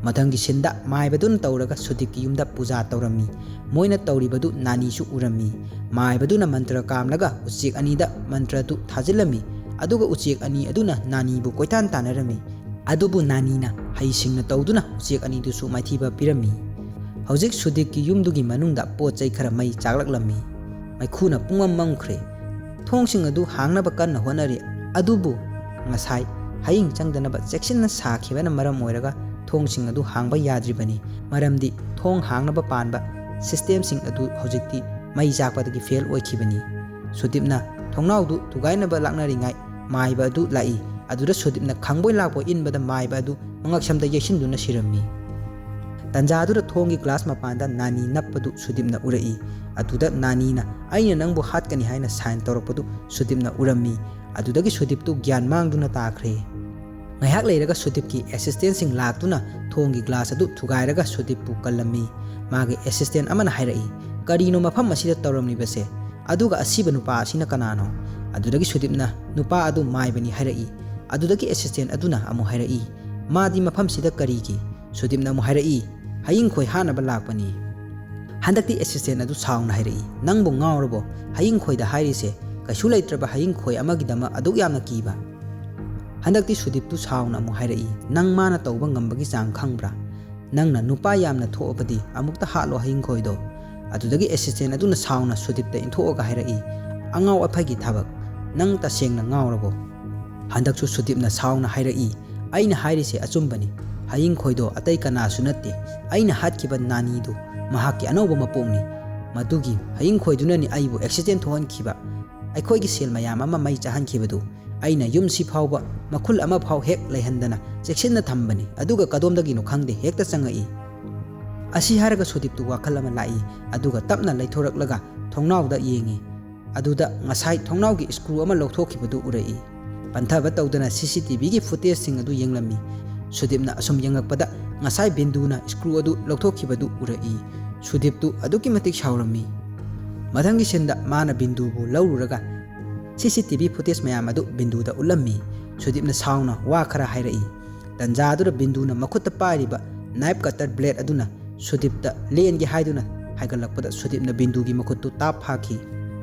ꯃꯊꯪꯒꯤ ꯁꯤꯟꯗ ꯃꯥꯏꯕꯗꯨꯅ ꯇꯧꯔꯒ ꯁꯨꯗꯤꯞꯀꯤ ꯌꯨꯝꯗ ꯄꯨꯖꯥ ꯇꯧꯔꯝꯃꯤ꯫ ꯃꯣꯏꯅ ꯇꯧꯔꯤꯕꯗꯨ ꯅꯥꯅꯤꯁꯨ ꯎꯔꯝꯃꯤ꯫ ꯃꯥꯏꯕꯗꯨꯅ ꯃꯟꯇ꯭ꯔ ꯀꯥꯝꯂꯒ ꯎꯆꯦꯛ ꯑꯅꯤꯗ ꯃꯟꯇ꯭ꯔꯗꯨ ꯊꯥꯖꯤꯜꯂꯝꯃꯤ꯫ ꯑꯗꯨꯒ ꯎꯆꯦꯛ ꯑꯅꯤ ꯑꯗꯨꯅ ꯅꯥꯅꯤꯕꯨ ꯀꯣꯏꯇꯥꯟ ꯇꯥꯟꯅꯔꯝꯃꯤ꯫ ꯑꯗꯨꯕꯨ ꯅꯥꯅꯤꯅ ꯍꯩꯁꯤꯡꯅ ꯇꯧꯗꯨꯅ ꯎꯆꯦꯛ ꯑꯅꯤꯗꯨꯁꯨ ꯃꯥꯏꯊꯤꯕ ꯄꯤꯔꯝꯃꯤ꯫ ꯍꯧꯖꯤꯛ ꯁꯨꯗꯤꯞꯀꯤ ꯌꯨꯝꯗꯨꯒꯤ ꯃꯅꯨꯡꯗ ꯄꯣꯠ ꯆꯩ ꯈꯔ ꯃꯩ ꯆꯥꯛꯂꯛꯂꯝꯃꯤ꯫ ꯃꯩꯈꯨꯅ ꯄꯨꯡꯃꯝ ꯃꯝꯈ꯭ꯔꯦ꯫ ꯊꯣꯡꯁꯤꯡ ꯑꯗꯨ ꯍꯥꯡꯅꯕ ꯀꯟꯅ ꯍꯣꯠꯅꯔꯤ꯫ ꯑꯗꯨꯕꯨ ꯉꯁꯥꯏ ꯍꯌꯤꯡ ꯆꯪꯗꯅꯕ ꯆꯦꯛꯁꯤꯟꯅ ꯁꯥꯈꯤꯕꯅ ꯃꯔꯝ ꯑꯣꯏꯔꯒ ꯊꯣꯡꯁꯤꯡ ꯑꯗꯨ ꯍꯥꯡꯕ ꯌꯥꯗ꯭ꯔꯤꯕꯅꯤ꯫ ꯃꯔꯝꯗꯤ ꯊꯣꯡ ꯍꯥꯡꯅꯕ ꯄꯥꯟꯕ ꯁꯤꯁꯇꯦꯝꯁꯤꯡ ꯑꯗꯨ ꯍꯧꯖꯤꯛꯇꯤ ꯃꯩ ꯆꯥꯛꯄꯗꯒꯤ ꯐꯦꯜ ꯑꯣꯏꯈꯤꯕꯅꯤ꯫ ꯁꯨꯗꯤꯞꯅ ꯊꯣꯡꯅꯥꯎꯗꯨ ꯊꯨꯒꯥꯏꯅꯕ ꯂꯥꯛꯅꯔꯤꯉꯥꯏ ꯃꯥꯏꯕ ꯑꯗꯨ ꯂꯥꯛꯏ꯫ ꯑꯗꯨꯗ ꯁꯨꯗꯤꯞꯅ ꯈꯪꯕꯣꯏ ꯂꯥꯛꯄꯣꯏ ꯏꯟꯕꯗ ꯃꯥꯏꯕ ꯑꯗꯨ ꯃꯉꯛꯁꯝꯗ ꯌꯩꯁꯤꯟꯗꯨꯅ ꯁꯤꯔꯝꯃꯤ꯫ ꯇꯟꯖꯥꯗꯨꯗ ꯊꯣꯡꯒꯤ ꯒ꯭ꯂꯥꯁ ꯃꯄꯥꯟꯗ ꯅꯥꯅꯤ ꯅꯞꯄꯗꯨ ꯁꯨꯗꯤꯞꯅ ꯎꯔꯛꯏ꯫ ꯑꯗꯨꯗ ꯅꯥꯅꯤꯅ "ꯑꯩꯅ ꯅꯪꯕꯨ ꯍꯥꯠꯀꯅꯤ" ꯍꯥꯏꯅ ꯁꯥꯏꯟ ꯇꯧꯔꯛꯄꯗꯨ ꯁꯨꯗꯤꯞꯅ ꯎꯔꯝꯃꯤ꯫ ꯑꯗꯨꯗꯒꯤ ꯁꯨꯗꯤꯞꯇꯨ ꯒ꯭ꯌꯥꯟ ꯃꯥꯡꯗꯨꯅ ꯇꯥꯈ꯭ꯔꯦ꯫ ꯉꯥꯏꯍꯥꯛ ꯂꯩꯔꯒ ꯁꯨꯗꯤꯞꯀꯤ ꯑꯦꯁꯤꯁꯇꯦꯟꯁꯤꯡ ꯂꯥꯛꯇꯨꯅ ꯊꯣꯡꯒꯤ ꯒ꯭ꯂꯥꯁ ꯑꯗꯨ ꯊꯨꯒꯥꯏꯔꯒ ꯁꯨꯗꯤꯞꯄꯨ ꯀꯜꯂꯝꯃꯤ꯫ ꯃꯥꯒꯤ ꯑꯦꯁꯤꯁꯇꯦꯟ ꯑꯃꯅ ꯍꯥꯏꯔꯛꯏ, "ꯀꯔꯤꯅꯣ ꯃꯐꯝ ꯑꯁꯤꯗ ꯇꯧꯔꯝꯂꯤꯕꯁꯦ? ꯑꯗꯨꯒ ꯑꯁꯤꯕ ꯅꯨꯄꯥ ꯑꯁꯤꯅ ꯀꯅꯥꯅꯣ?" ꯑꯗꯨꯗꯒꯤ ꯁꯨꯗꯤꯞꯅ, "ꯅꯨꯄꯥ ꯑꯗꯨ ꯃꯥꯏꯕꯅꯤ" ꯍꯥꯏꯔꯛꯏ꯫ ꯑꯗꯨꯗꯒꯤ ꯑꯦꯁꯤꯁꯇꯦꯟ ꯑꯗꯨꯅ ꯑꯃꯨꯛ ꯍꯥꯏꯔꯛꯏ, "ꯃꯥꯗꯤ ꯃꯐꯝꯁꯤꯗ ꯀꯔꯤꯒꯤ?" ꯁꯨꯗꯤꯞꯅ ꯑꯃꯨꯛ ꯍꯥꯏꯔꯛꯏ, "ꯍꯌꯤꯡꯈꯣꯏ ꯍꯥꯠꯅꯕ ꯂꯥꯛꯄꯅꯤ"꯫ ꯍꯟꯗꯛꯇꯤ ꯑꯦꯁꯤꯁꯇꯦꯟ ꯑꯗꯨ ꯁꯥꯎꯅ ꯍꯥꯏꯔꯛꯏ, "ꯅꯪꯕꯨ ꯉꯥꯎꯔꯕꯣ? ꯍꯌꯤꯡꯈꯣꯏꯗ ꯍꯥꯏꯔꯤꯁꯦ ꯀꯩꯁꯨ ꯂꯩꯇ꯭ꯔꯕ ꯍꯌꯤꯡꯈꯣꯏ ꯑꯃꯒꯤꯗꯃꯛ ꯑꯗꯨꯛ ꯌꯥꯝꯅ ꯀꯤꯕ?" ꯍꯟꯗꯛꯇꯤ ꯁꯨꯗꯤꯞꯇꯨ ꯁꯥꯎꯅ ꯑꯃꯨꯛ ꯍꯥꯏꯔꯛꯏ, "ꯅꯪ ꯃꯥꯅ ꯇꯧꯕ ꯉꯝꯕꯒꯤ ꯆꯥꯡ ꯈꯪꯕ꯭ꯔꯥ? ꯅꯪꯅ ꯅꯨꯄꯥ ꯌꯥꯝꯅ ꯊꯣꯛꯑꯕꯗꯤ ꯑꯃꯨꯛꯇ ꯍꯥꯠꯂꯣ ꯍꯌꯤꯡꯈꯣꯏꯗꯣ"꯫ ꯑꯗꯨꯗꯒꯤ ꯑꯦꯁꯤꯁꯇꯦꯟ ꯑꯗꯨꯅ ꯁꯥꯎꯅ ꯁꯨꯗꯤꯞꯇ ꯏꯟꯊꯣꯛꯑꯒ ꯍꯥꯏꯔꯛꯏ, "ꯑꯉꯥꯎ ꯑꯐꯩꯒꯤ ꯊꯕꯛ, ꯅꯪ ꯇꯁꯦꯡꯅ ꯉꯥꯎꯔꯕꯣ?" ꯍꯟꯗꯛꯁꯨ ꯁꯨꯗꯤꯞꯅ ꯁꯥꯎꯅ ꯍꯥꯏꯔꯛꯏ, "ꯑꯩꯅ ꯍꯥꯏꯔꯤꯁꯦ ꯑꯆꯨꯝꯕꯅꯤ꯫ ꯍꯌꯤꯡꯈꯣꯏꯗꯣ ꯑꯇꯩ ꯀꯅꯥꯁꯨ ꯅꯠꯇꯦ꯫ ꯑꯩꯅ ꯍꯥꯠꯈꯤꯕ ꯅꯥꯅꯤꯗꯨ ꯃꯍꯥꯛꯀꯤ ꯑꯅꯧꯕ ꯃꯄꯣꯛꯅꯤ꯫ ꯃꯗꯨꯒꯤ ꯍꯌꯤꯡꯈꯣꯏꯗꯨꯅꯅꯤ ꯑꯩꯕꯨ ꯑꯦꯛꯁꯤꯗꯦꯟ ꯊꯣꯛꯍꯟꯈꯤꯕ, ꯑꯩꯈꯣꯏꯒꯤ ꯁꯦꯜ ꯃꯌꯥꯝ ꯑꯃ ꯃꯩ ꯆꯥꯍꯟꯈꯤꯕꯗꯨ꯫ ꯑꯩꯅ ꯌꯨꯝꯁꯤ ꯐꯥꯎꯕ ꯃꯈꯨꯜ ꯑꯃ ꯐꯥꯎ ꯍꯦꯛ ꯂꯩꯍꯟꯗꯅ ꯆꯦꯛꯁꯤꯟꯅ ꯊꯝꯕꯅꯤ, ꯑꯗꯨꯒ ꯀꯗꯣꯝꯗꯒꯤꯅꯣ ꯈꯪꯗꯦ ꯍꯦꯛꯇ ꯆꯪꯉꯛꯏ"꯫ ꯑꯁꯤ ꯍꯥꯏꯔꯒ ꯁꯨꯗꯤꯞꯇꯨ ꯋꯥꯈꯜ ꯑꯃ ꯂꯥꯛꯏ, ꯑꯗꯨꯒ ꯇꯞꯅ ꯂꯩꯊꯣꯔꯛꯂꯒ ꯊꯣꯡꯅꯥꯎꯗ ꯌꯦꯡꯉꯤ꯫ ꯑꯗꯨꯗ ꯉꯁꯥꯏ ꯊꯣꯡꯅꯥꯎꯒꯤ ꯁ꯭ꯀ꯭ꯔꯨ ꯑꯃ ꯂꯧꯊꯣꯛꯈꯤꯕꯗꯨ ꯎꯔꯛꯏ꯫ ꯄꯟꯊꯕ ꯇꯧꯗꯅ ꯁꯤ ꯁꯤ ꯇꯤ ꯚꯤꯒꯤ ꯐꯨꯇꯦꯖꯁꯤꯡ ꯑꯗꯨ ꯌꯦꯡꯂꯝꯃꯤ꯫ ꯁꯨꯗꯤꯞꯅ ꯑꯁꯨꯝ ꯌꯦꯡꯂꯛꯄꯗ ꯉꯁꯥꯏ ꯕꯤꯟꯗꯨꯅ ꯁ꯭ꯀ꯭ꯔꯨ ꯑꯗꯨ ꯂꯧꯊꯣꯛꯈꯤꯕꯗꯨ ꯎꯔꯛꯏ꯫ ꯁꯨꯗꯤꯞꯇꯨ ꯑꯗꯨꯛꯀꯤ ꯃꯇꯤꯛ ꯁꯥꯎꯔꯝꯃꯤ꯫ ꯃꯊꯪꯒꯤ ꯁꯤꯟꯗ ꯃꯥꯅ ꯕꯤꯟꯗꯨꯕꯨ ꯂꯧꯔꯨꯔꯒ ꯁꯤ ꯁꯤ ꯇꯤ ꯚꯤ ꯐꯨꯇꯦꯖ ꯃꯌꯥꯝ ꯑꯗꯨ ꯕꯤꯟꯗꯨꯗ ꯎꯠꯂꯝꯃꯤ꯫ ꯁꯨꯗꯤꯞꯅ ꯁꯥꯎꯅ ꯋꯥ ꯈꯔ ꯍꯥꯏꯔꯛꯏ꯫ ꯇꯟꯖꯥꯗꯨꯗ ꯕꯤꯟꯗꯨꯅ ꯃꯈꯨꯠꯇ ꯄꯥꯏꯔꯤꯕ ꯅꯥꯏꯐ ꯀꯠꯇꯔ ꯕ꯭ꯂꯦꯗ ꯑꯗꯨꯅ ꯁꯨꯗꯤꯞꯇ ꯂꯦꯟꯒꯦ ꯍꯥꯏꯗꯨꯅ ꯍꯥꯏꯒꯠꯂꯛꯄꯗ ꯁꯨꯗꯤꯞꯅ ꯕꯤꯟꯗꯨꯒꯤ ꯃꯈꯨꯠꯇꯨ ꯇꯥꯞ ꯐꯥꯈꯤ꯫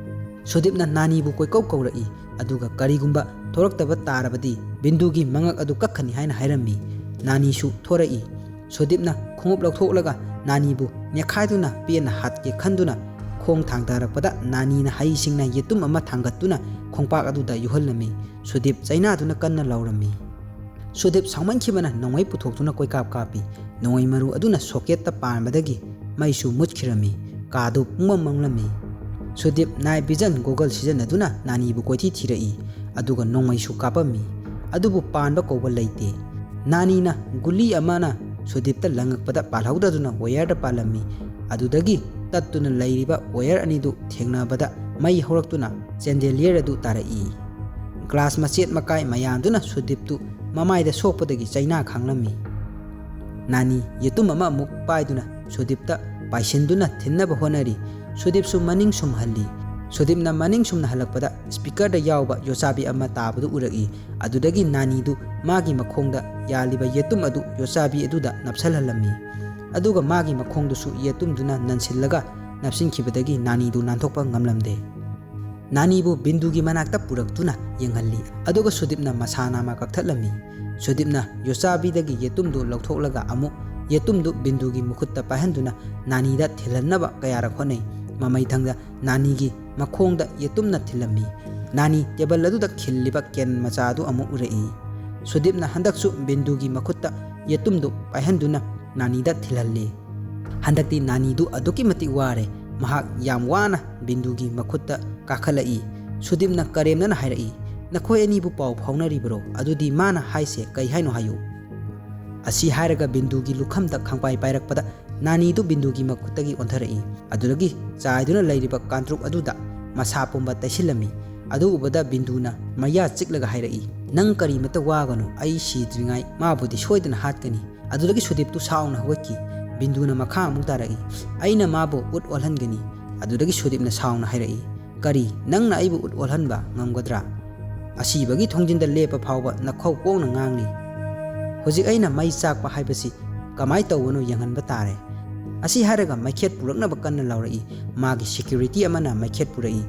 ꯁꯨꯗꯤꯞꯅ ꯅꯥꯅꯤꯕꯨ ꯀꯣꯏꯀꯧ ꯀꯧꯔꯛꯏ, ꯑꯗꯨꯒ ꯀꯔꯤꯒꯨꯝꯕ ꯊꯣꯔꯛꯇꯕ ꯇꯥꯔꯕꯗꯤ ꯕꯤꯟꯗꯨꯒꯤ ꯃꯉꯛ ꯑꯗꯨ ꯀꯛꯈꯅꯤ ꯍꯥꯏꯅ ꯍꯥꯏꯔꯝꯃꯤ꯫ ꯅꯥꯅꯤꯁꯨ ꯊꯣꯔꯛꯏ꯫ ꯁꯨꯗꯤꯞꯅ ꯈꯣꯡꯎꯞ ꯂꯧꯊꯣꯛꯂꯒ ꯅꯥꯅꯤꯕꯨ ꯅꯦꯠꯈꯥꯏꯗꯨꯅ ꯄꯦꯟꯅ ꯍꯥꯠꯀꯦ ꯈꯟꯗꯨꯅ ꯈꯣꯡ ꯊꯥꯡꯊꯔꯛꯄꯗ ꯅꯥꯅꯤꯅ ꯍꯩꯁꯤꯡꯅ ꯌꯦꯇꯨꯝ ꯑꯃ ꯊꯥꯡꯒꯠꯇꯨꯅ ꯈꯣꯡꯄꯥꯛ ꯑꯗꯨꯗ ꯌꯨꯍꯜꯂꯝꯃꯤ꯫ ꯁꯨꯗꯤꯞ ꯆꯩꯅꯥꯗꯨꯅ ꯀꯟꯅ ꯂꯥꯎꯔꯝꯃꯤ꯫ ꯁꯨꯗꯤꯞ ꯁꯥꯎꯃꯟꯈꯤꯕꯅ ꯅꯣꯡꯃꯩ ꯄꯨꯊꯣꯛꯇꯨꯅ ꯀꯣꯏꯀꯥꯞ ꯀꯥꯞꯄꯤ꯫ ꯅꯣꯡꯃꯩ ꯃꯔꯨ ꯑꯗꯨꯅ ꯁꯣꯀꯦꯠꯇ ꯄꯥꯟꯕꯗꯒꯤ ꯃꯩꯁꯨ ꯃꯨꯠꯈꯤꯔꯝꯃꯤ꯫ ꯀꯥꯗꯨ ꯄꯨꯡꯃꯝ ꯃꯝꯂꯝꯃꯤ꯫ ꯁꯨꯗꯤꯞ ꯅꯥꯏꯠ ꯚꯤꯖꯟ ꯒꯣꯒꯜ ꯁꯤꯖꯤꯟꯅꯗꯨꯅ ꯅꯥꯅꯤꯕꯨ ꯀꯣꯏꯊꯤ ꯊꯤꯔꯛꯏ, ꯑꯗꯨꯒ ꯅꯣꯡꯃꯩꯁꯨ ꯀꯥꯞꯄꯝꯃꯤ꯫ ꯑꯗꯨꯕꯨ ꯄꯥꯟꯕ ꯀꯧꯕ ꯂꯩꯇꯦ꯫ ꯅꯥꯅꯤꯅ ꯒꯨꯂꯤ ꯑꯃꯅ ꯁꯨꯗꯤꯞꯇ ꯂꯪꯉꯛꯄꯗ ꯄꯥꯜꯍꯧꯗꯗꯨꯅ ꯋꯥꯌꯔꯗ ꯄꯥꯜꯂꯝꯃꯤ꯫ ꯑꯗꯨꯗꯒꯤ ꯇꯠꯇꯨꯅ ꯂꯩꯔꯤꯕ ꯋꯥꯌꯔ ꯑꯅꯤꯗꯨ ꯊꯦꯡꯅꯕꯗ ꯃꯩ ꯍꯧꯔꯛꯇꯨꯅ ꯆꯦꯟꯗꯦꯂꯤꯌꯔ ꯑꯗꯨ ꯇꯥꯔꯛꯏ꯫ ꯒ꯭ꯂꯥꯁ ꯃꯆꯦꯠ ꯃꯀꯥꯏ ꯃꯌꯥꯝꯗꯨꯅ ꯁꯨꯗꯤꯞꯇꯨ ꯃꯃꯥꯏꯗ ꯁꯣꯛꯄꯗꯒꯤ ꯆꯩꯅꯥ ꯈꯥꯡꯂꯝꯃꯤ꯫ ꯅꯥꯅꯤ ꯌꯦꯇꯨꯝ ꯑꯃ ꯑꯃꯨꯛ ꯄꯥꯏꯗꯨꯅ ꯁꯨꯗꯤꯞꯇ ꯄꯥꯏꯁꯤꯟꯗꯨꯅ ꯊꯤꯟꯅꯕ ꯍꯣꯠꯅꯔꯤ꯫ ꯁꯨꯗꯤꯞꯁꯨ ꯃꯅꯤꯡ ꯁꯨꯝ ꯍꯜꯂꯤ꯫ ꯁꯨꯗꯤꯞꯅ ꯃꯅꯤꯡ ꯁꯨꯝꯅ ꯍꯜꯂꯛꯄꯗ ꯁ꯭ꯄꯤꯀꯔꯗ ꯌꯥꯎꯕ ꯌꯣꯠꯆꯥꯕꯤ ꯑꯃ ꯇꯥꯕꯗꯨ ꯎꯔꯛꯏ꯫ ꯑꯗꯨꯗꯒꯤ ꯅꯥꯅꯤꯗꯨ ꯃꯥꯒꯤ ꯃꯈꯣꯡꯗ ꯌꯥꯜꯂꯤꯕ ꯌꯦꯇꯨꯝ ꯑꯗꯨ ꯌꯣꯠꯆꯥꯕꯤ ꯑꯗꯨꯗ ꯅꯞꯁꯜꯍꯜꯂꯝꯃꯤ꯫ ꯑꯗꯨꯒ ꯃꯥꯒꯤ ꯃꯈꯣꯡꯗꯨꯁꯨ ꯌꯦꯇꯨꯝꯗꯨꯅ ꯅꯟꯁꯤꯜꯂꯒ ꯅꯞꯁꯤꯟꯈꯤꯕꯗꯒꯤ ꯅꯥꯅꯤꯗꯨ ꯅꯥꯟꯊꯣꯛꯄ ꯉꯝꯂꯝꯗꯦ꯫ ꯅꯥꯅꯤꯕꯨ ꯕꯤꯟꯗꯨꯒꯤ ꯃꯅꯥꯛꯇ ꯄꯨꯔꯛꯇꯨꯅ ꯌꯦꯡꯍꯜꯂꯤ꯫ ꯑꯗꯨꯒ ꯁꯨꯗꯤꯞꯅ ꯃꯁꯥ ꯅꯥꯝꯃ ꯀꯛꯊꯠꯂꯝꯃꯤ꯫ ꯁꯨꯗꯤꯞꯅ ꯌꯣꯠꯆꯥꯕꯤꯗꯒꯤ ꯌꯦꯇꯨꯝꯗꯨ ꯂꯧꯊꯣꯛꯂꯒ ꯑꯃꯨꯛ ꯌꯦꯇꯨꯝꯗꯨ ꯕꯤꯟꯗꯨꯒꯤ ꯃꯈꯨꯠꯇ ꯄꯥꯏꯍꯟꯗꯨꯅ ꯅꯥꯅꯤꯗ ꯊꯤꯜꯍꯟꯅꯕ ꯀꯌꯥꯔꯛ ꯍꯣꯠꯅꯩ꯫ ꯃꯃꯩꯊꯪꯗ ꯅꯥꯅꯤꯒꯤ ꯃꯈꯣꯡꯗ ꯌꯦꯇꯨꯝꯅ ꯊꯤꯜꯂꯝꯃꯤ꯫ ꯅꯥꯅꯤ ꯇꯦꯕꯜ ꯑꯗꯨꯗ ꯈꯤꯜꯂꯤꯕ ꯀꯦꯟ ꯃꯆꯥ ꯑꯗꯨ ꯑꯃꯨꯛ ꯎꯔꯛꯏ꯫ ꯁꯨꯗꯤꯞꯅ ꯍꯟꯗꯛꯁꯨ ꯕꯤꯟꯗꯨꯒꯤ ꯃꯈꯨꯠꯇ ꯌꯦꯇꯨꯝꯗꯨ ꯄꯥꯏꯍꯟꯗꯨꯅ ꯅꯥꯅꯤꯗ ꯊꯤꯜꯍꯜꯂꯤ꯫ ꯍꯟꯗꯛꯇꯤ ꯅꯥꯅꯤꯗꯨ ꯑꯗꯨꯛꯀꯤ ꯃꯇꯤꯛ ꯋꯥꯔꯦ꯫ ꯃꯍꯥꯛ ꯌꯥꯝ ꯋꯥꯅ ꯕꯤꯟꯗꯨꯒꯤ ꯃꯈꯨꯠꯇ ꯀꯥꯈꯠꯂꯛꯏ꯫ ꯁꯨꯗꯤꯞꯅ ꯀꯔꯦꯝꯅꯅ ꯍꯥꯏꯔꯛꯏ, "ꯅꯈꯣꯏ ꯑꯅꯤꯕꯨ ꯄꯥꯎ ꯐꯥꯎꯅꯔꯤꯕꯔꯣ? ꯑꯗꯨꯗꯤ ꯃꯥꯅ ꯍꯥꯏꯁꯦ ꯀꯩ ꯍꯥꯏꯅꯣ ꯍꯥꯏꯌꯨ?" ꯑꯁꯤ ꯍꯥꯏꯔꯒ ꯕꯤꯟꯗꯨꯒꯤ ꯂꯨꯈꯝꯗ ꯈꯪꯄꯥꯏ ꯄꯥꯏꯔꯛꯄꯗ ꯅꯥꯅꯤꯗꯨ ꯕꯤꯟꯗꯨꯒꯤ ꯃꯈꯨꯠꯇꯒꯤ ꯑꯣꯟꯊꯔꯛꯏ꯫ ꯑꯗꯨꯗꯒꯤ ꯆꯥꯏꯗꯨꯅ ꯂꯩꯔꯤꯕ ꯀꯥꯡꯇ꯭ꯔꯨꯛ ꯑꯗꯨꯗ ꯃꯁꯥ ꯄꯨꯝꯕ ꯇꯩꯁꯤꯜꯂꯝꯃꯤ꯫ ꯑꯗꯨ ꯎꯕꯗ ꯕꯤꯟꯗꯨꯅ ꯃꯌꯥ ꯆꯤꯛꯂꯒ ꯍꯥꯏꯔꯛꯏ, "ꯅꯪ ꯀꯔꯤꯃꯇ ꯋꯥꯒꯅꯨ, ꯑꯩ ꯁꯤꯗ꯭ꯔꯤꯉꯥꯏ ꯃꯥꯕꯨꯗꯤ ꯁꯣꯏꯗꯅ ꯍꯥꯠꯀꯅꯤ꯫" ꯑꯗꯨꯗꯒꯤ ꯁꯨꯗꯤꯞꯇꯨ ꯁꯥꯎꯅ ꯍꯧꯒꯠꯈꯤ꯫ ꯕꯤꯟꯗꯨꯅ ꯃꯈꯥ ꯑꯃꯨꯛ ꯇꯥꯔꯛꯏ, "ꯑꯩꯅ ꯃꯥꯕꯨ ꯎꯠ ꯑꯣꯜꯍꯟꯒꯅꯤ꯫" ꯑꯗꯨꯗꯒꯤ ꯁꯨꯗꯤꯞꯅ ꯁꯥꯎꯅ ꯍꯥꯏꯔꯛꯏ, "ꯀꯔꯤ? ꯅꯪꯅ ꯑꯩꯕꯨ ꯎꯠ ꯑꯣꯜꯍꯟꯕ ꯉꯝꯒꯗ꯭ꯔꯥ? ꯑꯁꯤꯕꯒꯤ ꯊꯣꯡꯖꯤꯟꯗ ꯂꯦꯞꯄ ꯐꯥꯎꯕ ꯅꯈꯧ ꯀꯣꯡꯅ ꯉꯥꯡꯂꯤ꯫ ꯍꯧꯖꯤꯛ ꯑꯩꯅ ꯃꯩ ꯆꯥꯛꯄ ꯍꯥꯏꯕꯁꯤ ꯀꯃꯥꯏ ꯇꯧꯕꯅꯣ ꯌꯦꯡꯍꯟꯕ ꯇꯥꯔꯦ꯫" ꯑꯁꯤ ꯍꯥꯏꯔꯒ ꯃꯩꯈꯦꯠ ꯄꯨꯔꯛꯅꯕ ꯀꯟꯅ ꯂꯥꯎꯔꯛꯏ꯫ ꯃꯥꯒꯤ ꯁꯦꯀ꯭ꯌꯨꯔꯤꯇꯤ ꯑꯃꯅ ꯃꯩꯈꯦꯠ ꯄꯨꯔꯛꯏ꯫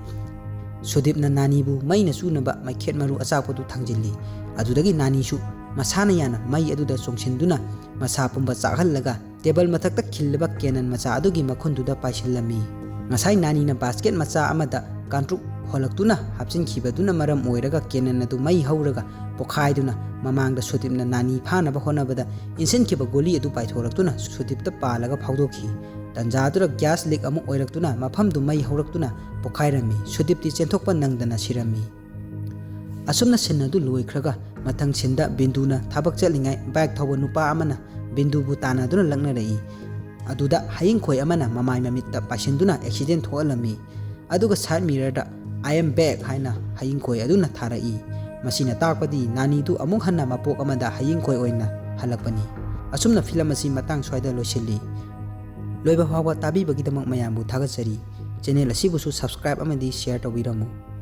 ꯁꯨꯗꯤꯞꯅ ꯅꯥꯅꯤꯕꯨ ꯃꯩꯅ ꯆꯨꯅꯕ ꯃꯩꯈꯦꯠ ꯃꯔꯨ ꯑꯆꯥꯛꯄꯗꯨ ꯊꯥꯡꯖꯤꯜꯂꯤ꯫ ꯑꯗꯨꯗꯒꯤ ꯅꯥꯅꯤꯁꯨ ꯃꯁꯥꯅ ꯌꯥꯅ ꯃꯩ ꯑꯗꯨꯗ ꯆꯣꯡꯁꯤꯟꯗꯨꯅ ꯃꯁꯥ ꯄꯨꯝꯕ ꯆꯥꯛꯍꯜꯂꯒ ꯇꯦꯕꯜ ꯃꯊꯛꯇ ꯈꯤꯜꯂꯤꯕ ꯀꯦꯅꯟ ꯃꯆꯥ ꯑꯗꯨꯒꯤ ꯃꯈꯨꯟꯗꯨꯗ ꯄꯥꯏꯁꯤꯜꯂꯝꯃꯤ꯫ ꯉꯁꯥꯏ ꯅꯥꯅꯤꯅ ꯕꯥꯁꯀꯦꯠ ꯃꯆꯥ ꯑꯃꯗ ꯀꯥꯡꯇ꯭ꯔꯨꯛ ꯍꯣꯜꯂꯛꯇꯨꯅ ꯍꯥꯞꯆꯤꯟꯈꯤꯕꯗꯨꯅ ꯃꯔꯝ ꯑꯣꯏꯔꯒ ꯀꯦꯅꯟ ꯑꯗꯨ ꯃꯩ ꯍꯧꯔꯒ ꯄꯣꯈꯥꯏꯗꯨꯅ ꯃꯃꯥꯡꯗ ꯁꯨꯗꯤꯞꯅ ꯅꯥꯅꯤ ꯐꯥꯅꯕ ꯍꯣꯠꯅꯕꯗ ꯏꯟꯁꯤꯟꯈꯤꯕ ꯒꯨꯂꯤ ꯑꯗꯨ ꯄꯥꯏꯊꯣꯔꯛꯇꯨꯅ ꯁꯨꯗꯤꯞꯇ ꯄꯥꯜꯂꯒ ꯐꯥꯎꯗꯣꯛꯈꯤ꯫ ꯇꯟꯖꯥꯗꯨꯗ ꯒ꯭ꯌꯥꯁ ꯂꯤꯛ ꯑꯃ ꯑꯣꯏꯔꯛꯇꯨꯅ ꯃꯐꯝꯗꯨ ꯃꯩ ꯍꯧꯔꯛꯇꯨꯅ ꯄꯣꯈꯥꯏꯔꯝꯃꯤ꯫ ꯁꯨꯗꯤꯞꯇꯤ ꯆꯦꯟꯊꯣꯛꯄ ꯅꯪꯗꯅ ꯁꯤꯔꯝꯃꯤ꯫ ꯑꯁꯨꯝꯅ ꯁꯤꯟ ꯑꯗꯨ ꯂꯣꯏꯈ꯭ꯔꯒ ꯃꯊꯪ ꯁꯤꯟꯗ ꯕꯤꯟꯗꯨꯅ ꯊꯕꯛ ꯆꯠꯂꯤꯉꯩ ꯕꯥꯏꯛ ꯊꯧꯕ ꯅꯨꯄꯥ ꯑꯃꯅ ꯕꯤꯟꯗꯨꯕꯨ ꯇꯥꯟꯅꯗꯨꯅ ꯂꯛꯅꯔꯛꯏ꯫ ꯑꯗꯨꯗ ꯍꯌꯤꯡꯈꯣꯏ ꯑꯃꯅ ꯃꯃꯥꯏ ꯃꯃꯤꯠꯇ ꯄꯥꯏꯁꯤꯟꯗꯨꯅ accident ꯊꯣꯛꯍꯜꯂꯝꯃꯤ꯫ ꯑꯗꯨꯒ side mirror the "I am back" ꯍꯥꯏꯅ ꯍꯌꯤꯡꯈꯣꯏ ꯑꯗꯨꯅ ꯊꯥꯔꯛꯏ꯫ ꯃꯁꯤꯅ ꯇꯥꯛꯄꯗꯤ ꯅꯥꯅꯤꯗꯨ ꯑꯃꯨꯛ ꯍꯟꯅ ꯃꯄꯣꯛ ꯑꯃꯗ ꯍꯌꯤꯡꯈꯣꯏ ꯑꯣꯏꯅ ꯍꯜꯂꯛꯄꯅꯤ꯫ ꯑꯁꯨꯝꯅ film ꯑꯁꯤ ꯃꯇꯥꯡ ꯁ꯭ꯋꯥꯏꯗ ꯂꯣꯏꯁꯤꯜꯂꯤ꯫ ꯂꯣꯏꯕ ꯐꯥꯎꯕ ꯇꯥꯕꯤꯕꯒꯤꯗꯃꯛ ꯃꯌꯥꯝꯕꯨ ꯊꯥꯒꯠꯆꯔꯤ꯫ Channel ꯑꯁꯤꯕꯨꯁꯨ subscribe ꯑꯃꯗꯤ share ꯇꯧꯕꯤꯔꯝꯃꯨ꯫